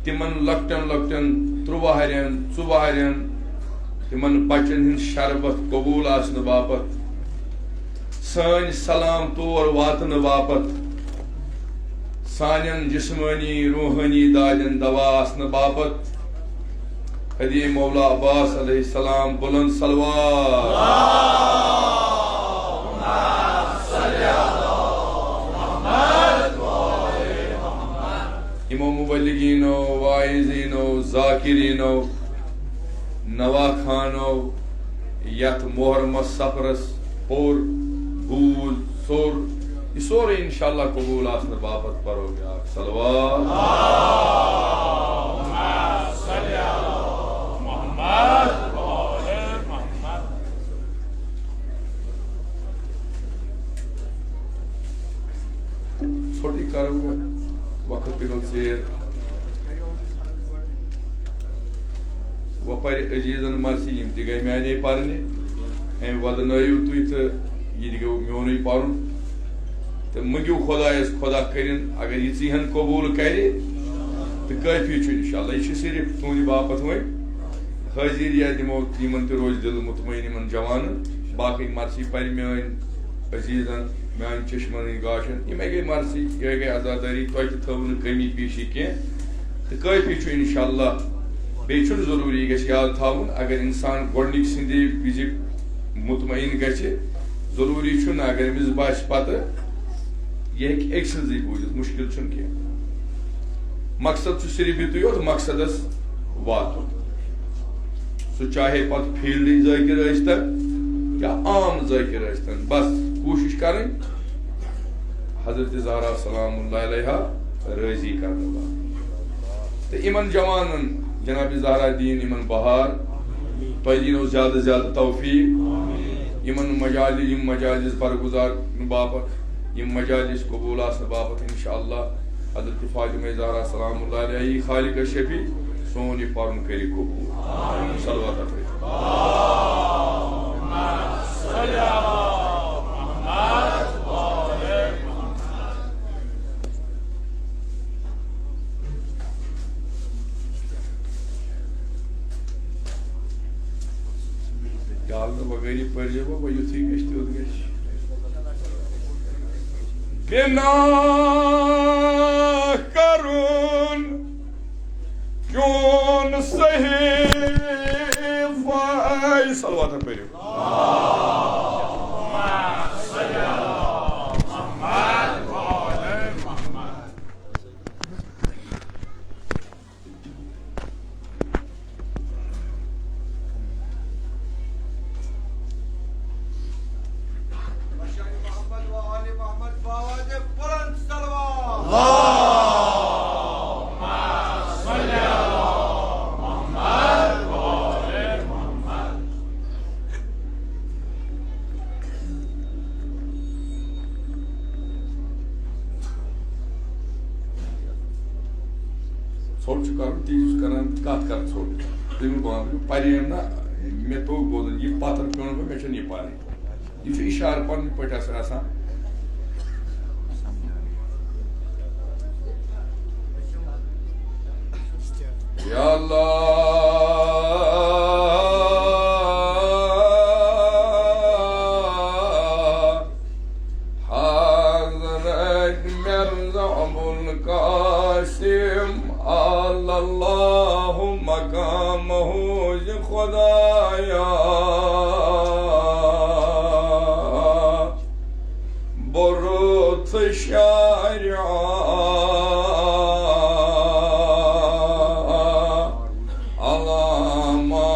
تمن لۄکٹٮ۪ن لۄکٹٮ۪ن ترٛوہرٮ۪ن، ژُوہرٮ۪ن، تمن بچن ہند شربت قبول آسنہٕ باپت، سٲنۍ سلام تور واتنہٕ باپت، سانٮ۪ن جسمٲنی روحٲنی دادٮ۪ن دوا آسنہٕ باپت، خدی مولا عباس علیہ السلام بلند صلوات۔ یِمو مبلغینو، واعظینو، ذاکرینو، نواخانو، یتھ محرمس سفرس پوٚر، بوٗز، ژوٚر، یہِ سورُے انشاءاللہ قبول آسنہٕ باپتھ پرو بیاکھ صلوات۔ ژھوٚٹٕے کرو وۄنۍ، وقت تہِ گوٚو ژیر۔ وۄنۍ پرِ عزیزن مرثی، یِم تہِ گٔے میانے پرنہِ۔ أمۍ ودنٲیِو تُہۍ تہٕ یہِ تہِ گوٚو میونُے پرُن۔ تہٕ مٔنٛگِو خۄدایس، خۄدا کٔرِن، اگر یہِ ژیٖہن قبوٗل کرِ تہٕ کٲفی چھُ انشاءاللہ۔ یہِ چھُ صرف تُہنٛدِ باپتھ وۄنۍ حٲضِر، یا دِمو یِمن تہِ روزِ دِل مطمئن، یِمن جوانن۔ باقٕے مرثی پرِ میٲنۍ عزیزن، میانہِ چشمن ہٕنٛدۍ گاشن، یِمے گٔے مرثی، یِہے گٔے عزادٲری، تۄہہِ تہِ تھٲوٕو نہٕ کٔمی پیٖشی کینٛہہ، تہٕ کٲفی چھُ انشاءاللہ۔ بیٚیہِ چھُنہٕ ضروٗری، یہِ گژھِ یاد تھاوُن، اگر انسان گۄڈنِکۍ سٕنٛدِ وِزِ مطمئن گژھِ، ضروٗری چھُنہٕ، اگر أمِس باسہِ پتہٕ، یہِ ہیٚکہِ أکۍ سٕنٛزٕے بوٗزِتھ، مُشکِل چھُنہٕ کینٛہہ۔ مقصد چھُ صرف یُتُے یوت، مقصدس واتُن۔ سُہ چاہے پتہٕ فیلڈٕچ ذٲکِر ٲسۍتن یا عام ذٲکِر ٲسۍتن، بس کوٗشِش کرٕنۍ حضرت زہرا سلام اللہ علیہا رٲضی کرنہٕ باپتھ۔ تہٕ یِمن جوانن جناب زہرا دِیِن یِمن بہار، تۄہہِ دِیِنو زیادٕ زیادٕ توفیٖق۔ یِمن مجالہِ، یِم مجالس برگزار کرنہٕ باپتھ، یِم مجالس قبوٗل آسنہٕ باپتھ انشاءاللہ۔ حضرت فاطمہ زہرا سلام اللہ علیہا، خالق شفیع سون یہِ پرُن کٔرِ قبوٗل۔ صلوات پٔرِو۔ یا اللہ، وۄنۍ گٔے یہِ پٔرۍزیو وۄنۍ، وۄنۍ یُتھُے گژھِ تیُتھ گژھِ۔ بنا کرُن چون صحیفہ۔ صلوات پٔرِو۔ ژھوٚٹ چھُ کرُن، تی چھُس کران، کتھ کر ژھوٚٹ؟ تٔمۍ ووٚن، بہٕ پرے نہ، مےٚ توٚگ بوزُن، یہِ پتھر پیوٚن گوٚو، مےٚ چھَنہٕ یہِ پرٕنۍ۔ یہِ چھُ اِشارٕ پنٕنۍ پٲٹھۍ آسان، آسان۔ یا اللہ، حضرت مرزا ابوالقاسم علی اللہ مقامہ، خدایا، برُتھ شارع علامہ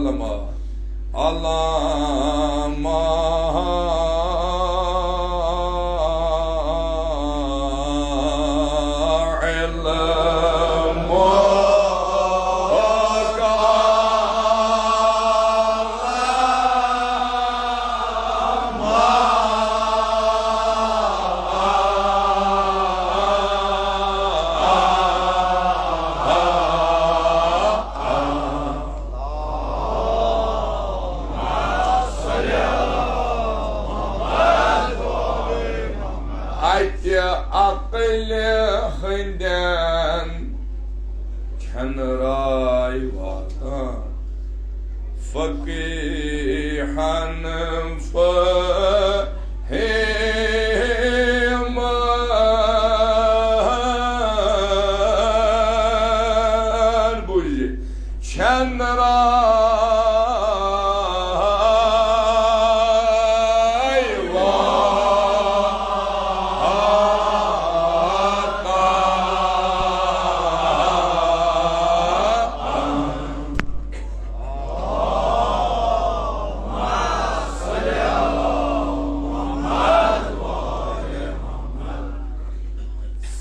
علامہ، علامہ، علامہ۔ اتہِ عقلہِ ہٕنٛدٮ۪ن چھَنہٕ راے واتان، فقیٖہن فہیٖمن۔ بوٗزِو، چھَنہٕ راے واتان۔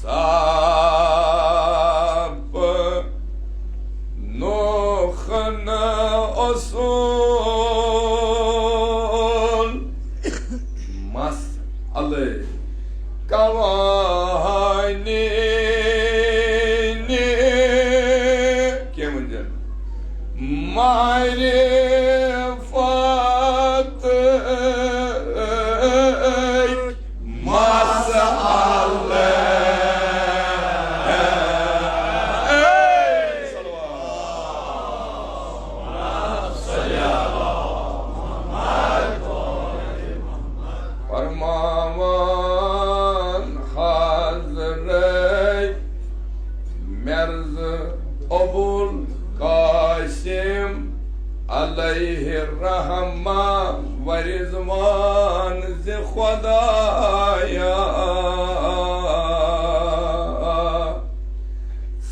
صاحب نوخن اصول مسئلے کوانی کیٛاہ ؤنۍ زٮ۪ن؟ معرفت مسئلہ۔ فرماوان حضرت مرزا ابوالقاسم علیہ رحمہ و رضوان زِ خدایا،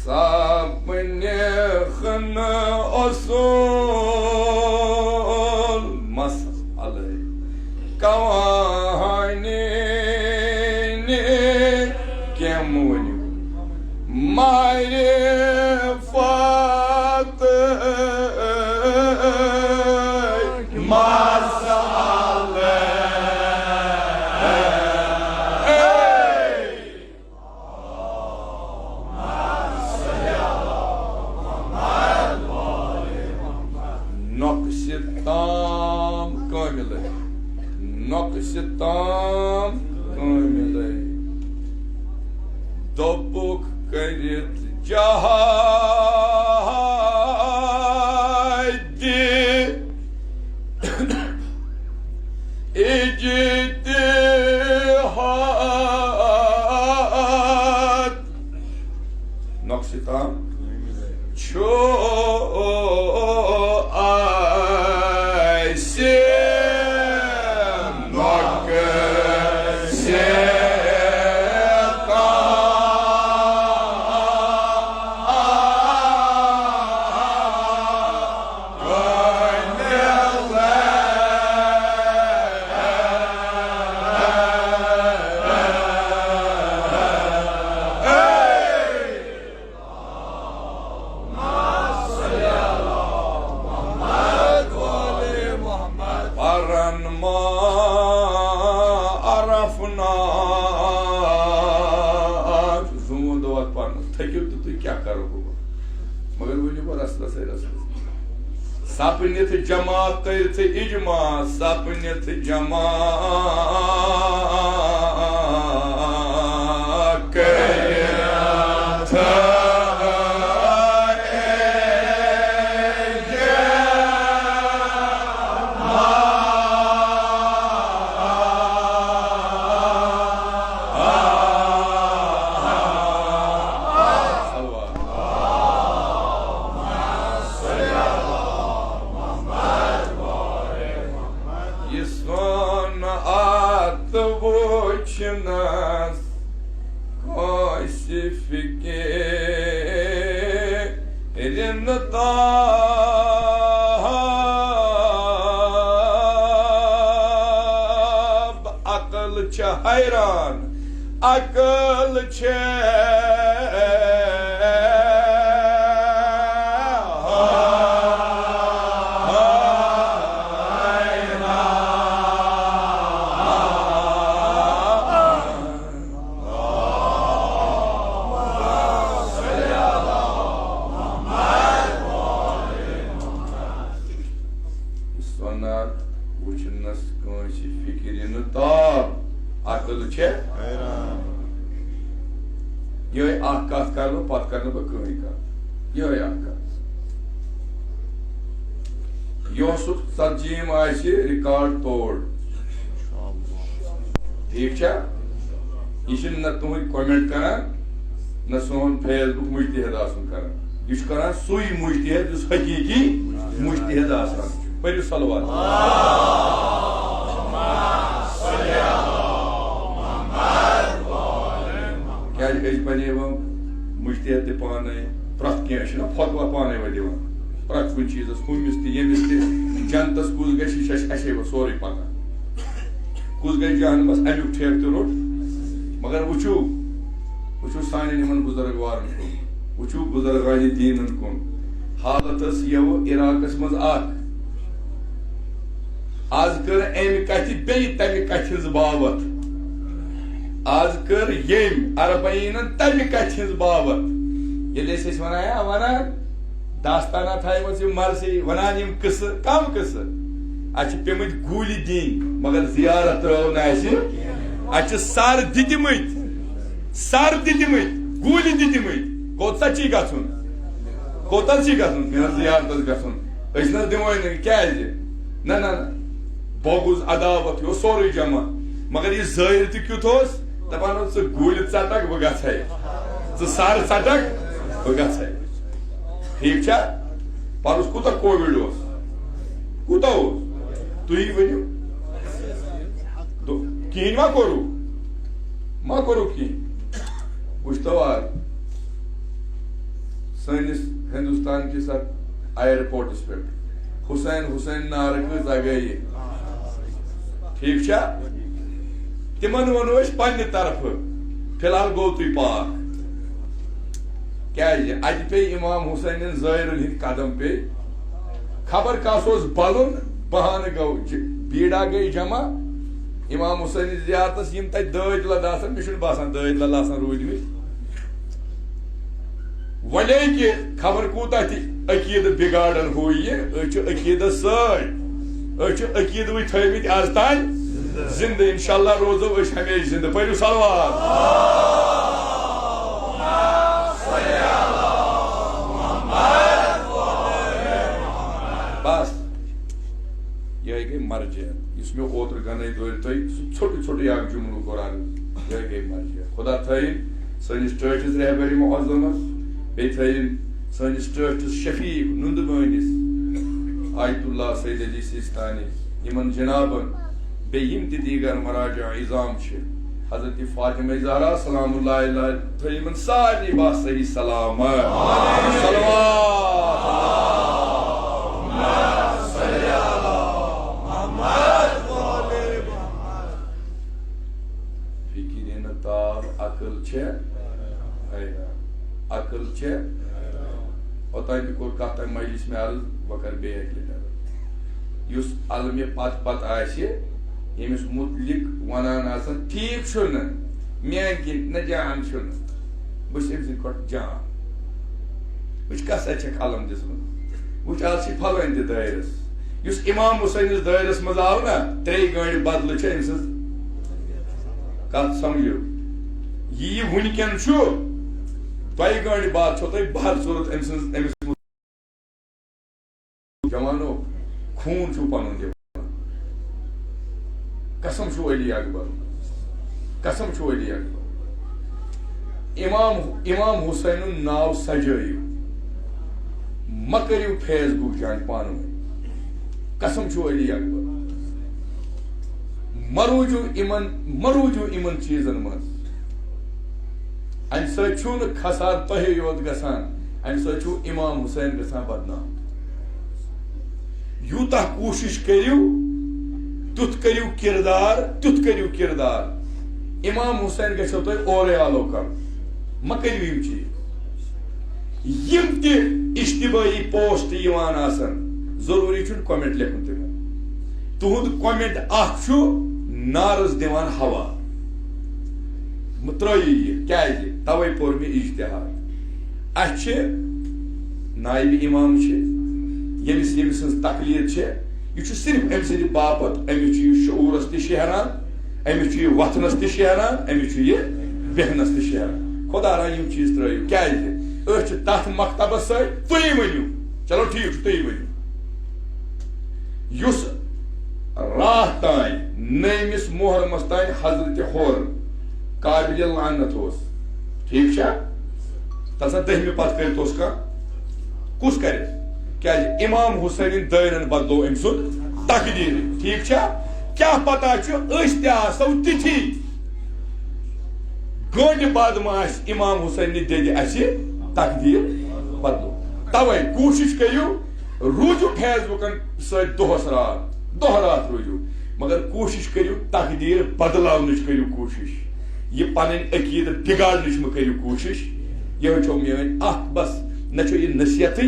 سپنِکھ نہٕ اصول مسئلے کوانی کیٛاہ مہٕ ؤنِو۔ معرفت مسئلے۔ نۄقصِ تام کٲمِلے، نۄقصِ تام کٲمِلے۔ دوٚپُکھ کٔرِتھ جہادِ اجتہاد۔ نۄقصِ تام چھُ اَسہِ نۄقصِ تام۔ پرن ما عرفنا۔ زوٗن دۄد پرنس تھٔکِو تہٕ تُہۍ کیٛاہ کرو بہٕ؟ مگر ؤنِو بہٕ رسلسٕے رسلس۔ سپنِتھ جمع کٔرِتھ اجماع، سپنِتھ جمع کٔرِتھ۔ یہِ سون اتھ وٕچھنس کٲنٛسہِ فِکرِ نہٕ تاہ۔ حیران عقل چھے۔ سۄنار وٕچھنس کٲنٛسہِ فِکرِ نہٕ تاب، عقل چھےٚ۔ یِہوٚے اکھ کتھ کرٕ بہٕ، پتہٕ کرٕ نہٕ بہٕ کٕہٕنۍ کتھ۔ یِہوٚے اکھ کتھ۔ یہِ اوسُکھ ژتجیٖم آسہِ ریکارڈ توڑ۔ ٹھیٖک چھا؟ یہِ چھِنہٕ نہ تُہٕنٛدۍ کمنٹ کران، نہ سون فیس بُک مجتہد آسُن کران۔ یہِ چھُ کران سُے مجتہد یُس حقیٖقی مجتہد آسان چھُ۔ پٔرِو صلوات۔ کیٛازِ أسۍ بنے وۄنۍ مجتہد تہِ پانے، پرٛٮ۪تھ کینٛہہ چھُنہ فتوا پانے وۄنۍ دِوان، پرٛٮ۪تھ کُنہِ چیٖزس، ہُمِس تہِ، ییٚمِس تہِ، جنتس کُس گژھِ، یہِ چھُ اَسہِ، اَسے وۄنۍ سورُے پتہ۔ کُس گژھِ جہنمس، امیُک ٹھیکہٕ تہِ روٚٹ۔ مگر وٕچھِو، وٕچھِو سانٮ۪ن یِمن بُزرگوارن کُن، وٕچھِو بُزرگانِ دیٖنن کُن۔ حالت ٲس یَوٕ عراقس منٛز اکھ۔ از کٔر أمۍ کتھِ بیٚیہِ تمہِ کتھِ ہٕنٛز باوتھ۔ از کٔر ییٚمۍ اربعینن تمہِ کتھِ ہٕنٛز باوتھ۔ ییٚلہِ أسۍ ٲسۍ ونان، یا ونان، داستانہ تھایمژ یِم مرثی، ونان یِم قصہٕ، کم قصہٕ؟ اتہِ چھِ پیمٕتۍ گوٗلہِ دِنۍ، مگر زیارت ترٲو نہٕ اسہِ۔ اتہِ چھِ سر دِتمٕتۍ، سر دِتمٕتۍ، گوٗلہِ دِتمٕتۍ۔ کوٚت ژےٚ چھی گژھُن؟ کوٚت ژےٚ چھی گژھُن؟ مےٚ اوس زیارتس گژھُن۔ أسۍ نہ حظ دِموے نہٕ۔ کیازِ؟ نہ، نہ، نہ۔ بغض، عداوت، یہِ اوس سورُے جمع۔ مگر یہِ ظٲہِر تہِ کیُتھ اوس؟ دپان اوس، "ژٕ گُلۍ ژٹکھ، بہٕ گژھے۔ ژٕ سر ژٹکھ، بہٕ گژھے۔" ٹھیک چھا؟ پرُس کوٗتاہ کووِڈ اوس؟ کوٗتاہ اوس؟ تُہی ؤنِو۔ دو-، کِہیٖنۍ ما کوٚرُکھ؟ ما کوٚرُکھ کِہیٖنۍ؟ وٕچھتو آز سٲنِس ہندوستان کِس اتھ ایئرپورٹس پٮ۪ٹھ حسین، حسین نعرٕ کۭژاہ گٔیہِ۔ ٹھیک چھا؟ تِمن ووٚنو أسۍ پننہِ طرفہٕ، فی الحال گوٚو تُہۍ پاک۔ کیازِ؟ اتہِ پیٚیہِ امام حسینٕنۍ زٲیرن ہٕنٛدۍ قدم پیٚیہِ۔ خبر کس اوس بلُن، بہانہٕ گوٚو، ج-، بیٖڑا گٔے جمع۔ امام حسینٕنۍ زیارتس یِم تتہِ دٲدۍ لد آسن، مےٚ چھُنہٕ باسان دٲدۍ لد آسن روٗدۍمٕتۍ۔ وۄنۍ کہِ خبر کوٗتاہ تہِ عقیٖدٕ بِگاڑن ہُہ یہِ، أسۍ چھِ عقیٖدس سۭتۍ، أسۍ چھِ عقیٖدٕ وٕنۍ تھٲومٕتۍ از تام زندٕ۔ انشاءاللہ روزو أسۍ ہمیشہِ زندٕ۔ پٔرِو صلوات۔ بس، یِہوٚے گٔے مرجع۔ یُس مےٚ اوترٕ گنے دورِ تۄہہِ سُہ ژھوٚٹُے ژھوٚٹُے اکھ جملہٕ کوٚر عرض، یِہوٚے گٔے مرجع۔ خدا تھٲیِن سٲنِس ٹٲٹھِس رہبرِ معظمس، بیٚیہِ تھٲیِن سٲنِس ٹٲٹھِس شفیع نُندٕ بٲنِس آیت اللہ سید علی سیستانی، یِمن جنابن، بیٚیہِ یِم تہِ دیٖگر مراجع عظام چھِ، حضرت فاطمہ زہرا سلام اللہ علیہا، تھٲیِن یِمن سارنٕے با صحیح سلامت۔ صلوات۔ فِکرِ نہٕ تاب، عقل چھےٚ حیران۔ عقل چھےٚ۔ اوٚتام تہِ کوٚر کَتھ تَمہِ مجلس مےٚ عرض، وۄنۍ کَرٕ بیٚیہِ اَکہِ لَٹہِ عرض۔ یُس علمِ پَتہٕ پَتہٕ آسہِ، ییٚمِس مُتعلِق وَنان آسَن، ٹھیٖک چھُنہٕ، میٛانہِ کِنۍ نہ جان چھُنہٕ، بہٕ چھُس أمۍ سٕنٛدِ کھۄتہٕ جان۔ وٕچھ کَس اَتہِ چھےٚ قلم دِژمٕژ۔ وٕچھ، آز چھِ پھلٲنۍ تہِ دٲیرَس۔ یُس امام حسینس دٲیرس منٛز آو نا، ترٛیٚیہِ گٲنٛٹہِ بدلہٕ چھِ أمۍ سٕنٛز کتھ سمجھِو۔ یہِ، یہِ وٕنکٮ۪ن چھُ، دۄیہِ گٲنٛٹہِ بعد چھو تۄہہِ بہر صورت أمۍ سٕنٛز، أمِس۔ جوانو، خوٗن چھُو پنُن دِوان۔ قسم چھُو علی اکبر، قسم چھُو علی اکبر۔ امام، امام حسینُن ناو سجٲیِو، مہ کٔرِو فیس بُک جنگ پانہٕ ؤنۍ۔ قسم چھُو علی اکبر، مہ روٗزِو یِمن، مہ روٗزِو یِمن چیٖزن منٛز۔ امہِ سۭتۍ چھُو نہٕ خسارٕ تۄہے یوت گژھان، امہِ سۭتۍ چھُو امام حسین گژھان بدنام۔ یوٗتاہ کوٗشِش کٔرِو، تیُتھ کٔرِو کِردار، تیُتھ کٔرِو کِردار۔ امام حسین گژھو تۄہہِ اورے آلو کرُن۔ مہ کٔرِو یِم چیٖز۔ یِم تہِ اجتماعی پوسٹ یِوان آسن، ضروٗری چھُنہٕ کمنٹ لیکھُن تِمن۔ تُہُنٛد کمنٹ اکھ چھُ نارس دِوان ہوا۔ مہ ترٲیِو یہِ، کیازِ؟ توے پوٚر مےٚ اجتہاد۔ اسہِ چھِ نایب امام چھِ، ییٚمِس، ییٚمہِ سٕنٛز تقلید چھِ، یہِ چھُ صرف أمۍ سٕنٛدِ باپتھ، أمِس چھُ یہِ شعوٗرس تہِ شیہران، أمِس چھُ یہِ وۄتھنس تہِ شیہران، أمِس چھُ یہِ بیہنس تہِ شیہران۔ خۄدا را، یِم چیٖز ترٲیِو، کیازِ؟ أسۍ چھِ تتھ مکتبس سۭتۍ، تُہی ؤنِو۔ چلو ٹھیٖک چھُ، تُہی ؤنِو۔ یُس راتھ تام، نٔیمِس محرمس تام حضرت حُر قابل لعنت اوس، ٹھیٖک چھا؟ تَلہٕ سا دٔہمہِ پتہٕ کٔرِتھ اوس کانٛہہ؟ کُس کرِ؟ کیازِ امام حسینٕنۍ دٲیرن بدلو أمۍ سُنٛد تقدیٖر۔ ٹھیٖک چھا؟ کیٛاہ پتہ چھُ أسۍ تہِ آسو تِتھی۔ گٔنٛڈۍ بد ما آسہِ امام حسینٕنہِ دٮ۪دِ اسہِ تقدیٖر بدلو۔ توے کوٗشِش کٔرِو، روٗزِو فیس بُکن سۭتۍ دۄہس راتھ، دۄہ راتھ روٗزِو، مگر کوٗشِش کٔرِو تقدیٖر بدلاونٕچ کٔرِو کوٗشِش۔ یہِ پنٕنۍ عقیٖدٕ بگاڑنٕچ مہٕ کٔرِو کوٗشِش۔ یِہوٚے چھو میٲنۍ اکھ بس، نہ چھو یہِ نصیحتٕے،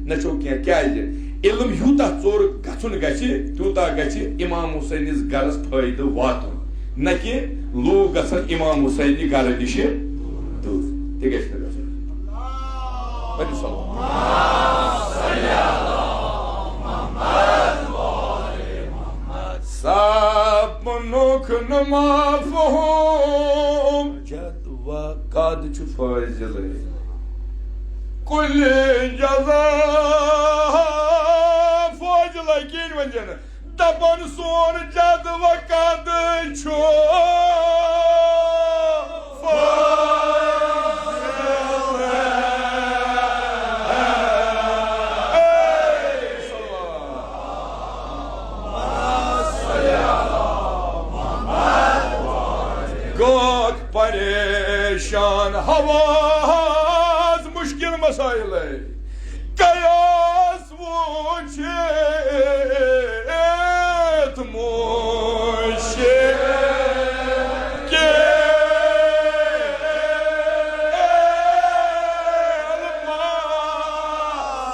نہ چھو کینٛہہ۔ کیازِ؟ علم یوٗتاہ ژوٚر گژھُن گژھِ، تیوٗتاہ گژھِ امام حسینِس گرس فٲیدٕ واتُن، نہ کہِ لوٗکھ گژھن امام حسینہِ گرٕ نِشہِ دوٗر۔ تہِ گژھِ نہٕ گژھُن۔ ؤنِو صلوات۔ سپنُک نہٕ مفہوم۔ جد و قد چھُ فٲضلٕے۔ کُلہِ جزا فٲضلٕے کِہیٖنۍ ؤنۍ زِ نہٕ۔ دپان سون جد و قد چھُ فٲضلٕے۔ گوٚکھ پریشان حواس مشکل مسائلے۔ قیاس وُچھِتھ مشکل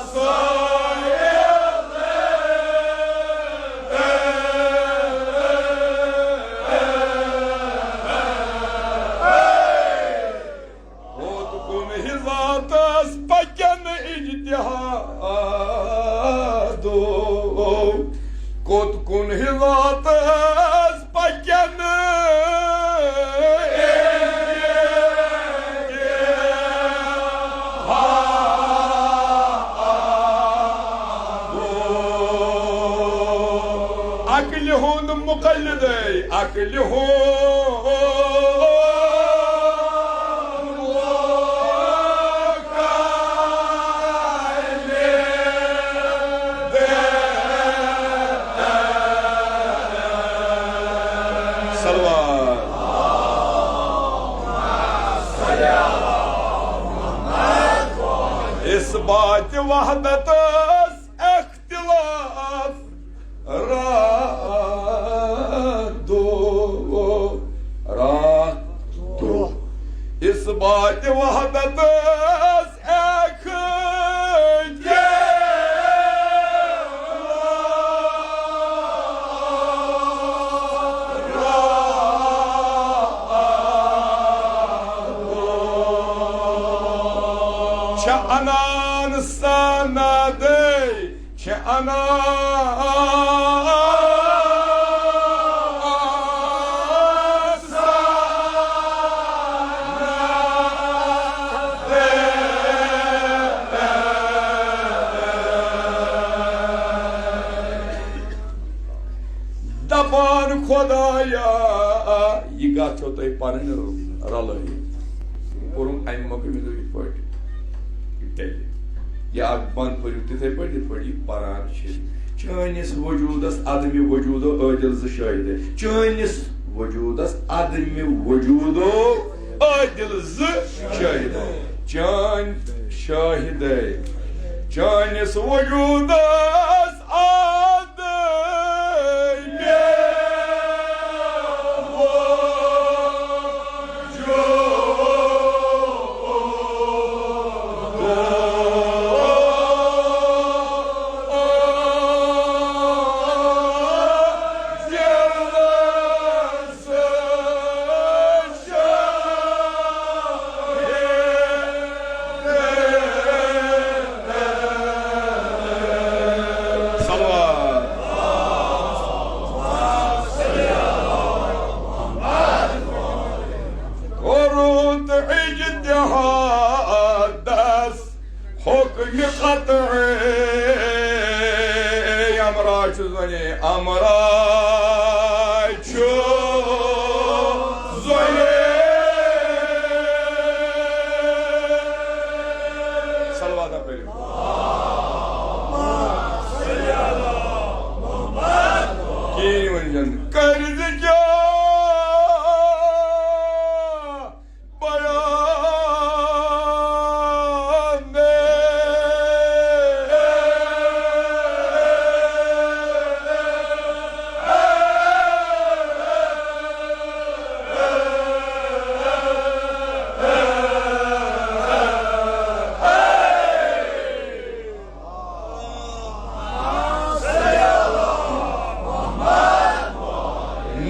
مسائل۔ ہوٚت کُن ہِزاتس پکن اجتہادو، کوٚت کُن ہِزاتس پکن۔ عقلہِ ہُنٛد مقلدے، عقلہِ ہُنٛد صلوات۔ اثبات وحدتس اختلاف راتھ دۄہ، راتھ دۄہ۔ اثبات وحدتس اختلاف چھِ انان سندے، چھِ انان سندے۔ دپان خدایا، یہِ گژھ چھو تۄہہِ پنٕنۍ رلٲیِتھ۔ یہِ پوٚرُم امہِ مۄکھٕ، مےٚ دوٚپ یِتھ پٲٹھۍ یہِ ٹلہِ۔ یہِ اکھ بند پٔرِو تِتھے پٲٹھۍ، یِتھ پٲٹھۍ یہِ پران چھِ۔ چٲنِس وجودس عدمِ وجودو عٲدل زٕ شٲہِدے۔ چٲنِس وجودس عدمِ وجودو عٲدل زٕ شٲہِدے۔ چٲنۍ شٲہِدے۔ چٲنِس وجودس عدمِ قطع امرا چھُ زنہِ، امرا چھُ زنہِ۔ صلوات پٔرِو۔ کِہیٖنۍ ؤنِو جنت۔ قرض کیٛاہ بیان دے۔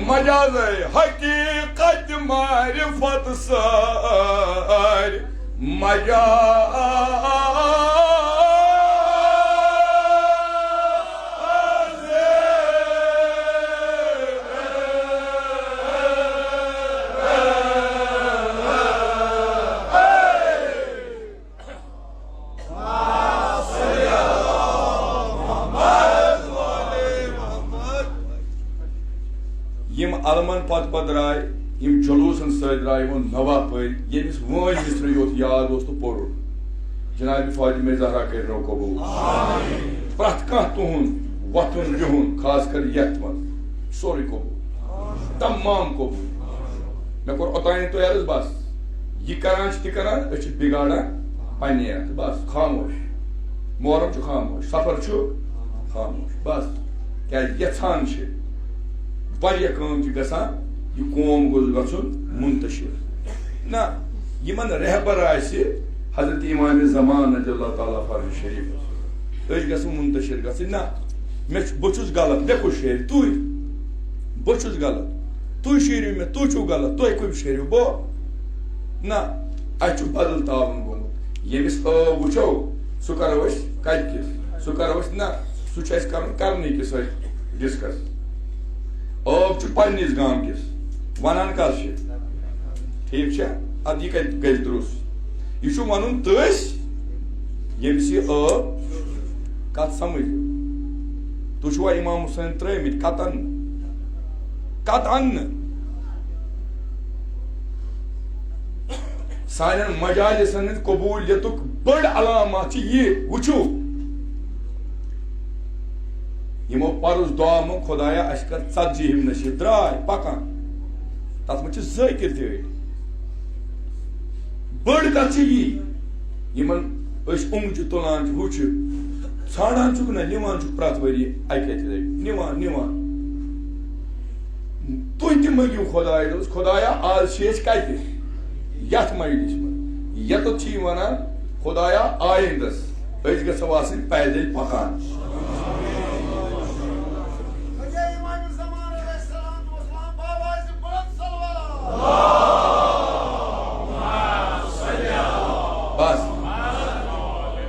مجازے حقیقت معرفت سر مجاز۔ یِم علمن پتہٕ پتہٕ درٛاے، یِم جلوٗسن سۭتۍ درٛاے، یِمو نوحہٕ پٔرۍ، ییٚمِس وٲنۍ مِصرٕے یوت یاد اوس تہٕ پوٚرُن۔ جناب فاطمہ زہرا کٔرِنو قبوٗل۔ پرٛٮ۪تھ کانٛہہ تُہُنٛد وۄتھُن بِہُن، خاص کر یتھ منٛز، سورُے قبوٗل۔ تمام قبوٗل۔ مےٚ کوٚر اوٚتانۍ تۄہہِ عرض، بس۔ یہِ کران چھِ تہِ کران، أسۍ چھِ بِگاڑان پننہِ اَتھٕ۔ بس، خاموش۔ محرم چھُ خاموش، سفر چھُ خاموش۔ بس، کیٛازِ یژھان چھِ، واریاہ کٲم چھِ گژھان، یہِ قوم گوٚژھ گژھُن منتشر۔ نہ، یِمن رہبر آسہِ حضرت امام زمان رضی اللہ تعالیٰ فرض شریف، أسۍ گژھو منتشر گژھٕنۍ۔ نہ، مےٚ چھُ، بہٕ چھُس غلط، مےٚ کُس شیرِ؟ تُہۍ۔ بہٕ چھُس غلط، تُہۍ شیرِو مےٚ، تُہۍ چھِو غلط، تُہۍ کٔمِس شیرِو؟ بہٕ؟ نہ، اَسہِ چھُ بدل تعاوُن گوٚمُت۔ ییٚمِس ٲو وٕچھو، سُہ کرو أسۍ کَتہِ کِس؟ سُہ کرو أسۍ، نہ، سُہ چھُ اَسہِ کرُن کرنہٕ کِس سۭتۍ ڈسکس۔ ٲو چھُ پننِس گامہٕ کِس، وَنان کَس چھِ؟ ٹھیٖک چھا؟ اَدٕ یہِ کَتہِ گژھِ درُست؟ یہِ چھُ وَنُن تٔسۍ، ییٚمِس یہِ ٲو۔ کَتھ سَمٕجھ؟ تُہۍ چھِوا امام حسین ترٛٲومٕتۍ؟ قطعاً نہٕ۔ قطعاً نہٕ۔ سانٮ۪ن مجالسن ہٕنٛز قبولیتُک بٔڑ علامت چھِ یہِ، وٕچھِو، یِمو پرُس دعا منٛگ، خۄدایا، اَسہِ کر ژتجی ہِم نصیب، درٛاے پکان۔ تتھ منٛز چھِ ذٲکِر تہِ أڑۍ۔ بٔڑ کتھ چھِ یی، یِمن أسۍ اونٛگجہِ تُلان چھِ، ہُہ چھِ ژھانڈان چھُکھ نہ، نِوان چھُکھ پرٛٮ۪تھ ؤریہِ اَکہِ اَکہِ لٹہِ، نِوان، نِوان۔ تُہۍ تہِ مٔنٛگِو خۄدایہِ، دوٚپُس، خۄدایا، آز چھِ أسۍ کتہِ؟ یتھ مجلسہِ منٛز۔ یتتھ چھِ یہِ ونان، خۄدایا، آیندس أسۍ گژھو آسٕنۍ پیدل پکان۔ بس۔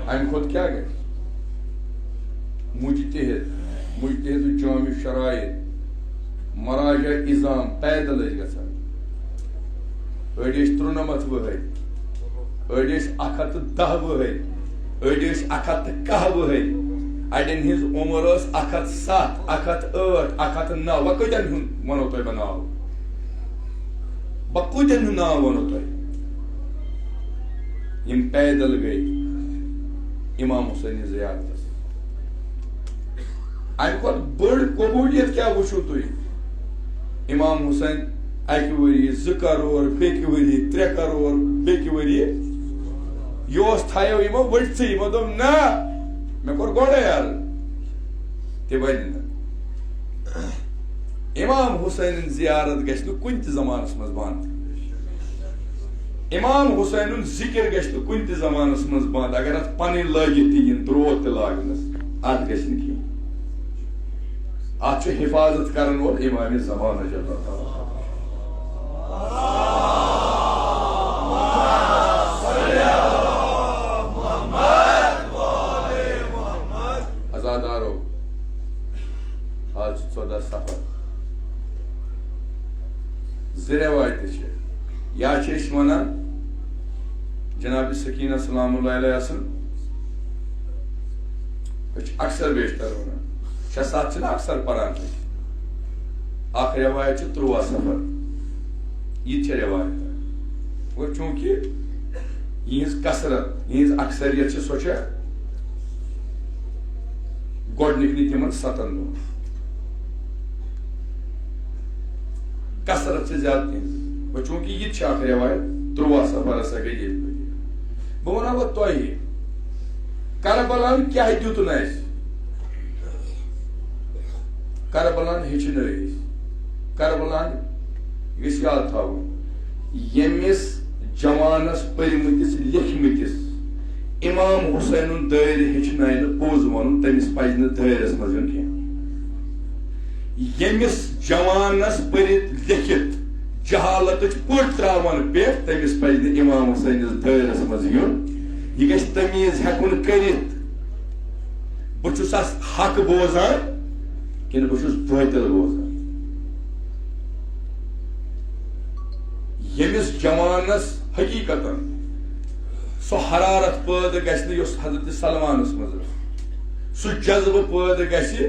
امہِ کھۄتہٕ کیٛاہ گژھِ؟ مجتہد، مجتہد جامع شرائط، مراجع عظام، پیدل ٲسۍ گژھان۔ أڑۍ ٲسۍ ترُنَمَتھ وُہٕرۍ، أڑۍ ٲسۍ اَکھ ہَتھ تہٕ دَہ وُہٕرۍ، أڑۍ ٲسۍ اَکھ ہَتھ تہٕ کاہ وُہٕرۍ۔ اَڑٮ۪ن ہٕنٛز عمر ٲس اَکھ ہَتھ ستھ، اَکھ ہَتھ ٲٹھ، اَکھ ہَتھ تہٕ نَو۔ وۄنۍ کۭتٮ۪ن ہُنٛد وَنو تۄہہِ بہٕ ناو؟ بہٕ کۭتٮ۪ن ہُنٛد ناو وَنو تۄہہِ؟ یِم پیدل گٔے امام حسینہِ زیارتس۔ امہِ کھۄتہٕ بٔڑ قبولیت کیٛاہ وٕچھِو تُہۍ؟ امام حسین اکہِ ؤری زٕ کرور، بیٚکہِ ؤری ترٛےٚ کرور، بیٚکہِ ؤری۔ یہِ اوس تھایو یِمو ؤٹھسٕے، یِمو دوٚپ، نہ، مےٚ کوٚر گۄڈے عرض، تہِ بنہِ نہٕ۔ امام حسینٕنۍ زیارت گژھِ نہٕ کُنہِ تہِ زمانس منٛز بنٛد۔ امام حسینُن ذکر گژھِ نہٕ کُنہِ تہِ زمانس منٛز بنٛد۔ اگر اتھ پنٕنۍ لٲگِتھ تہِ یِن، ترٛوٹ تہِ لاگنس، اتھ گژھِ نہٕ کِہیٖنۍ۔ اتھ چھُ حفاظت کرن وول امام زمان رضی اللہ تعالیٰ عنہ۔ عزادارو، آز چھُ ژۄدہ صفر۔ زٕ رٮ۪وایتہٕ چھِ۔ یا چھِ أسۍ وَنان، جناب سکینہ سلام اللہ علیہ سٕنٛز أسۍ چھِ اکثر بیشتر وَنان، شےٚ ستھ چھِنہ اکثر پَران تَتہِ۔ اَکھ رٮ۪وایت چھِ تُرٛواہ صفر، یہِ تہِ چھےٚ رٮ۪وایت۔ وۄنۍ چوٗنٛکہِ یِہٕنٛز کثرت، یِہٕنٛز اکثریت چھِ، سۄ چھےٚ گۄڈٕنِکۍ نہٕ تِمن ستن دۄہن۔ کثرت چھِ زیادٕ تِہنٛز۔ وۄنۍ چوٗنٛکہِ یہِ تہِ چھِ اکھ رٮ۪وایت، تُرٛواہ صفر ہسا گٔے ییٚتہِ بٔدی۔ بہٕ وَنہٕ وۄنۍ تۄہہِ، کربلان کیٛاہ دیُتن اَسہِ؟ کربلان ہیٚچھنٲے أسۍ۔ کربلان گژھِ یاد تھاوُن، ییٚمِس جوانس پٔرمٕتِس لیکھمٕتِس امام حسینُن دٲیرٕ ہیٚچھناے نہٕ پوٚز وَنُن، تٔمِس پَزِ نہٕ دٲیرَس منٛز یُن کینٛہہ۔ ییٚمِس جوانَس پٔرِتھ لیکھِتھ جہالتٕچ پٔٹ ترٛاوان پیٚٹھ، تٔمِس پَزِ نہٕ امام حسینِس دٲیرَس منٛز یُن۔ یہِ گژھِ تمیٖز ہٮ۪کُن کٔرِتھ، بہٕ چھُسَس حق بوزان کِنہٕ بہٕ چھُس بٲطِل بوزان۔ ییٚمِس جوانَس حقیٖقتاً سۄ حرارت پٲدٕ گژھِ نہٕ، یۄس حضرت سلمانس منٛز ٲس۔ سُہ جذبہٕ پٲدٕ گژھِ،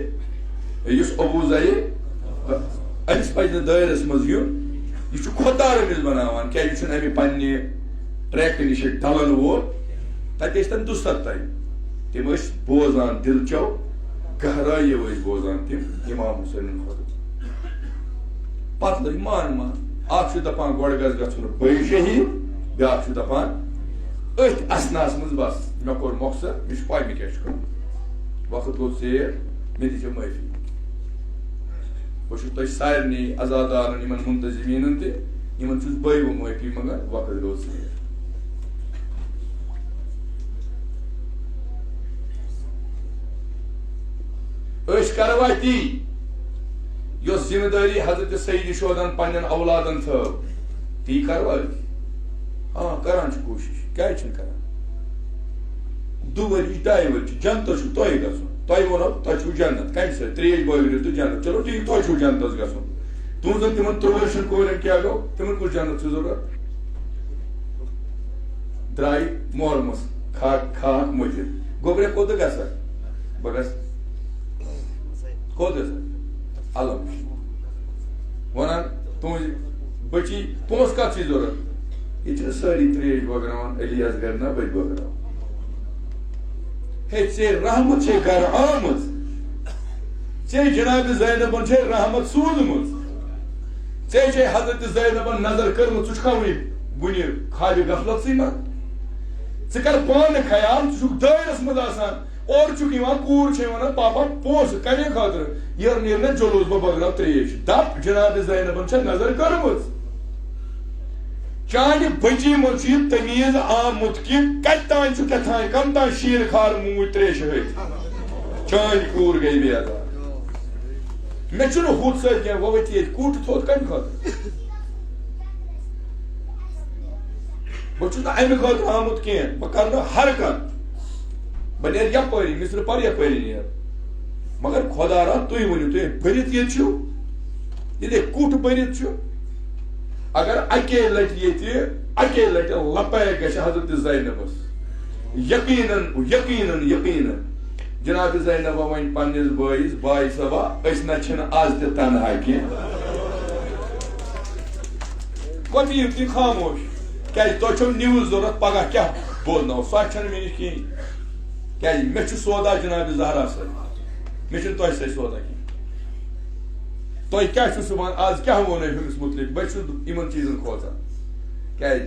یُس ابو زید، أمِس پزِ نہٕ دٲیرس منٛز یُن۔ یہِ چھُ خۄدا رٔمِس بناوان، کیازِ یہِ چھُنہٕ امہِ پننہِ ٹریکہٕ نِش ڈلن وول۔ تتہِ ٲسۍ تِم دُستر تتہِ، تِم ٲسۍ بوزان، دِلچو گہرٲیو ٲسۍ بوزان تِم امام حسینن خۄدا۔ پتہٕ لٔگۍ مان مان۔ اکھ چھُ دپان گۄڈٕ گژھِ گژھُن بٔے شہیٖد، بیٛاکھ چھُ دپان أتھۍ اثناہس منٛز بس مےٚ کوٚر مۄخصر، مےٚ چھُ پاے مےٚ کیٛاہ چھُ کرُن۔ وقت گوٚو ژیر، مےٚ دِژ معٲفی۔ بہٕ چھُس تۄہہِ سارنٕے عزادارن، یِمن منتظمیٖنن تہِ، یِمن چھُس بٲے و معٲفی منٛگان، وقت گوٚو ژیر۔ أسۍ کروا تی، یۄس ذمہٕ دٲری حضرت سید شہداہن پننٮ۪ن اولادن تھٲو، تی کروا أسۍ؟ آ، کران چھِ کوٗشِش، کیازِ چھِنہٕ کران؟ دُ ؤرِش، ڈاے ؤرِش چھِ، جنتس چھُ تۄہہِ گژھُن۔ تۄہہِ ووٚنو، تۄہہِ چھُو جنت، کَمہِ سۭتۍ؟ ترٛیش بٲگرِو تہٕ جنت۔ چلو ٹھیٖک، تۄہہِ چھُو جنتس گژھُن۔ تُہنٛزن تِمن ترٛوٚوَے شٮ۪ن کورٮ۪ن کیٛاہ گوٚو؟ تِمن کُس جنت چھُ ضروٗرت؟ درٛاے محرمس کھا-، کھاکھ مٔتِتھ۔ گوٚبرے کوٚت گژھکھ؟ بہٕ گژھٕ۔ کوٚت گژھکھ؟ علم۔ وَنان، تُہنٛزِ بٔچی، پونٛسہٕ کَتھ چھِ ضروٗرت؟ ییٚتہِ چھِنہٕ سٲری ترٛیش بٲگراوان، علی اصغر نہ بٔتۍ بٲگراوان۔ ہے، ژےٚ رحمت چھے گرٕ آمٕژ۔ ژےٚ جناب زینبن چھے رحمت سوٗزمٕژ۔ ژےٚ چھے حضرت زینبن نظر کٔرمٕژ، ژٕ چھُکھا وُنہِ، وُنہِ خوابِ غفلتسٕے منٛز؟ ژٕ کر پانہٕ خیال، ژٕ چھُکھ دٲیرس منٛز آسان، اورٕ چھُکھ یِوان، کوٗر چھے وَنان، "پاپا، پونٛسہٕ کَمے خٲطرٕ؟ یورٕ نیرِ نہ جلوٗس، بہٕ بٲگراو ترٛیش۔" دَپ، جناب زینبن چھےٚ نظر کٔرمٕژ۔ چانہِ بٔچی منٛز چھُ یہِ تمیٖز آمُت کہِ کَتہِ تانۍ چھُ کیٛاہ تانۍ، کَم تانۍ شیٖر خار موٗدۍ ترٛیشہِ ہٕتۍ۔ چٲنۍ کوٗر گٔے بیدار۔ مےٚ چھُنہٕ ہُتھ سۭتۍ کینٛہہ، وۄنۍ ؤتھۍ ییٚتہِ کوٗٹہٕ تھوٚد کَمہِ خٲطرٕ؟ بہٕ چھُس نہٕ اَمہِ خٲطرٕ آمُت کینٛہہ، بہٕ کَرٕ نہٕ حرکت۔ بہٕ نیرٕ یَپٲری، مِصرٕ پَرٕ یَپٲری نیرٕ۔ مگر خۄدا را، تُہۍ ؤنِو، تُہۍ بٔرِتھ ییٚتہِ چھِو، ییٚلہِ کوٗٹہٕ بٔرِتھ چھُ، اگر اَکے لَٹہِ ییٚتہِ، اَکے لَٹہِ لبیک گژھِ حضرت زینبَس، یقیناً، یقیناً، یقیناً۔ جناب زینبہ وَنہِ پننِس بٲیِس، "باے صٲبا، أسۍ نہ چھِنہٕ آز تہِ تنہا کینٛہہ۔" وۄنۍ بِہِو تُہۍ خاموش، کیٛازِ تۄہہِ چھو news ضوٚرَتھ، پگاہ کیٛاہ بوزناوو، سۄ چھَنہٕ مےٚ نِش کِہیٖنۍ۔ کیٛازِ مےٚ چھُ سودا جناب زہرا سۭتۍ، مےٚ چھُنہٕ تۄہہِ سۭتۍ سودا کِہیٖنۍ۔ تۄہہِ کیٛاہ چھُ صُبحن، آز کیٛاہ ووٚن أمۍ ہُمِس مُتعلِق؟ بہٕ چھُس یِمَن چیٖزَن کھوژان۔ کیٛازِ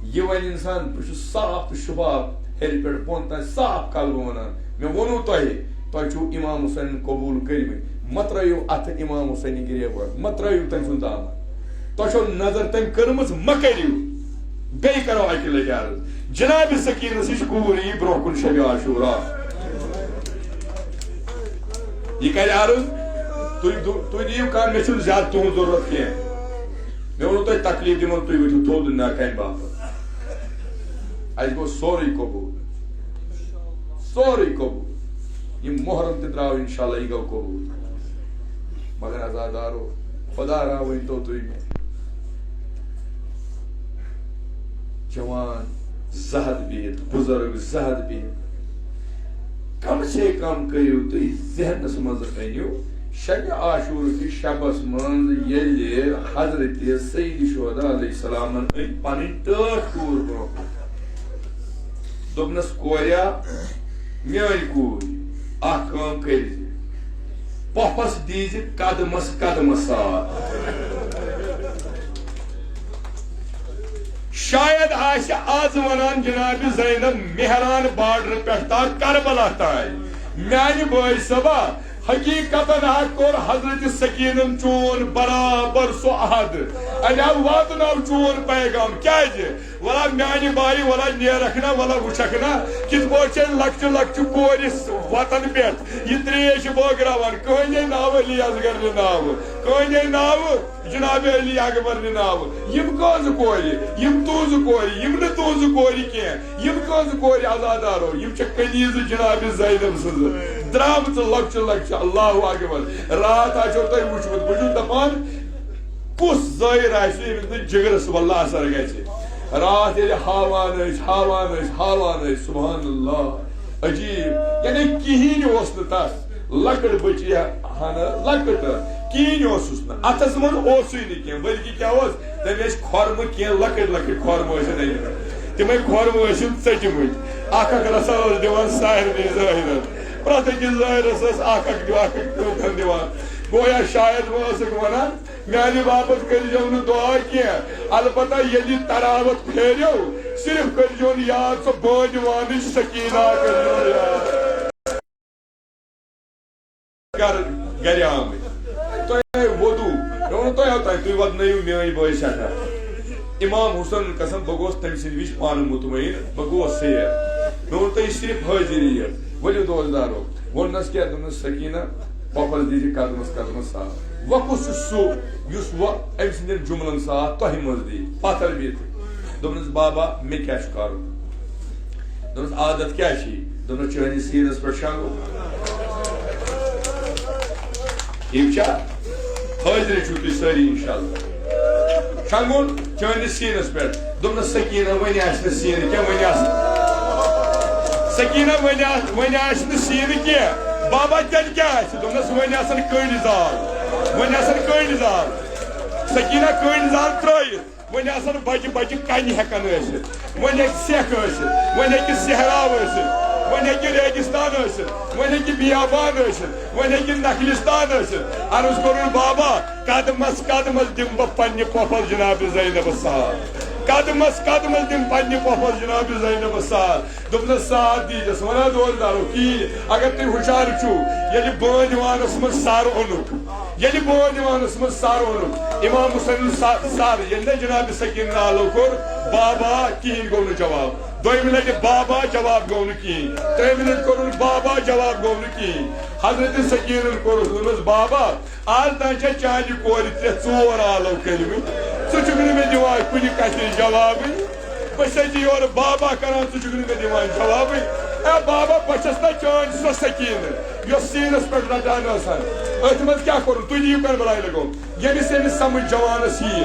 یہِ وَنہِ اِنسان، بہٕ چھُس صاف تہٕ شفاف، ہیٚرِ پٮ۪ٹھ بۄن تام صاف کَلہٕ بہٕ وَنان۔ مےٚ ووٚنوُ تۄہہِ، تۄہہِ چھُو اِمام حُسینَن قبوٗل کٔرمٕتۍ، مہ ترٛٲیِو اَتھٕ اِمام حُسینہِ گِریوان، مہ ترٛٲیِو تٔمۍ سُنٛد دامن۔ تۄہہِ چھو نظر تٔمۍ کٔرمٕژ، مہ کٔرِو۔ بیٚیہِ کَرو اَکہِ لَٹہِ عرض، جناب سکیٖنَس نِش کوٗر یی برٛونٛہہ کُن شبِ عاشورا۔ یہِ کَرِ عرض، تُہۍ دُ-، تُہۍ دِیِو کانٛہہ، مےٚ چھُنہٕ زیادٕ تُہُنٛد ضروٗرت کینٛہہ۔ مےٚ ووٚنوُ تۄہہِ تکلیٖف دِمو، تُہۍ ؤتھِو تھوٚد نہ کَمہِ باپتھ۔ اَسہِ گوٚو سورُے قبوٗل۔ سورُے قبوٗل۔ یہِ محرم تہِ درٛاو، اِنشاءاللہ، یہِ گوٚو قبوٗل۔ مگر عزادارو، خۄدا را ؤنۍتو تُہۍ مےٚ، جوان زٕ ہَتھ بِہِتھ، بُزرگ زٕ ہَتھ بِہِتھ، کم سے کم کٔرِو تُہۍ ذہنس منٛز أنِو، شبِ عاشور کِس شبس منٛز ییٚلہِ حضرت سید شہداء علیہ السلامن أنۍ پنٕنۍ ٹٲٹھۍ کوٗر برونٛہہ کُن۔ دوٚپنس، "کوریا، میٲنۍ کوٗر، اکھ کٲم کٔرۍ زِ، پۄپھس دیٖزِ قدمس قدمس ساتھ۔" شاید آسہِ از ونان جناب زینب مہران بارڈر پٮ۪ٹھ تام کربلا تام۔ میانہِ بٲے صٲبا، حقیقتاً ہا کوٚر حضرت سکینن چون برابر سُہ عہد۔ اَمہِ آو واتناو چون پیغام۔ کیازِ؟ ولا میانہِ بایہِ، ولا نیرکھ نا، ولا وٕچھکھ نا، کِتھ پٲٹھۍ چھِ لۄکچہِ لۄکچہِ کورِ وتن پٮ۪ٹھ یہِ تریش بٲگراوان۔ کٕہٕنۍ ناو علی اصغر نہٕ ناو، کٕہٕنۍ ناو جناب علی اکبر نہٕ ناو۔ یِم کٲنٛسہِ کورِ، یِم تُہنٛزٕ کورِ، یِم نہٕ تُہنٛزٕ کورِ کینٛہہ، یِم کٲنٛسہِ کورِ عزادارو، یِم چھِ کنیزٕ جناب زینب سٕنٛزٕ درامژٕ لۄکچہِ لۄکچہِ۔ اللہ اکبر۔ راتھ آسیو تۄہہِ وٕچھمُت، بہٕ چھُس دپان، کُس زٲیِر آسہِ ییٚمِس نہٕ جگرس واللہ اثر گژھِ؟ راتھ ییٚلہِ ہاوان ٲسۍ، ہاوان ٲسۍ، ہاوان ٲسۍ، سبحان اللہ، عجیب، یعنی کِہیٖنۍ اوس نہٕ تس۔ لۄکٕٹ بٔچی ہنا، لۄکٕٹ، کِہیٖنۍ اوسُس نہٕ۔ اتھس منٛز اوسُے نہٕ کینٛہہ، بلکہِ کیٛاہ اوس؟ تٔمۍ ٲسۍ کھۄرمہٕ، کینٛہہ لۄکٕٹۍ لۄکٕٹۍ کھۄرمہٕ ٲسۍ أنۍ مٕتۍ۔ تِمے کھۄرمہٕ ٲسِم ژٔٹۍ مٕتۍ۔ اکھ اکھ رژھا اوس دِوان سارنٕے زٲہِرن۔ پرٛٮ۪تھ أکِس زٲہِرس ٲس اکھ اکھ دِوان، اکھ اکھ ٹوٗپن دِوان۔ گویا شاید ما ٲسٕکھ ونان، میانہِ باپتھ کٔرۍزیو نہٕ دُعا کینٛہہ، البتہ ییٚلہِ تراوت پھیرِو، صرف کٔرۍزیون یاد، سۄ بٲنۍ وانٕچ سکینہ کٔرۍزیون یاد۔ گرٕ، گرِ آمٕتۍ۔ تۄہہِ ووٚدوُ، مےٚ ووٚن تۄہہِ اوتام، تُہۍ وۄدنٲیِو میٲنۍ بٲے سٮ۪ٹھاہ۔ امام حسن قسم، بہٕ گوس تٔمۍ سٕنٛدِ وِزِ پانہٕ مطمئن، بہٕ گوس سیر۔ مےٚ ووٚن تۄہہِ صرف حٲضِری یٲژ، ؤلِو دوستدارو۔ ووٚننس کیٛاہ؟ دوٚپنس، سکینہ، پۄپھس دیٖزِ قدمس قدمس ساتھ۔ وۄنۍ کُس چھُ سُہ یُس وۄنۍ أمۍ سٕنٛدٮ۪ن جُملن ساتھ تۄہہِ منٛز دی؟ پتھر بیٖٹھِتھ۔ دوٚپنس، بابا، مےٚ کیٛاہ چھُ کرُن؟ دوٚپنس، عادت کیٛاہ چھِ؟ دوٚپنس، چٲنِس سیٖنس پٮ۪ٹھ شۄنٛگُن۔ ٹھیٖک چھا؟ حٲضِر چھِو تُہۍ سٲری اِنشاءاللہ۔ شۄنٛگُن چٲنِس سیٖنس پٮ۪ٹھ۔ دوٚپنس، سکینہ، وۄنۍ آسہِ نہٕ سیٖن کینٛہہ، وۄنۍ آسہِ۔ سکینہ، وۄنۍ آ-، وۄنۍ آسہِ نہٕ سیٖن کینٛہہ۔ بابا، تیٚلہِ کیٛاہ آسہِ؟ دوٚپنس، وۄنۍ آسن کٔنٛڈۍ زال، وۄنۍ آسن کٔنٛڈۍ زال۔ سکینہ کٔنٛڈۍ زال ترٛٲیِتھ، وۄنۍ آسن بجہِ بجہِ کنہِ ہٮ۪کان ٲسِتھ، وۄنۍ ہیٚکہِ سٮ۪کھ ٲسِتھ، وۄنۍ ہیٚکہِ صحرا ٲسِتھ، وۄنۍ ہیٚکہِ ریگستان ٲسِتھ، وۄنۍ ہیٚکہِ بیابان ٲسِتھ، وۄنۍ ہیٚکہِ نخلستان ٲسِتھ۔ عرض کوٚرُن، بابا، قدمس قدمس دِمہٕ بہٕ پننہِ پۄپھس جناب زینبس ساتھ، قدمس قدمس دِمہٕ پننہِ پۄپھس جناب زینبس ساتھ۔ دوٚپنس، ساتھ دیٖزٮ۪س۔ ونان، دوستدارو، کِہیٖنۍ، اگر تُہۍ ہُشار چھِو، ییٚلہِ بٲنۍ وانس منٛز سر اوٚنُکھ، ییٚلہِ بٲنۍ وانس منٛز سر اوٚنُکھ، امام حسین سر، سر ییٚلہِ نہٕ جناب سکین نالو کوٚر، بابا، کِہیٖنۍ گوٚو نہٕ جواب۔ دوٚیمہِ لٹہِ، بابا، جواب گوٚو نہٕ کِہیٖنۍ۔ ترٛیٚیمہِ لٹہِ کوٚرُن، بابا، جواب گوٚو نہٕ کِہیٖنۍ۔ حضرت سکینن کوٚرُس، دوٚپنس، بابا، از تام چھا چانہِ کورِ ترٛےٚ ژور آلو کٔرمٕتۍ، ژٕ چھُکھ نہٕ مےٚ دِوان کُنہِ کتھِ جوابٕے۔ بہٕ چھَس یہِ یورٕ بابا کران، ژٕ چھُکھ نہٕ مےٚ دِوان جوابٕے۔ اے بابا، بہٕ چھَس نا چٲنۍ سۄ سکیٖنہٕ، یۄس سیٖنَس پٮ۪ٹھ رٹان ٲسَن۔ أتھۍ منٛز کیٛاہ کوٚرُن؟ تُہۍ دِیِو کربلایہِ لگو۔ ییٚمِس ییٚمِس سمجھ جوانَس یِیہِ،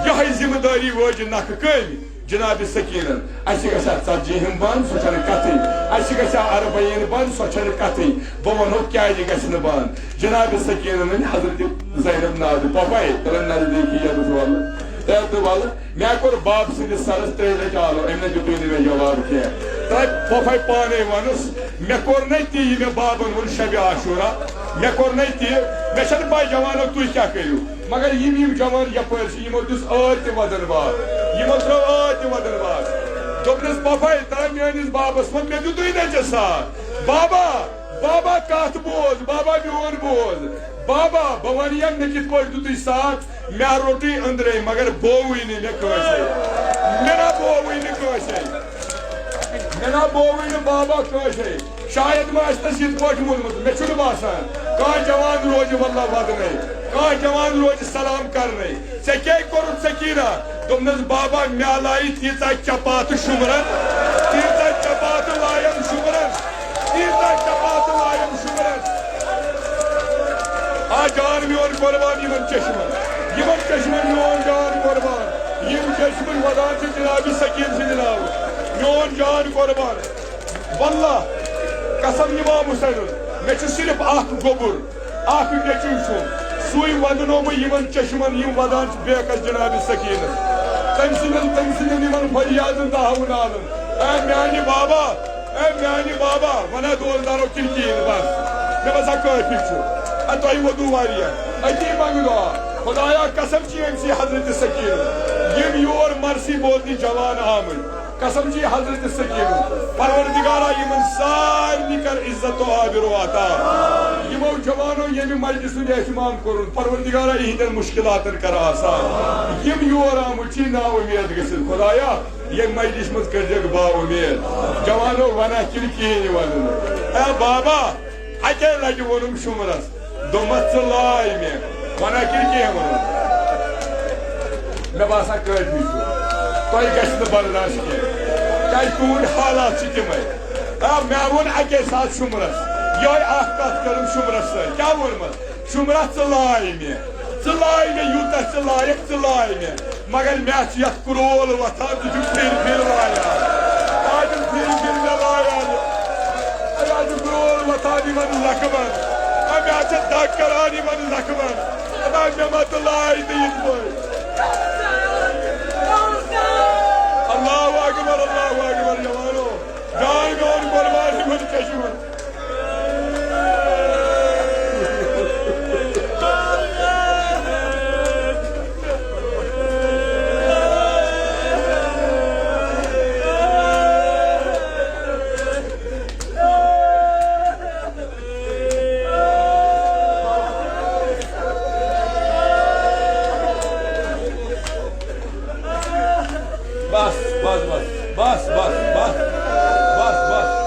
یِہوٚے ذمہٕ دٲری وٲج نکھٕ کٔمۍ؟ جناب سکیٖنَن۔ اَسہِ گژھِ ہا ژتجی ہِم بنٛد، سۄ چھَنہٕ کَتھٕے۔ اَسہِ گژھِ ہا اربعین بنٛد، سۄ چھَنہٕ کَتھٕے۔ بہٕ وَنو کیٛازِ گژھِ نہٕ بنٛد۔ جناب سکیٖنَن أنۍ حضرت زینب نادٕ، پۄپھے، تیٚلہِ نزدیٖکی یَتَس وَلہٕ، تیٚلہِ تہٕ وَلہٕ۔ مےٚ کوٚر باب سٕنٛدِس سَرَس ترٛیٚیہِ لَٹہِ آلو، أمۍ نہ دیُتُے نہٕ مےٚ جواب کینٛہہ۔ تۄہہِ پۄپھے پانَے وَنُس، مےٚ کوٚر نَے تی، یہِ مےٚ بابَن ووٚن شبِ عاشورا، مےٚ کوٚر نَے تی۔ مےٚ چھَنہٕ پَے جوانو تُہۍ کیٛاہ کٔرِو، مگر یِم یِم جوان یَپٲرۍ چھِ، یِمو دیُت ٲدۍ تہِ وَدَن باد، یِمو ترٛٲو ٲدۍ تہِ وَدَن باد۔ دوٚپنَس، پۄپھے، ترٛا میٛٲنِس بابَس وَن، مےٚ دیُتُے نہ ژےٚ ساتھ۔ بابا، بابا، کتھ بوز، بابا، میون بوز۔ بابا، بہٕ ونہٕ یا مےٚ کِتھ پٲٹھۍ دیُتُے ساتھ؟ مےٚ روٚٹُے أنٛدرَے، مگر بووُے نہٕ مےٚ کٲنٛسے۔ مےٚ نہ بووُے نہٕ کٲنٛسے۔ مےٚ نہ بووُے نہٕ بابا کٲنٛسے۔ شاید ما آسہِ تَس یِتھ پٲٹھۍ ووٚنمُت، مےٚ چھُنہٕ باسان۔ کانٛہہ جوان روزِ واللہ ودنَے، کانٛہہ جوان روزِ سلام کرنَے۔ ژےٚ کیٛاہ کوٚرُتھ سکیٖنہ؟ دوٚپنَس، بابا، مےٚ لایہِ تیٖژاہ چپاتہٕ شُمرن، تیٖژاہ چپاتہٕ لایَن شُمرن، تیٖژاہ چپاتہٕ لایَن شُمرن۔ آ جان میون قربان یِمن چشمن، یِمن چشمن میون جان قربان۔ یِم چشمہٕ وَدان چھِ جناب سکیٖن سٕنٛدِ ناوٕ۔ میون جان قربان۔ واللہ، قسم امام حسینُن، مےٚ چھُ صرف اکھ گوٚبُر، اکھ نیٚچوٗ چھُم۔ سُے ودنو بہٕ یِمن چشمن، یِم ودان چھِ بیکس جناب سکیٖنس۔ تٔمۍ سٕنٛدٮ۪ن، تٔمۍ سٕنٛدٮ۪ن یِمن فریادن دہاوُن آلن۔ اے میانہِ بابا، اے میانہِ بابا، ونہ دولدارو کِنہٕ کِہیٖنۍ بس۔ مےٚ باسان کٲفی چھُ۔ اے تۄہہِ ووٚدوٕ واریاہ۔ أتی منٛگہٕ دعا۔ خدایا قسم چھِ أمۍ سٕے حضرت سکیٖنُن۔ یِم یور مرثی بوزنہِ جوان آمٕتۍ۔ قسم چھِ حضرت سکیٖنُن۔ پروردگارا، یِمن سارنٕے کر عزت و آبرو عطا۔ یِمو جوانو ییٚمہِ مجلہِ سُنٛد اہتمام کوٚرُن، پروردگارا، یِہنٛدٮ۪ن مُشکلاتن کر آسان۔ یِم یور آمٕتۍ چھِ نا اُمید گٔژھِتھ، خدایا، ییٚمہِ مجلسہِ منٛز کٔرزٮ۪کھ با اُمید۔ جوانو، ونہ کِنہٕ کِہیٖنۍ ونُن؟ اے بابا، اکے لٹہِ ووٚنُم شُمرس۔ دوٚپمَس، "ژٕ لایہِ مےٚ۔" وَنان کِنہٕ کینٛہہ وَنُن؟ مےٚ باسان، کٲفی چھُ۔ تۄہہِ گژھِ نہٕ برداشت کینٛہہ۔ کیٛازِ تُہُنٛد حالات چھِ تِمَے۔ آ، مےٚ ووٚن اَکے ساتہٕ شُمرَس۔ یِہوٚے اَکھ کَتھ کٔرٕم شُمرَس سۭتۍ۔ کیٛاہ ووٚنمَس؟ "شُمرَس، ژٕ لایہِ مےٚ۔ ژٕ لایہِ مےٚ، یوٗتاہ ژٕ لایَکھ، ژٕ لایہِ مےٚ۔" مگر مےٚ چھِ یَتھ کرول وۄتھان، ژٕ چھُکھ پھِرِ پھِرِ لایان۔ آ، ژٕ پھِرِ پھِرِ مےٚ لایان۔ اے، آ، ژٕ کرول وۄتھان یِمن زخمن۔ اے، مےٚ چھِ دگ کران یِمن زخمن۔ اے، مےٚ مہ تہٕ لاے تہٕ یِتھ پٲٹھۍ۔ اللہ اکبر، اللہ اکبر، جوانو۔ جان میون قربان یِمن چشمن۔ بس، بس، بس، بس، بس، بس، بس، بس،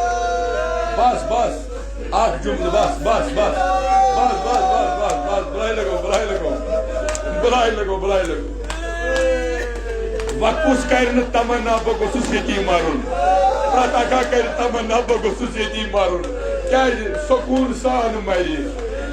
بس، بس، اکھ جملہٕ، بس، بس، بس، بس، بس، بس، بس، بس، بلاے لگو، بلاے لگو، بلاے لگو، بلاے لگو۔ وۄنۍ کُس کرِ نہٕ تمنا بہٕ گوٚژھُس ییٚتی مرُن؟ پرٛٮ۪تھ اکھا کرِ تمنا بہٕ گوٚژھُس ییٚتی مرُن۔ کیٛازِ؟ سکوٗن سان مرِ،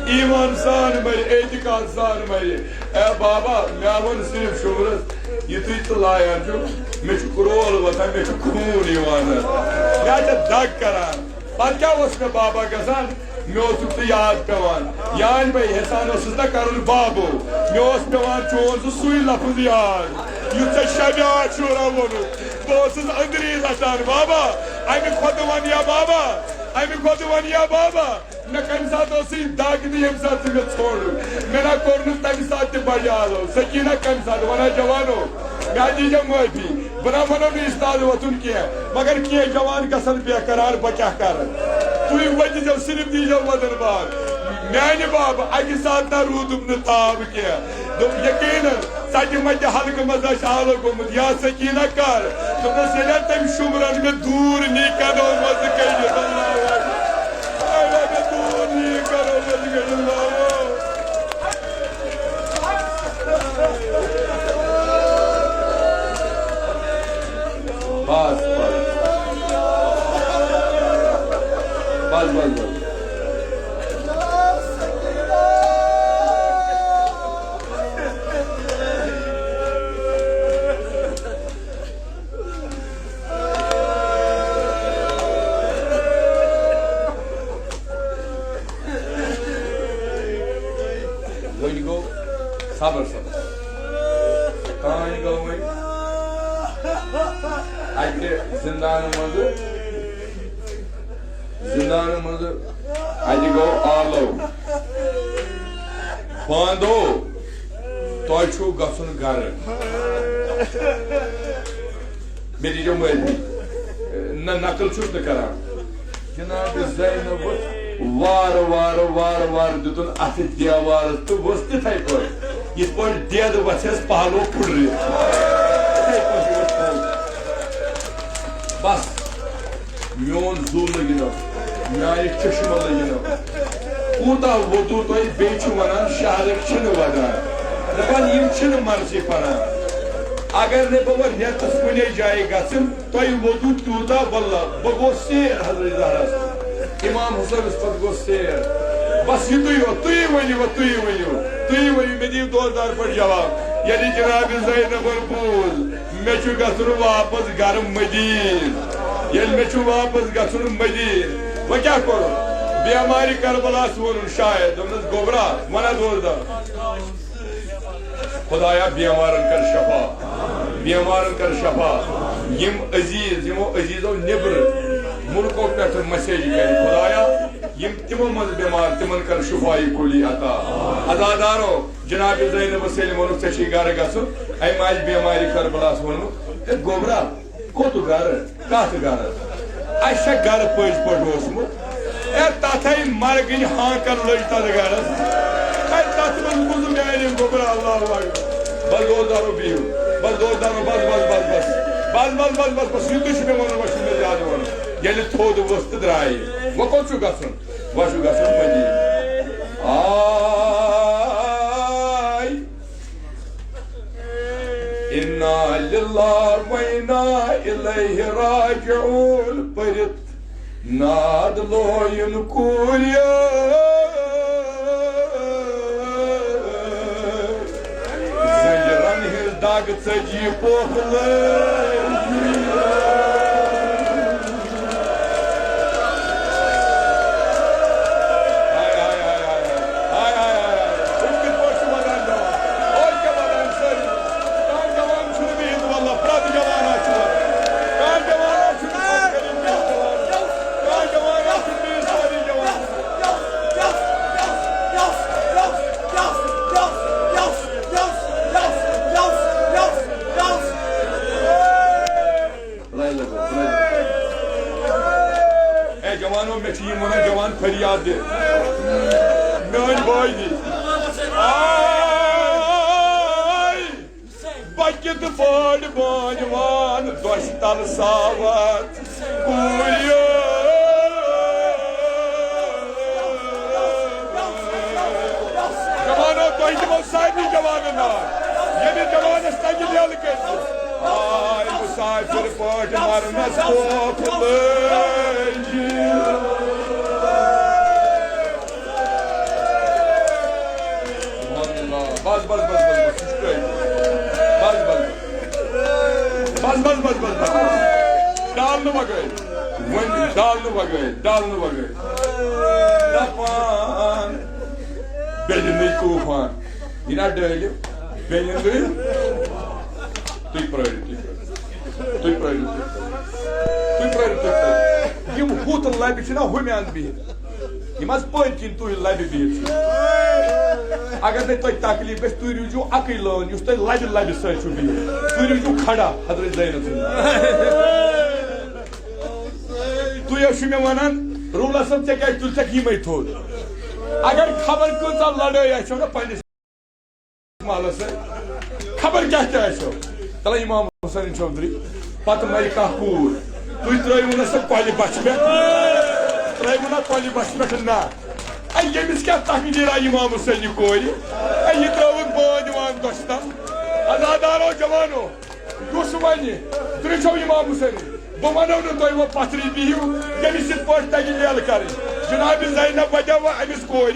ایمان سان مرِ، اعتقاد سان مرِ۔ اے بابا، مےٚ ووٚن صرف شُمرس، یُتھُے ژٕ لایان چھُکھ، مےٚ چھُ کرول وۄتھان، مےٚ چھُ خوٗن یِوان۔ مےٚ چھےٚ دگ کران۔ پتہٕ کیٛاہ اوس مےٚ بابا گژھان؟ مےٚ اوسُکھ ژٕ یاد پٮ۪وان۔ یعنی بہٕ احسان اوسُس نہ کرُن بابو، مےٚ اوس پٮ۪وان چون سُہ سُے لفظ یاد، یُتھ ژےٚ شبِ عاشورہ ووٚنُتھ۔ بہٕ اوسُس أنٛدری رٹان، بابا، امہِ کھۄتہٕ ون یا بابا، امہِ کھۄتہٕ ون یا بابا۔ مےٚ کمہِ ساتہٕ ٲسٕے دگ تہٕ ییٚمہِ ساتہٕ ژٕ مےٚ ژھونڈُکھ؟ مےٚ نہ کوٚر نہٕ تمہِ ساتہٕ تہِ بجالو۔ سکینہ کمہِ ساتہٕ؟ وَنان جوانو، مےٚ دیٖزیو معٲفی۔ بہٕ نہ وَنو نہٕ استاد وۄتھُن کینٛہہ، مگر کینٛہہ جوان گژھن بے قرار، بہٕ کیٛاہ کَرٕ؟ تُہۍ ؤتھۍزیو، صرف دیٖزیو وۄدَن بار۔ میٛانہِ بابہٕ اَکہِ ساتہٕ نہ روٗدُم نہٕ تاب کینٛہہ۔ دوٚپ، یقیناً ژَتہِ مَتہِ حلقہٕ منٛز آسہِ آلو گوٚمُت۔ یا سکینہ کر؟ دوٚپنَس، ییٚلہِ تٔمۍ شُمرَن مےٚ دوٗر نی کَنو منٛزٕ کٔڑِتھ۔ اللہ اکبر۔ ییٚلہِ مےٚ دوٗر نی کَنو منٛزٕ کٔڑِتھ، اللہ اکبر۔ بس، بس۔ بس، بس، بس۔ وۄنۍ گوٚو صبر، صبر۔ کانٛہہ گوٚو وۄنۍ اَتہِ زِندانہٕ منٛزٕ، زِندانہٕ منٛزٕ اَتہِ گوٚو آلو۔ باندو، تۄہہِ چھُو گژھُن گرٕ۔ مےٚ دیٖزیو معٲفی۔ نہ، نقل چھُس نہٕ کران۔ جناب زینب ؤژھ وارٕ وارٕ وارٕ وارٕ دیُتُن اَتھٕ دیوارس تہٕ ؤژھ تِتھَے پٲٹھۍ، یِتھ پٲٹھۍ دٮ۪د وَژھٮ۪س پہلو پھُٹرِتھ۔ تِتھَے پٲٹھۍ ؤژھ پہلو۔ بس، میون زُو لٔگِنو، میانہِ چشمہٕ لٔگِنو۔ کوٗتاہ ووٚدوٗ تۄہہِ، بیٚیہِ چھِو وَنان شہرٕکۍ چھِنہٕ وَدان۔ دَپان یِم چھِنہٕ مرضی پَران۔ اگر نہٕ بہٕ وۄنۍ رٮ۪تَس کُنے جایہِ گژھٕ، تۄہہِ ووٚدوٗ تیوٗتاہ، واللہ، بہٕ گوس سیر حضرت زہرس۔ امام حسینس پتہٕ گوس سیر۔ بس یِتُے یوت، تُہی ؤنِو وۄنۍ، تُہی ؤنِو، تُہی ؤنِو، مےٚ دِیِو دورٕ دار پٲٹھۍ جواب۔ ییٚلہِ جناب زینبن بوٗز، مےٚ چھُ گژھُن واپس گرٕ مدیٖنہٕ۔ ییٚلہِ مےٚ چھُ واپس گژھُن مدیٖنہٕ، وۄنۍ کیٛاہ کوٚرُن؟ بیمارِ کربلاہس ووٚنُن شاید، دوٚپنس، "گوٚبرا، ونہ دوزدار، خدایا، بیمارن کر شفا، بیمارن کر شفا۔" یِم عزیز، یِمو عزیزو نیبرٕ مُلکو پٮ۪ٹھٕ مسیج کرِ، خدایا، یِم تِمو منٛز بیمار، تِمن کر شفای کُلی عطا۔ عزادارو، جناب زینبس ییٚلہِ ووٚنُکھ، "ژےٚ چھُے گرٕ گژھُن"، أمۍ آسہِ بیمارِ کربلاہس ووٚنمُت، "ہے گوٚبرا، کوٚت گرٕ؟ کتھ گرٕ؟ اسہِ چھا گرٕ پٔزۍ پٲٹھۍ اوسمُت؟ اے، تتھے مرگٕنۍ ہانکر لٔج تتھ گرس۔ اے، تتھ منٛز گوٚژھ میانہِ گوٚبرا، اللہ اکبر۔" بس دوزدارو بِہِو، بس دوزدارو، بس، بس، بس، بس، بس، بس، بس، بس، یُتُے چھُ مےٚ وَنُن، وۄنۍ چھُنہٕ مےٚ زیادٕ وَنُن۔ ییٚلہِ تھوٚد ؤژھ تہٕ درٛایہِ، وۄنۍ کوٚت چھُ گژھُن؟ وۄنۍ چھُ گژھُن مدیٖنہٕ۔ آے۔ انا للہ و انا الیہ راجعون پٔرِتھ ناد لویُن کوٗریو۔ زنجیرن ہٕنٛز دگ ژٔجی پوکھ لٲج۔ ہاے، ہاے، ہاے، ہاے، ہاے۔ ہاے، ہاے، ہاے، ہاے۔ وٕچھ کِتھ پٲٹھۍ چھِ وَدان جوان۔ أزۍ کیٛاہ وَدان سٲری۔ کانٛہہ جوان چھُنہٕ بِہِتھ، واللہ، پرٛٮ۪تھ جوان آسہِ وَدان۔ کانٛہہ جوان آسہِ چھُنہٕ پَتہٕ کٔرِتھ کینٛہہ جوان۔ کانٛہہ جوان آسہِ چھُنہٕ بِہِتھ، سٲری جوان۔ بلایہِ لگو، بلایہِ لگو۔ اے جوانو، مےٚ چھِ یِم وَنان، جوان فریاد دِ۔ میٲنۍ بٲے دِ۔ آے، بہٕ کِتھ پٲٹھۍ بٲنۍ وان دۄچھِ تل ساوتھ کوٗریو۔ جوانو، تۄہہِ دِمو سارنٕے جوانن ناو۔ ییٚمِس جوانس تَگہِ لیلہٕ کٔرِتھ۔ آے مُسافِر پٲٹھۍ مرنس خوف لٲجِتھ۔ سبحان اللہ۔ بس، بس، بس، بس، بس، سُہ چھُ تۄہہِ۔ بس، بس، بس۔ بس، بس، بس، بس، بس۔ ڈالنہٕ بغٲر۔ وۄنۍ ڈالنہٕ بغٲر، ڈالنہٕ بغٲر۔ دپان، بیٚیہِ نٕے طوفان۔ یہِ نا ڈٲلِو، بیٚیہِ نٕے۔ تُہۍ پرٛٲرِو، تُہۍ پرٛٲرِو۔ تُہۍ پرٛٲرِو، تُہۍ پرٛٲرِو۔ تُہۍ پرٛٲرِو، تُہۍ پرٛٲرِو۔ یِم ہُتھ لبہِ چھِنہ ہُمہِ اندٕ بِہِتھ۔ یِم حظ پٔتۍ کِنۍ تُہۍ لبہِ بِہِتھ چھِو۔ اگر نَے تۄہہِ تکلیٖف گژھِ، تُہۍ روٗزِو اَکٕے لٲن، یُس تۄہہِ لبہِ لبہِ سۭتۍ چھُو بِہِتھ۔ تُہۍ روٗزِو کھڑا حضرت زینب سٕنٛدِ۔ تُہۍ ٲسِو مےٚ وَنان، "روٗلَر صٲب، ژےٚ کیٛازِ تُلۍ ژےٚ یِمَے تھوٚد؟" اگر خبر کۭژاہ لڑٲے آسٮ۪و نا پنٛنِس محلس سۭتۍ، خبر کیٛاہ تہِ آسٮ۪و، تَلہ اِمام حسین چوٗدری، پتہٕ مرِ کانٛہہ کوٗر، تُہۍ ترٛٲیِو نہٕ سۄ کۄلہِ بَچھِ پٮ۪ٹھ، ترٛٲیِو نہ کۄلہِ بَچھِ پٮ۪ٹھ نہ۔ اے، ییٚمِس کیٛاہ تقدیٖرا اِمام حسینہِ کورِ؟ اے، یہِ ترٛٲوٕکھ بٲنۍ وان دۄچھِ تل۔ عزادارو جوانو، یُس وَنہِ، درٛچھو اِمام حسینہِ، بہٕ وَنو نہٕ تۄہہِ وۄنۍ پَتھرٕے بِہِو، ییٚمِس یِتھ پٲٹھۍ تَگہِ لیلہٕ کَرٕنۍ۔ جناب زینب وَدیو وۄنۍ أمِس کورِ،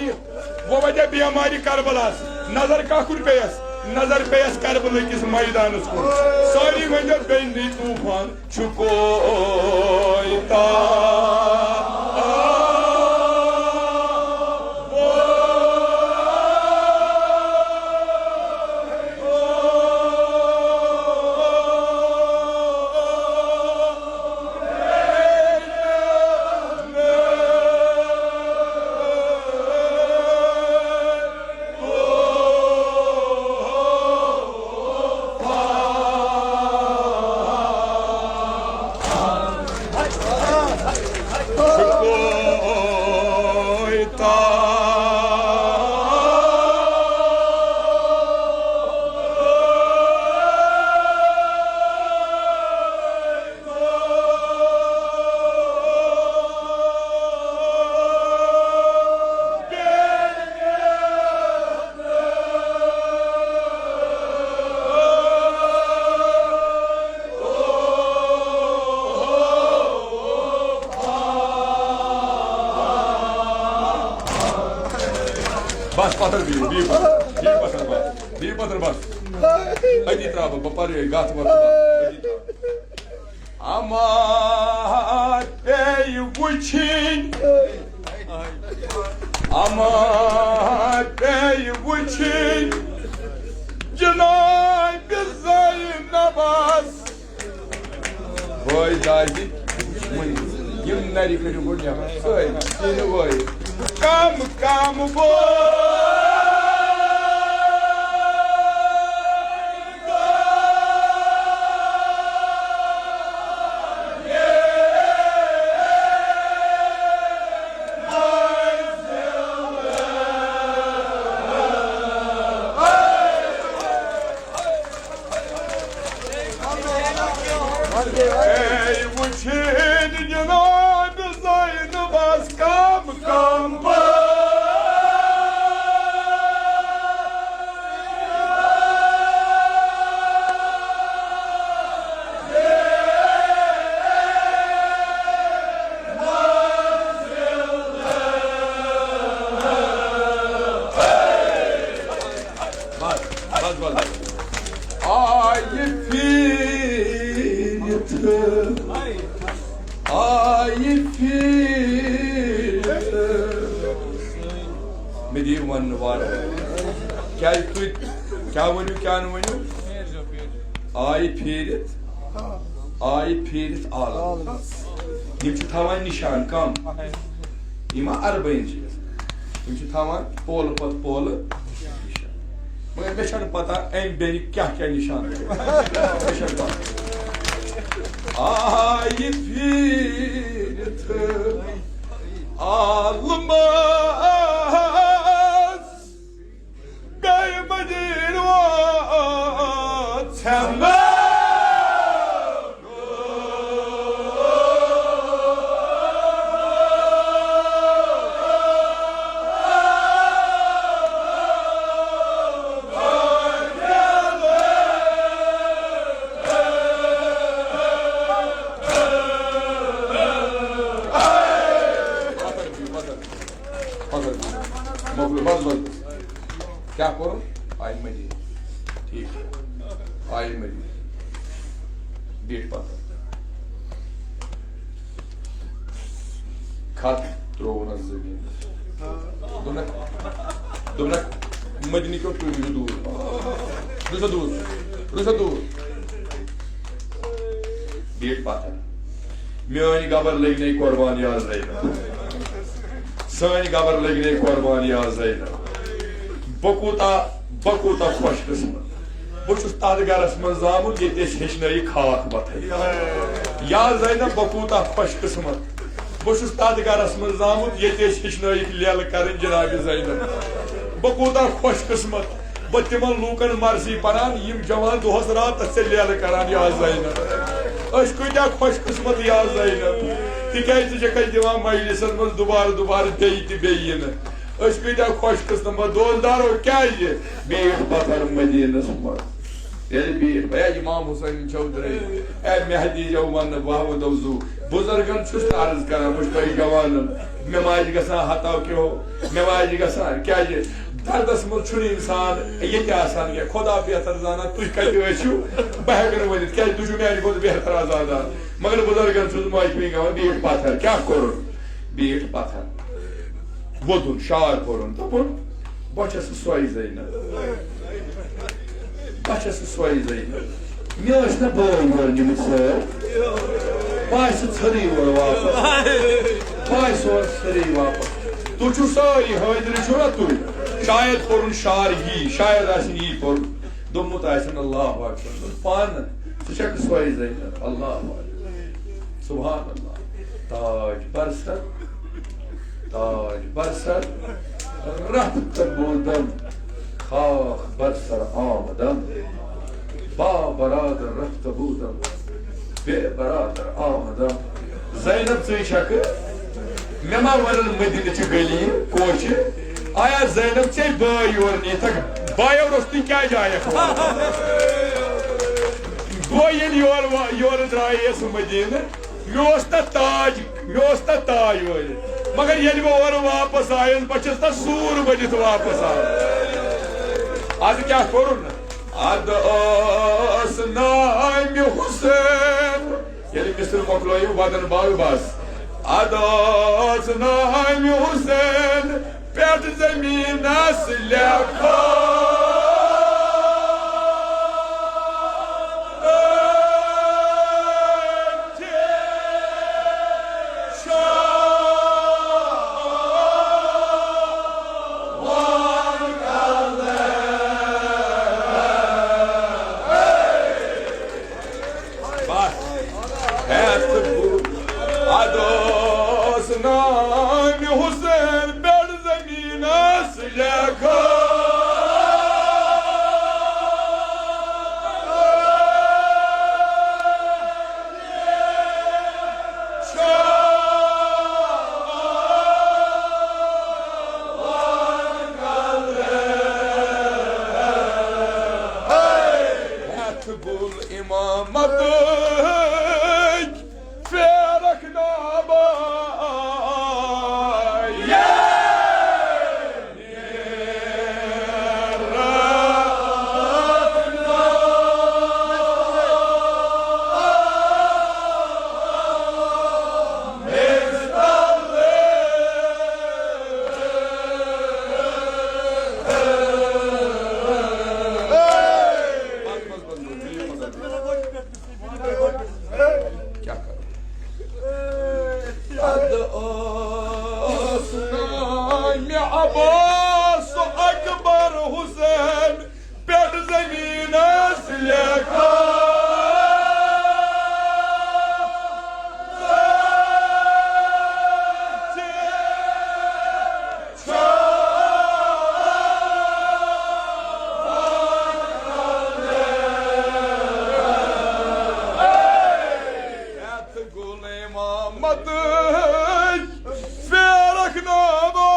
وۄنۍ وَدیو بیمارِ کربلاہَس۔ نظر کَتھ کُن پیٚیَس؟ نظر پیٚیَس کربلہٕ کِس مٲدانَس کُن۔ سٲری ؤنِو، "بیٚنہِ طوفان چھُ کویتا۔" بس پتھر بِہِو، بِہِو پتھر، بِہِو پتھر بس، بِہِو پتھر بس۔ أتی ترٛاوٕ بہٕ، بہٕ پَرٕ یہِ گَتھ وَتھ بس، أتی ترٛاوٕ۔ اما اے وٕچھِنۍ، اما پیٚیہِ وٕچھِنۍ جنابِ زینبس۔ بٲے دادِ، یِم نرِ کٔرِو گۄڈٕ نٮ۪بر، سٲری سِنۍ وٲے۔ کم کم بو۔ اے وٕچھِن جناب زینبس کم کم بٲے۔ بس، بس، بس۔ آیہِ پھیٖرِتھ، آیہِ پھیٖرِتھ۔ مےٚ دِیِو وننہٕ وارٕ۔ کیٛازِ تُہۍ کیٛاہ ؤنِو، کیٛاہ نہٕ ؤنِو؟ آیہِ پھیٖرِتھ، آیہِ پھیٖرِتھ عالم۔ یِم چھِ تھاوان نِشان کم؟ یِم ما عربٲوِن چھِ گژھان؟ یِم چھِ تھاوان پولہٕ پتہٕ پولہٕ نِشان۔ مگر مےٚ چھَنہٕ پتہ اَمہِ بیٚنہِ کیٛاہ کیٛاہ نِشان چھِ۔ مےٚ چھَنہٕ پتہ۔ آیہِ پھیٖرِتھ عالمس گٔے مدیٖنہٕ وٲژ ژھٮ۪نہٕ۔ مۄکلو، بس، بس، بس۔ کیٛاہ کوٚرُن؟ آیہِ مٔنٛزی۔ ٹھیٖک۔ آیہِ مٔنٛزی۔ بیٖٹھ پتھر۔ کھت ترٛووُن اَتھ زٔمیٖنَس۔ دوٚپنَکھ، دوٚپنَکھ، مٔدنہِ کیو تُہۍ روٗزِو دوٗر۔ روٗزِو دوٗر۔ روٗزِو دوٗر۔ بیٖٹھ پتھر۔ میٲنۍ گبر لٔگۍ نے قربان یا زینب۔ سٲنۍ گبر لٔگۍ نے قربان یا زینب۔ بہٕ کوٗتاہ، بہٕ کوٗتاہ خۄش قسمت۔ بہٕ چھُس تتھ گرس منٛز زامُت، ییٚتہِ أسۍ ہیٚچھنٲیِکھ خاکھ بتھٕے۔ یا زینب، بہٕ کوٗتاہ خۄش قسمت۔ بہٕ چھُس تتھ گرس منٛز زامُت، ییٚتہِ أسۍ ہیٚچھنٲیِکھ لیلہٕ کرٕنۍ جناب زینب۔ بہٕ کوٗتاہ خۄش قسمت۔ بہٕ تِمن لوٗکن مرثی پران، یِم جوان دۄہس راتس ژےٚ لیلہٕ کران یا زینب۔ أسۍ کۭتیٛاہ خۄش قسمت یا زینب، تِکیٛازِ ژٕ چھکھ اَسہِ دِوان مجلسن منٛز دُبارٕ دُبارٕ بیٚیہِ تہِ بیٚیہِ یِنہٕ۔ أسۍ کۭتیٛاہ خۄش قسمت دوستدارو، کیٛازِ؟ بیٖٹھ پتھر مدیٖنس منٛز۔ ییٚلہِ بیٖٹھ، ہے امام حسین چھو درٛٲے، اے مہدی چھو وننہٕ، بہٕ ہاوٕ دو زُو۔ بُزرگن چھُس نہٕ عرض کران، بہٕ چھُس تۄہہِ جوانن، مےٚ ما آسہِ گژھان ہتاو کیو، مےٚ ما آسہِ گژھان، کیٛازِ دردس منٛز چھُنہٕ انسان ییٚتہِ آسان کینٛہہ۔ خۄدا بہتر زانان تُہۍ کتہِ ٲسِو، بہٕ ہٮ۪کہٕ نہٕ ؤنِتھ، کیٛازِ تُہۍ چھِو میانہِ کھۄتہٕ بہتر آسان۔ مگر بُزرگن چھُس معٲفی گٔمٕژ، بیٖٹھ پتھر، کیٛاہ کوٚرُن؟ بیٖٹھ پتھر۔ ووٚدُن، شعر پوٚرُن، دوٚپُن، بہٕ چھَس سۄے زینب۔ بہٕ چھَس سۄے زینب۔ مےٚ ٲسۍ نہ بٲے یور نِمٕتۍ سۭتۍ۔ بہٕ آسہٕ ژھٔرٕے یور واپس۔ بہٕ آسہٕ اورٕ ژھٔرٕے واپس۔ تُہۍ چھِو سٲری حٲضِر چھِو نہ تُہۍ؟ شاید پوٚرُن شعر یی، شاید آسہِ یی پوٚرمُت۔ دوٚپمُت آسن اللہ اکبر۔ پانہٕ ژٕ چھکھ سۄے زینب۔ اللہ اکبر۔ سبحان اللہ۔ تاج بر سر، تاج بر سر، رفت بودم، خاک بر سر آمدم، با برادر رفت بودم، بے برادر آمدم۔ زینب، ژٕے چھکھ؟ مےٚ ما ونن مدینہٕ چہِ گلی کوچہِ؟ آیا زینب ژے بٲے یور نیتھکھ؟ بایو روٚستُے کیازِ آیکھ؟ بہٕ ییٚلہِ یور وا-، یورٕ درٛایس مدینہٕ، مےٚ اوس تتھ تاج، مےٚ اوس تتھ تاج وٲلِتھ۔ مگر ییٚلہِ بہٕ اورٕ واپس آیس، بہٕ چھُس تتھ سوٗر بٔنِتھ واپس آمُت۔ ادٕ کیٛاہ کوٚرُن؟ ادٕ ٲس نامہِ حسین۔ ییٚلہِ مصر مۄکلٲیِو، ودن باغ بس۔ ادٕ اوس ناوِ حسین پٮ۪ٹھ زمینس لیکھان۔ بس۔ ہیتھ گوٚو ادٕ اوس ناوِ حسین پٮ۪ٹھ زمینس لیکھان۔ ہیتھ گُل امامتٕکۍ پھیرکھ نابا۔ کیٛاہ کرو؟ ادٕ اوس ناوِ عباس اکبر حسین پٮ۪ٹھ زمینس لیکھان۔ ہیتھ گُل امامتٕکۍ پھیرکھ نابا۔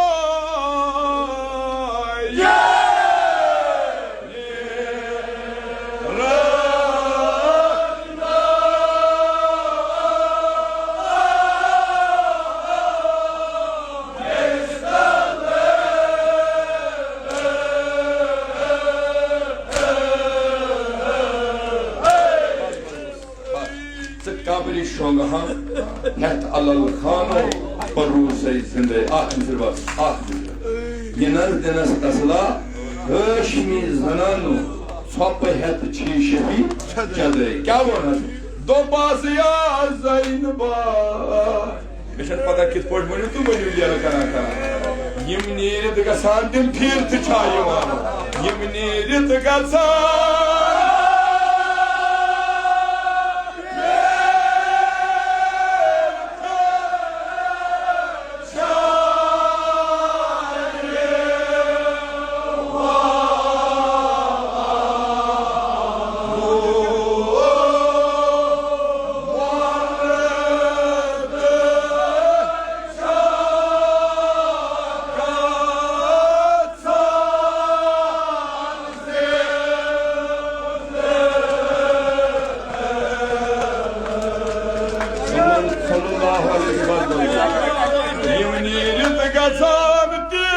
ژٕ قبرِ شۄنٛگہٕ ہا ہٮ۪تھ علل خانو، پروٗسَے زِندَے۔ اَکھ مِصر بس، اَکھ مِصر۔ یہِ نَس دِنَس تسلا، ہاشمی زنانو، ژھۄپہٕ ہٮ۪تھ چھی شبی چدے۔ کیٛاہ ووٚنہَس؟ دوٚپہَس، یا زینبا۔ مےٚ چھَنہٕ پتہ کِتھ پٲٹھۍ ؤنِو تہٕ ؤنِو ییٚلہٕ کران کران۔ یِم نیٖرِتھ گژھان، تِم پھیٖرتھ چھا یِوان؟ یِم نیٖرِتھ گژھان۔ صلی اللہ علیہ وسلم۔ یِم نیٖرِتھ گژھان تِم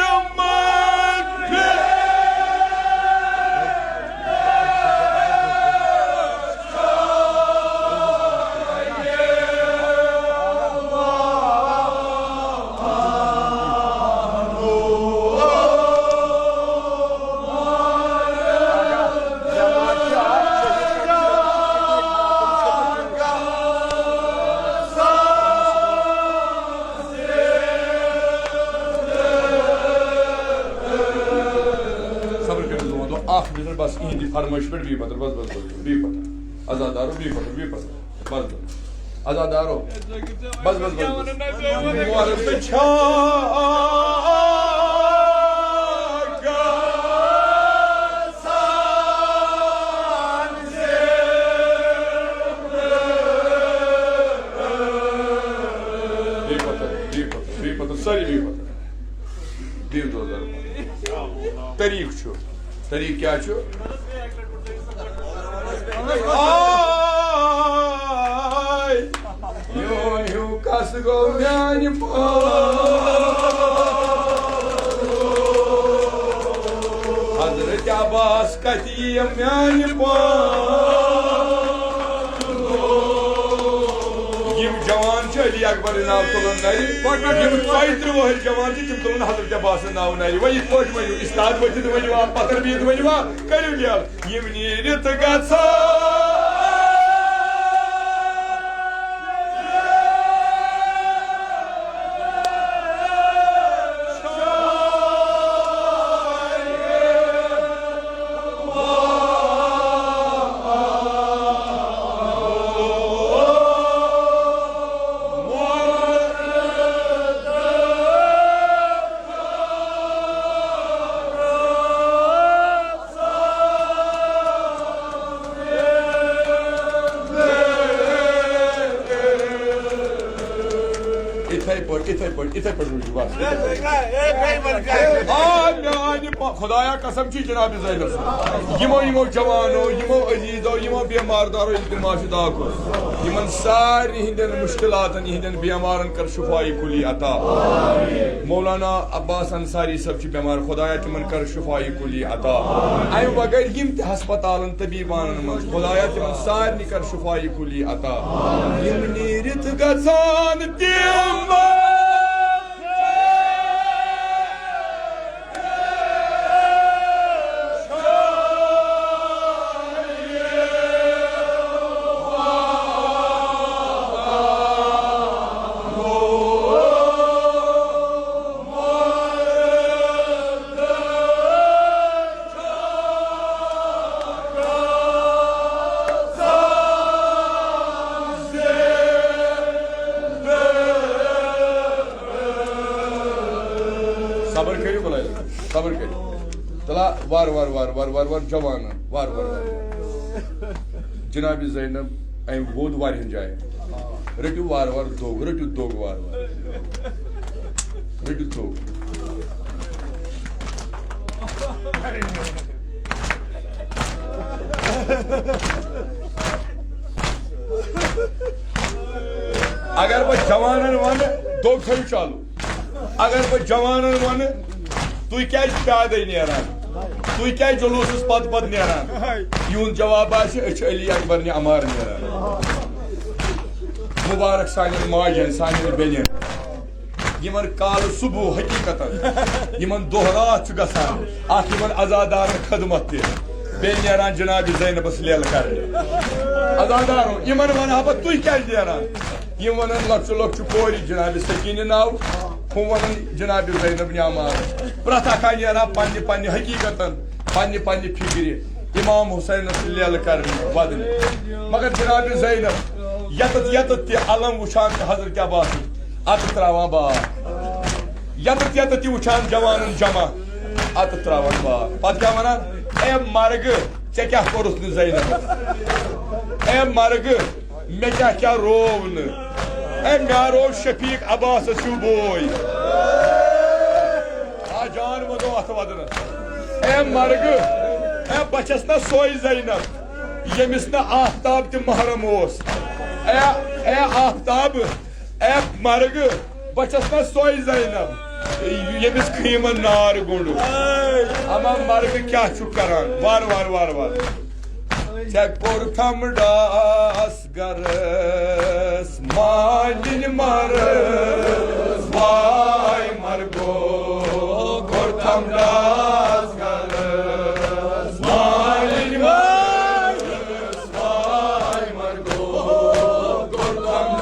صبر کٔرِو، زٕ وَنہٕ اکھ مِصر بس، یِہِنٛدِ فرمٲیشہِ پٮ۪ٹھ، بیٚیہِ پتہٕ، بس، بس، بس، بیٚیہِ پتہٕ۔ عزادارو، بیٚیہِ پتہٕ، بیٚیہِ پتہٕ۔ بس، بس۔ عزادارو۔ بس، بس، بس، بس۔ مورٕ تہٕ چھا بیٚیہِ پتہٕ، بیٚیہِ پتہٕ، بیٚیہِ پتہٕ، سٲری بیٚیہِ پتہٕ۔ دِیِو دوزر۔ طریٖق چھُ۔ طریٖق کیٛاہ چھُ؟ آے، میون ہیوٗ کس گوٚو میانہِ پاے؟ حضرت عباس کتہِ یِیہِ میانہِ پاے؟ یِم جوان چھِ علی اکبر ناو تُلُن نرِ۔ یِم ژۄیہِ ترٕٛہ وُہٕرۍ جوان چھِ، تِم تُلُن حضرت عباس ناو نرِ۔ وۄنۍ یِتھ پٲٹھۍ ؤنِو، استاد ؤتھِتھ ؤنِو، آ، پتھر بِہِتھ ؤنِو، آ، کٔرِو یَلہٕ۔ یِم نیٖرِتھ گژھان۔ یِتھَے پٲٹھۍ، یِتھَے پٲٹھۍ، یِتھَے پٲٹھۍ روٗزِو، بس۔ آ، میٛانہِ پا-، خۄدایا قسم چھِ جناب زینب سٕنٛز۔ یِمو، یِمو جوانو، یِمو عزیزو، یِمو بیمار دارو ییٚلہِ تِم آسہِ داکو، یِمن سارنٕے ہٕنٛدٮ۪ن مُشکِلاتن، یِہٕنٛدٮ۪ن بیمارن کر شفایہِ کُلی عطا۔ مولانا عباس انصاری صٲب چھِ بیمار، خۄدایا تِمن کر شفایہِ کُلی عطا۔ اَمہِ بغٲر یِم تہِ ہسپتالن، طبیبانن منٛز، خۄدایا تِمن سارنٕے کر شفایہِ کُلی عطا۔ یِم نیٖرِتھ گژھان تِم۔ صبر کٔرِو بلٲے، صبر کٔرِو۔ تلا وار وار وار وار وار وار جوان، وار وار وار۔ جناب زینب أمۍ ووٚد واریاہن جاین۔ رٔٹِو وار وار دوٚگ، رٔٹِو دوٚگ وار وار۔ رٔٹِو دوٚگ۔ اگر بہٕ جوانن ونہٕ، دوٚگ تھٲیِو چالو۔ اگر بہٕ جوانن ونہٕ، تُہۍ کیازِ چھِو پیادے نیران؟ تُہۍ کیازِ جلوسس پتہٕ پتہٕ نیران؟ یِہُنٛد جواب آسہِ، أسۍ چھِ علی اکبر نہِ امار نیران۔ مبارک سانٮ۪ن ماجٮ۪ن، سانٮ۪ن بیٚنٮ۪ن۔ یِمن کالہٕ صبح حقیقتاً یِمن دۄہ راتھ چھُ گژھان، اکھ یِمن عزادارن خدمت تہِ، بیٚیہِ نیران جناب زینبس لیلہٕ کرنہِ۔ عزادارو، یِمن ونہٕ ہا بہٕ، تُہۍ کیازِ نیران؟ یِم ونان لۄکچہِ لۄکچہِ کورِ جناب سکینہِ ناو، ہُم ونان جناب زینب نعمان۔ پرٛٮ۪تھ اکھ آیہِ نیران پننہِ پننہِ حقیقتن، پننہِ پننہِ فکرِ، امام حسینس لیلہٕ کرنہِ، ودنہِ۔ مگر جناب زینب یتتھ یتتھ تہِ علم وٕچھان چھِ حضرت عباسٕکۍ، اتہٕ تراوان باغ۔ یتتھ یتتھ تہِ وٕچھان جوانن جمع، اتہٕ تراوان باغ۔ پتہٕ کیٛاہ ونان؟ اے مرگہٕ، ژےٚ کیٛاہ کوٚرُتھ نہٕ زینبس؟ اے مرگہٕ، مےٚ کیٛاہ کیٛاہ روو نہٕ؟ اے مےٚ روو شفیق عباسس ہیوٗ بوے۔ آ جان وَنو اتھ ودنس۔ اے مرگہٕ، اے بہٕ چھَس نا سۄے زینب، ییٚمِس نہٕ آفتاب تہِ محرم اوس۔ اے، اے آفتاب، اے مرگہٕ، بہٕ چھَس نا سۄے زینب، ییٚمِس خیٖمن نار گوٚنٛڈُکھ۔ اما مرگہٕ کیٛاہ چھُکھ کران؟ وارٕ وارٕ، وارٕ وارٕ۔ ژےٚ کوٚرتھم ڈاس گرس مالِنۍ مرٕژ، واے مرگو، کوٚرتھم ڈاس گرس مالِنۍ مرٕژ، واے مرگو، کوٚرتھم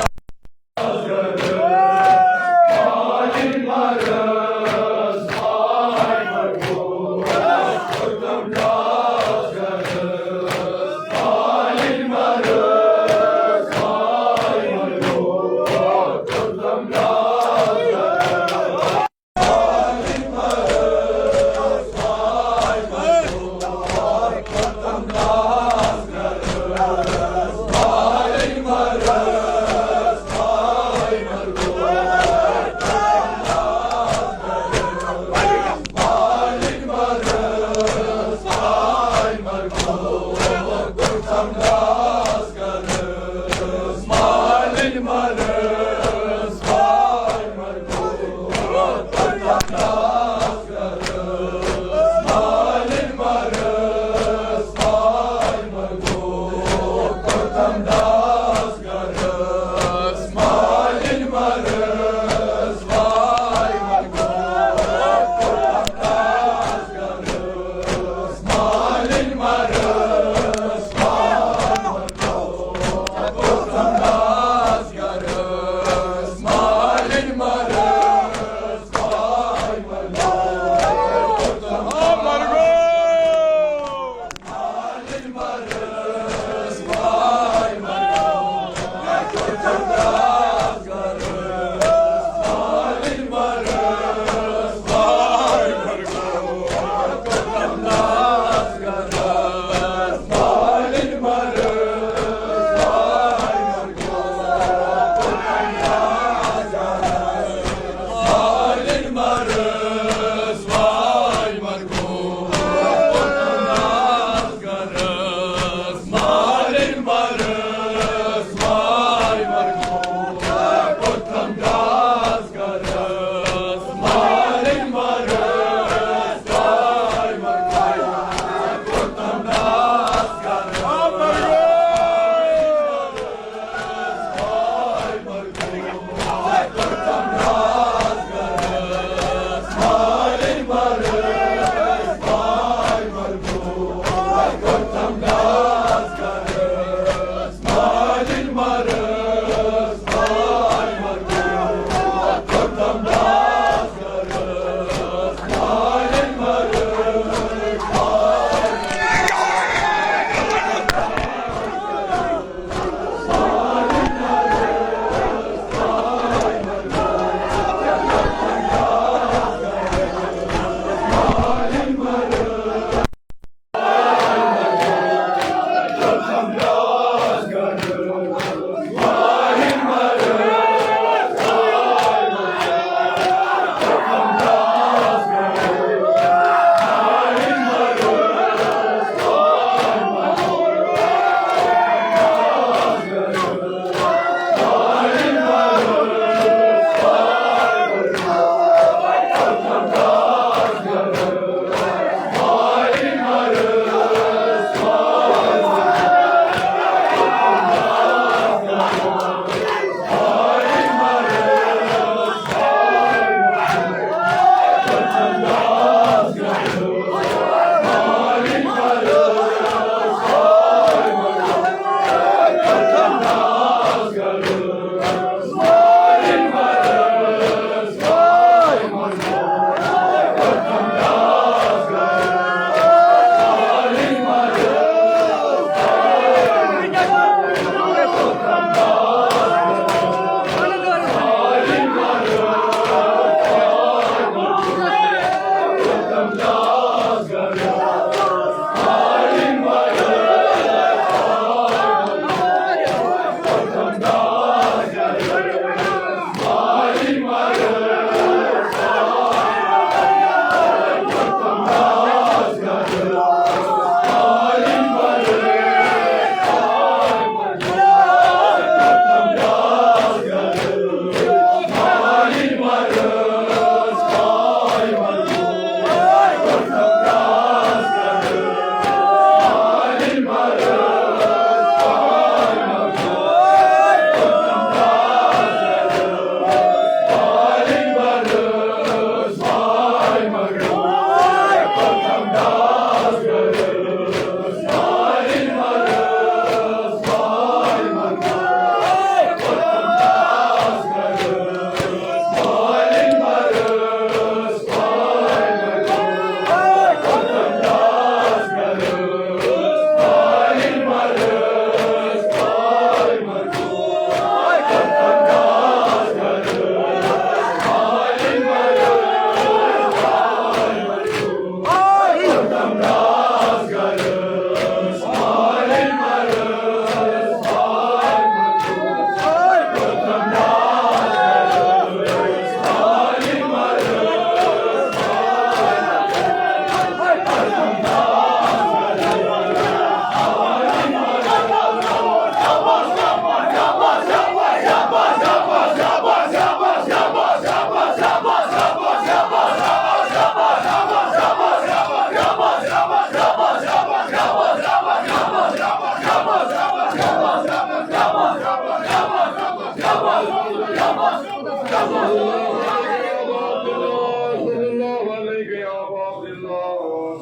صلى الله عليك يا أبا عبد الله.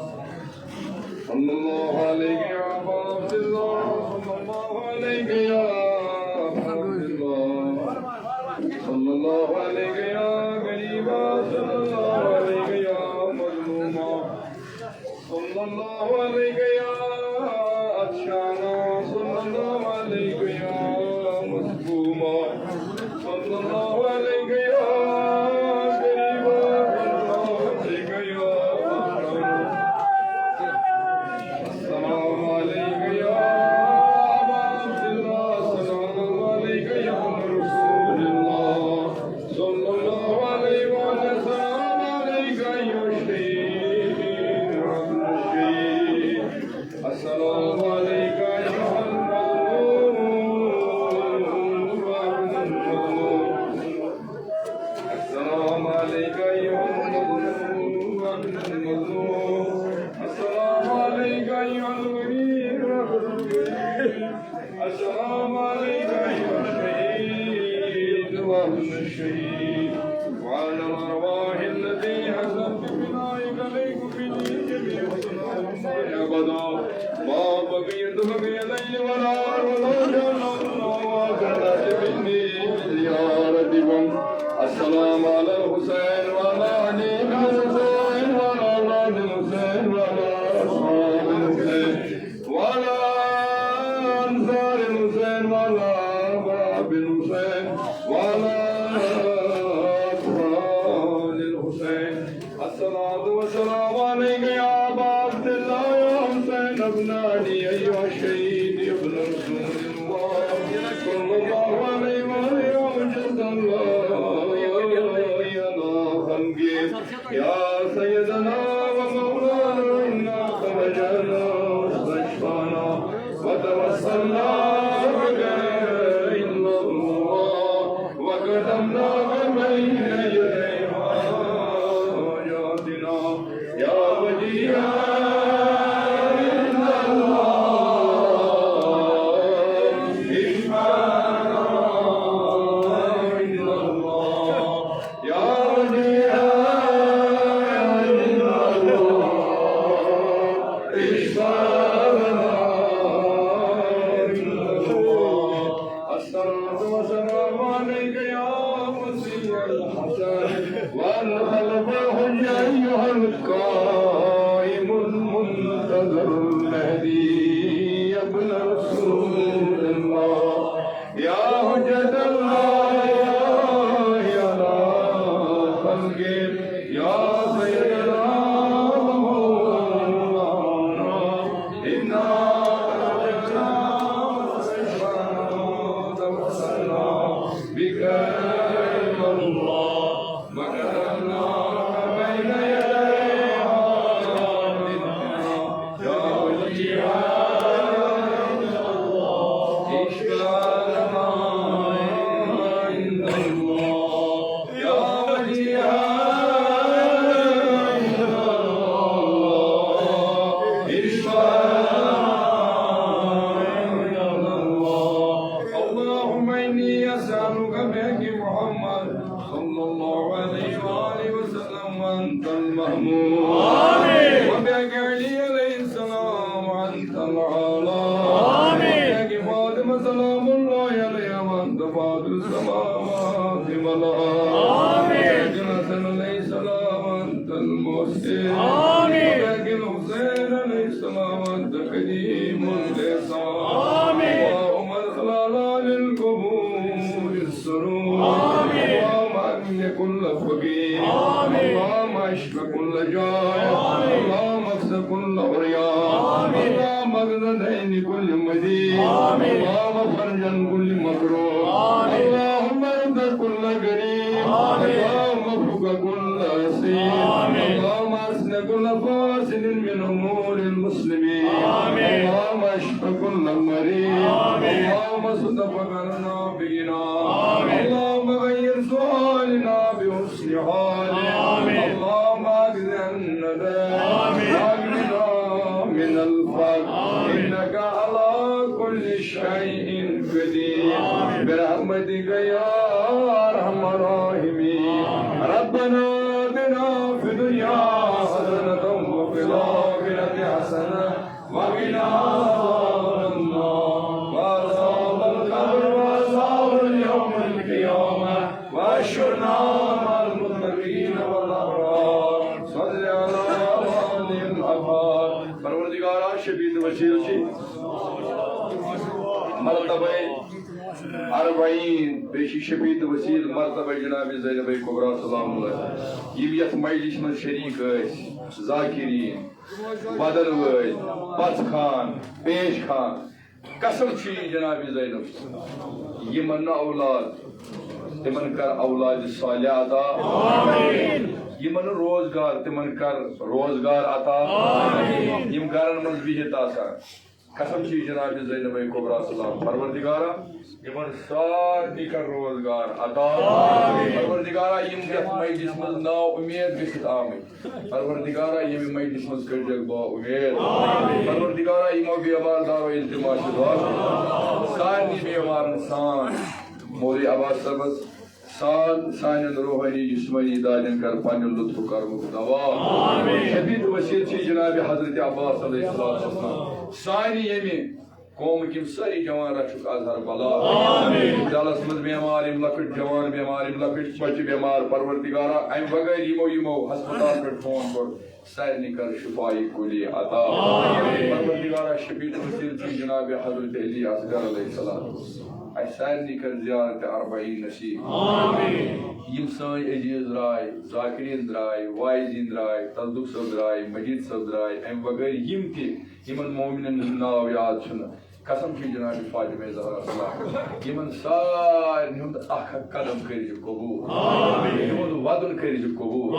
صلى الله عليك يا أبا عبد الله. صلى الله عليك يا أبا عبد الله. صلى الله عليك يا غريبا. صلى الله عليك يا مظلوما. صلى الله عليك يا عطشانا. صلى الله عليك يا مسقوما. صلى الله عليك يا غريبا. صلى الله عليك يا غفارا. السلام عليك يا أبا عبد الله. السلام عليك يا رسول الله. صلى الله عليه وسلم. السلام عليك يا شهيد وابن الشهيد. السلام عليك الصلاة والسلام عليك يا أبا عبد الله يا حسين ابن علي أيها الشهيد يا ابن رسول الله صلى الله عليه وآله يا حجة الله يا خلقي يا سيدنا ومولانا إنا رجعنا واستشفعنا وتوسلنا بك إلى الله وقدمنا بين يديها حاجاتنا يا وجيها عند الله اشفعنا عند الله يا وجيها عند الله اشفعنا عند الله الصلاة والسلام عليك يا وصي الحسن والخلف الحجة أيها القائم المنتظر المهدي يا ابن رسول الله يا حجة الله يا خلقه يا سيدنا مولانا إنا رجعنا واستشفعنا وتوسلنا بك إلى الله وكتبنا بين يديها يا وجيها عند الله اشفعنا عند الله يا وجيها عند الله اشفعنا عند الله اللهم إني أسألك بحق محمد صلى الله عليه وآله وسلم وأنت المحمود. آمين. وبحق علي عليه السلام وأنت الأعلى. آمين. وبحق فاطمة سلام الله عليها وأنت فاطر السماوات والأرض. آمين. وبحق الحسن عليه السلام وأنت المحسن. آمين. وبحق الحسين عليه السلام وأنت كريم الإحسان. آمين. اللهم ادخل على القبور السرور. آمين. اللهم أغن كل فقير. آمين. اللهم اشف كل جائع. آمين. اللهم اكس كل عريان. آمين. اللهم اقض دين كل مدين. آمين. اللهم فرج عن كل مكروه. آمين. اللهم ارض كل غريب. آمين. اللهم افك كل أسير. آمين. اللهم أصلح كل فاسد من أمور المسلمين. آمين. اللهم اشف كل مريض. آمين. اللهم سد فقرنا بغنى. آمين. اللهم غير سؤالنا بحسن حال. آمين. اللهم أجزنا الندى. آمين. أغننا من الفقر. آمين. إنك على كل شيء قدير. آمين. برحمتك يا أرحم الراحمين. آمين. ربنا آتنا في الدنيا حسنة وفي الآخرة حسنة وقنا عذاب النار وعذاب القبر وعذاب يوم القيامة واحشرنا مع المتقين والأبرار. صل على محمد الأبرار. پروردگارا شفیع وسیل چھ مرتبہ اربعین، بیٚیہِ چھِ شفیع وسیل مرتبہ جناب زینب کبریٰ سلام اللہ، یِم یتھ مجلس منٛز شریک ٲسۍ، ذاکرین، بدل وٲلۍ، پژھ خان، پیش خان، قسم چھُ یہِ جناب زینب، یِمن نہٕ اولاد، تِمن کر اولاد صالح عطا۔ یِمن نہٕ روزگار، تِمن کر روزگار عطا۔ یِم گرن منٛز بِہِتھ آسان، قسم چھُ یہِ جناب زینب کبریٰ سلام، پروردگارا، یِمن سارنٕے کر روزگار عطا۔ پروردگارا، یِم یتھ مجلس منٛز نا امید گٔژھِتھ آمٕتۍ، پروردگارا، ییٚمہِ مجلس منٛز کٔرۍزٮ۪کھ با امید۔ پروردگارا، یِمو بیمار دعوے التماس چھِ دعا کٔرِتھ۔ سارنٕے بیمارن سان مولوی عباس صٲبس سان سانٮ۪ن روحٲنی جسمٲنی دادٮ۪ن کر پننہِ لطف کرمُک دوا۔ شفیع وسیل چھِ جناب حضرت عباس علیہ السلام۔ سانہِ ییٚمہِ قومٕکۍ یِم سٲری جوان رچھُکھ از ہر بلا۔ آمین۔ دلس منٛز بیمار، یِم لۄکٕٹۍ جوان بیمار، یِم لۄکٕٹۍ بچہِ بیمار، پروردگارا، امہِ بغٲر یِمو یِمو ہسپتال پٮ۪ٹھ فون کوٚر، سارنٕے کر شفای کلی عطا۔ آمین۔ پروردگارا، شفیع وسیل چھُ جناب حضرت علی اصغر علیہ السلام۔ اَسہِ سارنٕے کٔر زیارت اربعین نصیب۔ یِم سٲنۍ عزیز درٛاے، ذاکرین درٛاے، واعظین درٛاے، تصدق صٲب درٛاے، مجید صٲب درٛاے، اَمہِ بغٲر یِم تہِ، یِمن مومنن ہُنٛد ناو یاد چھُنہٕ، قسم چھُ جناب فاطمہ زہرا صلی اللہ علیہ وسلم۔ یِمن سارنٕے ہُنٛد اکھ اکھ قدم کٔرۍزِ قبوٗل۔ یِہُنٛد وَدُن کٔرۍزِ قبوٗل۔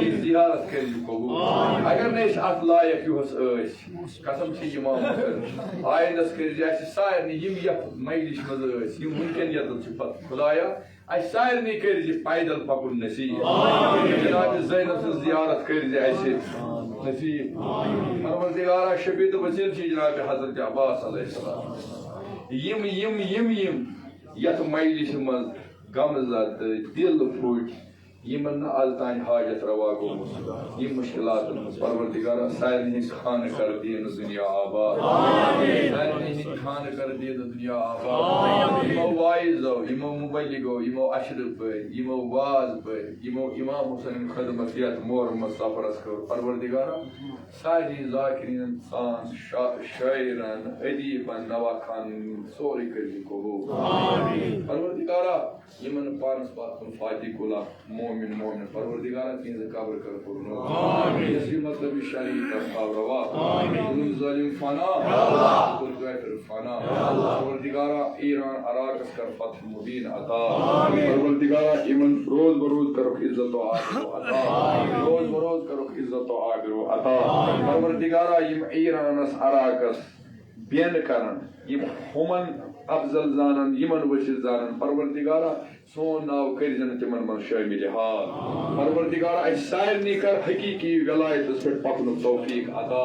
یہِ زیارت کٔرۍزِ قبوٗل۔ اگر نہٕ أسۍ اتھ لایق یُہُس ٲسۍ، قسم چھِ امام حسن، آیندس کٔرۍزِ اَسہِ سارنٕے یِم یتھ مجلس منٛز ٲسۍ، یِم وٕنکٮ۪ن ییٚتٮ۪تھ چھِ پتہٕ، خدایا، اَسہِ سارنٕے کٔرۍزِ پیدل پکُن نصیب۔ جناب زینب سٕنٛز زیارت کٔرۍزِ اَسہِ نصیب۔ پروردگارا، شفیع تہٕ وسیلہٕ چھِ جناب حضرت عباس علیہ السلام۔ یِم، یِم، یِم، یِم یتھ مجلسہِ منٛز غمزدٕ، دل پھُٹۍ، یِمن نہٕ از تام حاجت روا گوٚمُت، یِم مشکلاتن منٛز، پروردگارا، سارنٕے ہٕنٛدۍ خانہٕ کر دین دنیا آباد۔ سارنٕے ہٕنٛدۍ خانہٕ کر دین دنیا آباد۔ یِمو واعظو، یِمو مبلغو، یِمو اشرف بٲے، یِمو واز بٲے، یِمو امام حسن خدمت یتھ مورمس سفرس کٔر، پروردگارا، سارنٕے ذاکرین سان، شا-، شاعرن، ادیبن، نواخانن، سورُے کٔرۍزِ قبول۔ پروردگارا، یِمن پانس پتھ کُن فاتح کُلا، مومن، مومن، پروردگارا، تِہنٛزٕ قبر کر پُرنور۔ یۄس یہِ مطلب یہِ شریعت تس تھاو روا۔ ظلم ظالم فنا۔ کُل کافر فنا۔ پروردگارا، ایران عراقس کر فتح مبین عطا۔ پروردگارا، یِمن روز بروز کرُکھ عزت و آبرو عطا۔ روز بروز کرُکھ عزت و آبرو عطا۔ پروردگارا، یِم ایرانس عراقس بین کرن، یِم ہُمن افضل زانن، یِمن ؤسِتھ زانن، پروردگارا، سون ناو کٔرۍ زِ نہٕ تِمن منٛز شٲمِل حال۔ پروردگارا، اَسہِ سارنٕے کر حقیٖقی ولایتس پٮ۪ٹھ پکنُک توفیق عطا۔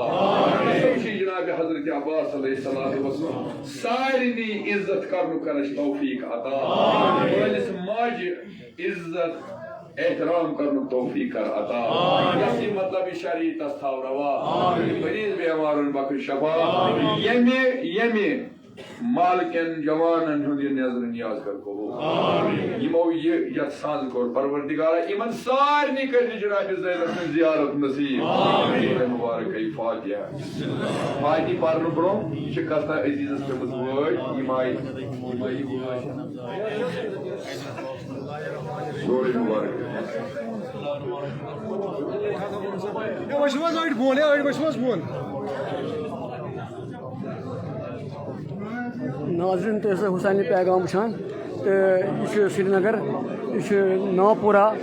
قسم چھِ جناب حضرت عباس علیہ الصلوۃ والسلام، سارنٕے عزت کرنُک کر اَسہِ توفیق عطا۔ مٲلِس ماجہِ عزت احترام کرنُک توفیق کر عطا۔ یۄس یہِ مطلب یہِ شریعت تس تھاو روا۔ یہِ مریض بیمارن بخش شفا۔ ییٚمہِ، ییٚمہِ مالکن جوانن ہُنٛد یہِ نظر نیاز کر قبول۔ یِمو یہِ یتھ ساز کوٚر، پروردگارا، یِمن سارنٕے کٔرۍ زِ جناب زینب سٕنٛز زیارت نصیب۔ مبارک فاتحہ۔ فاتحہ پرنہٕ برونٛہہ، یہِ چھِ کستا عزیزس پیمٕژ وٲج، یِم آیہِ، یِم آیہِ وٲج۔ سورُے مبارک۔ ہے، وۄنۍ چھُو حظ أڑۍ بۄن، ہے، أڑۍ وۄنۍ چھُو حظ بۄن۔ ناظرین، تُہۍ ٲسِو حسینی پیغام وٕچھان، تہٕ یہِ چھُ سرینگر، یہِ چھُ ناپورہ،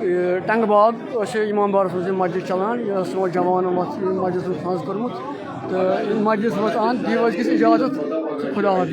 یہِ ٹنگ باغ، ٲس یہِ امام بارس منٛز یہِ مسجد چلان، یہِ ٲس تِمو جوانو وَتھ-، یہِ مسجد منٛز فنٛز کوٚرمُت، تہٕ یہِ مسجد منٛز آن دِیِو اَسہِ کِس اجازت، خدا حافظ۔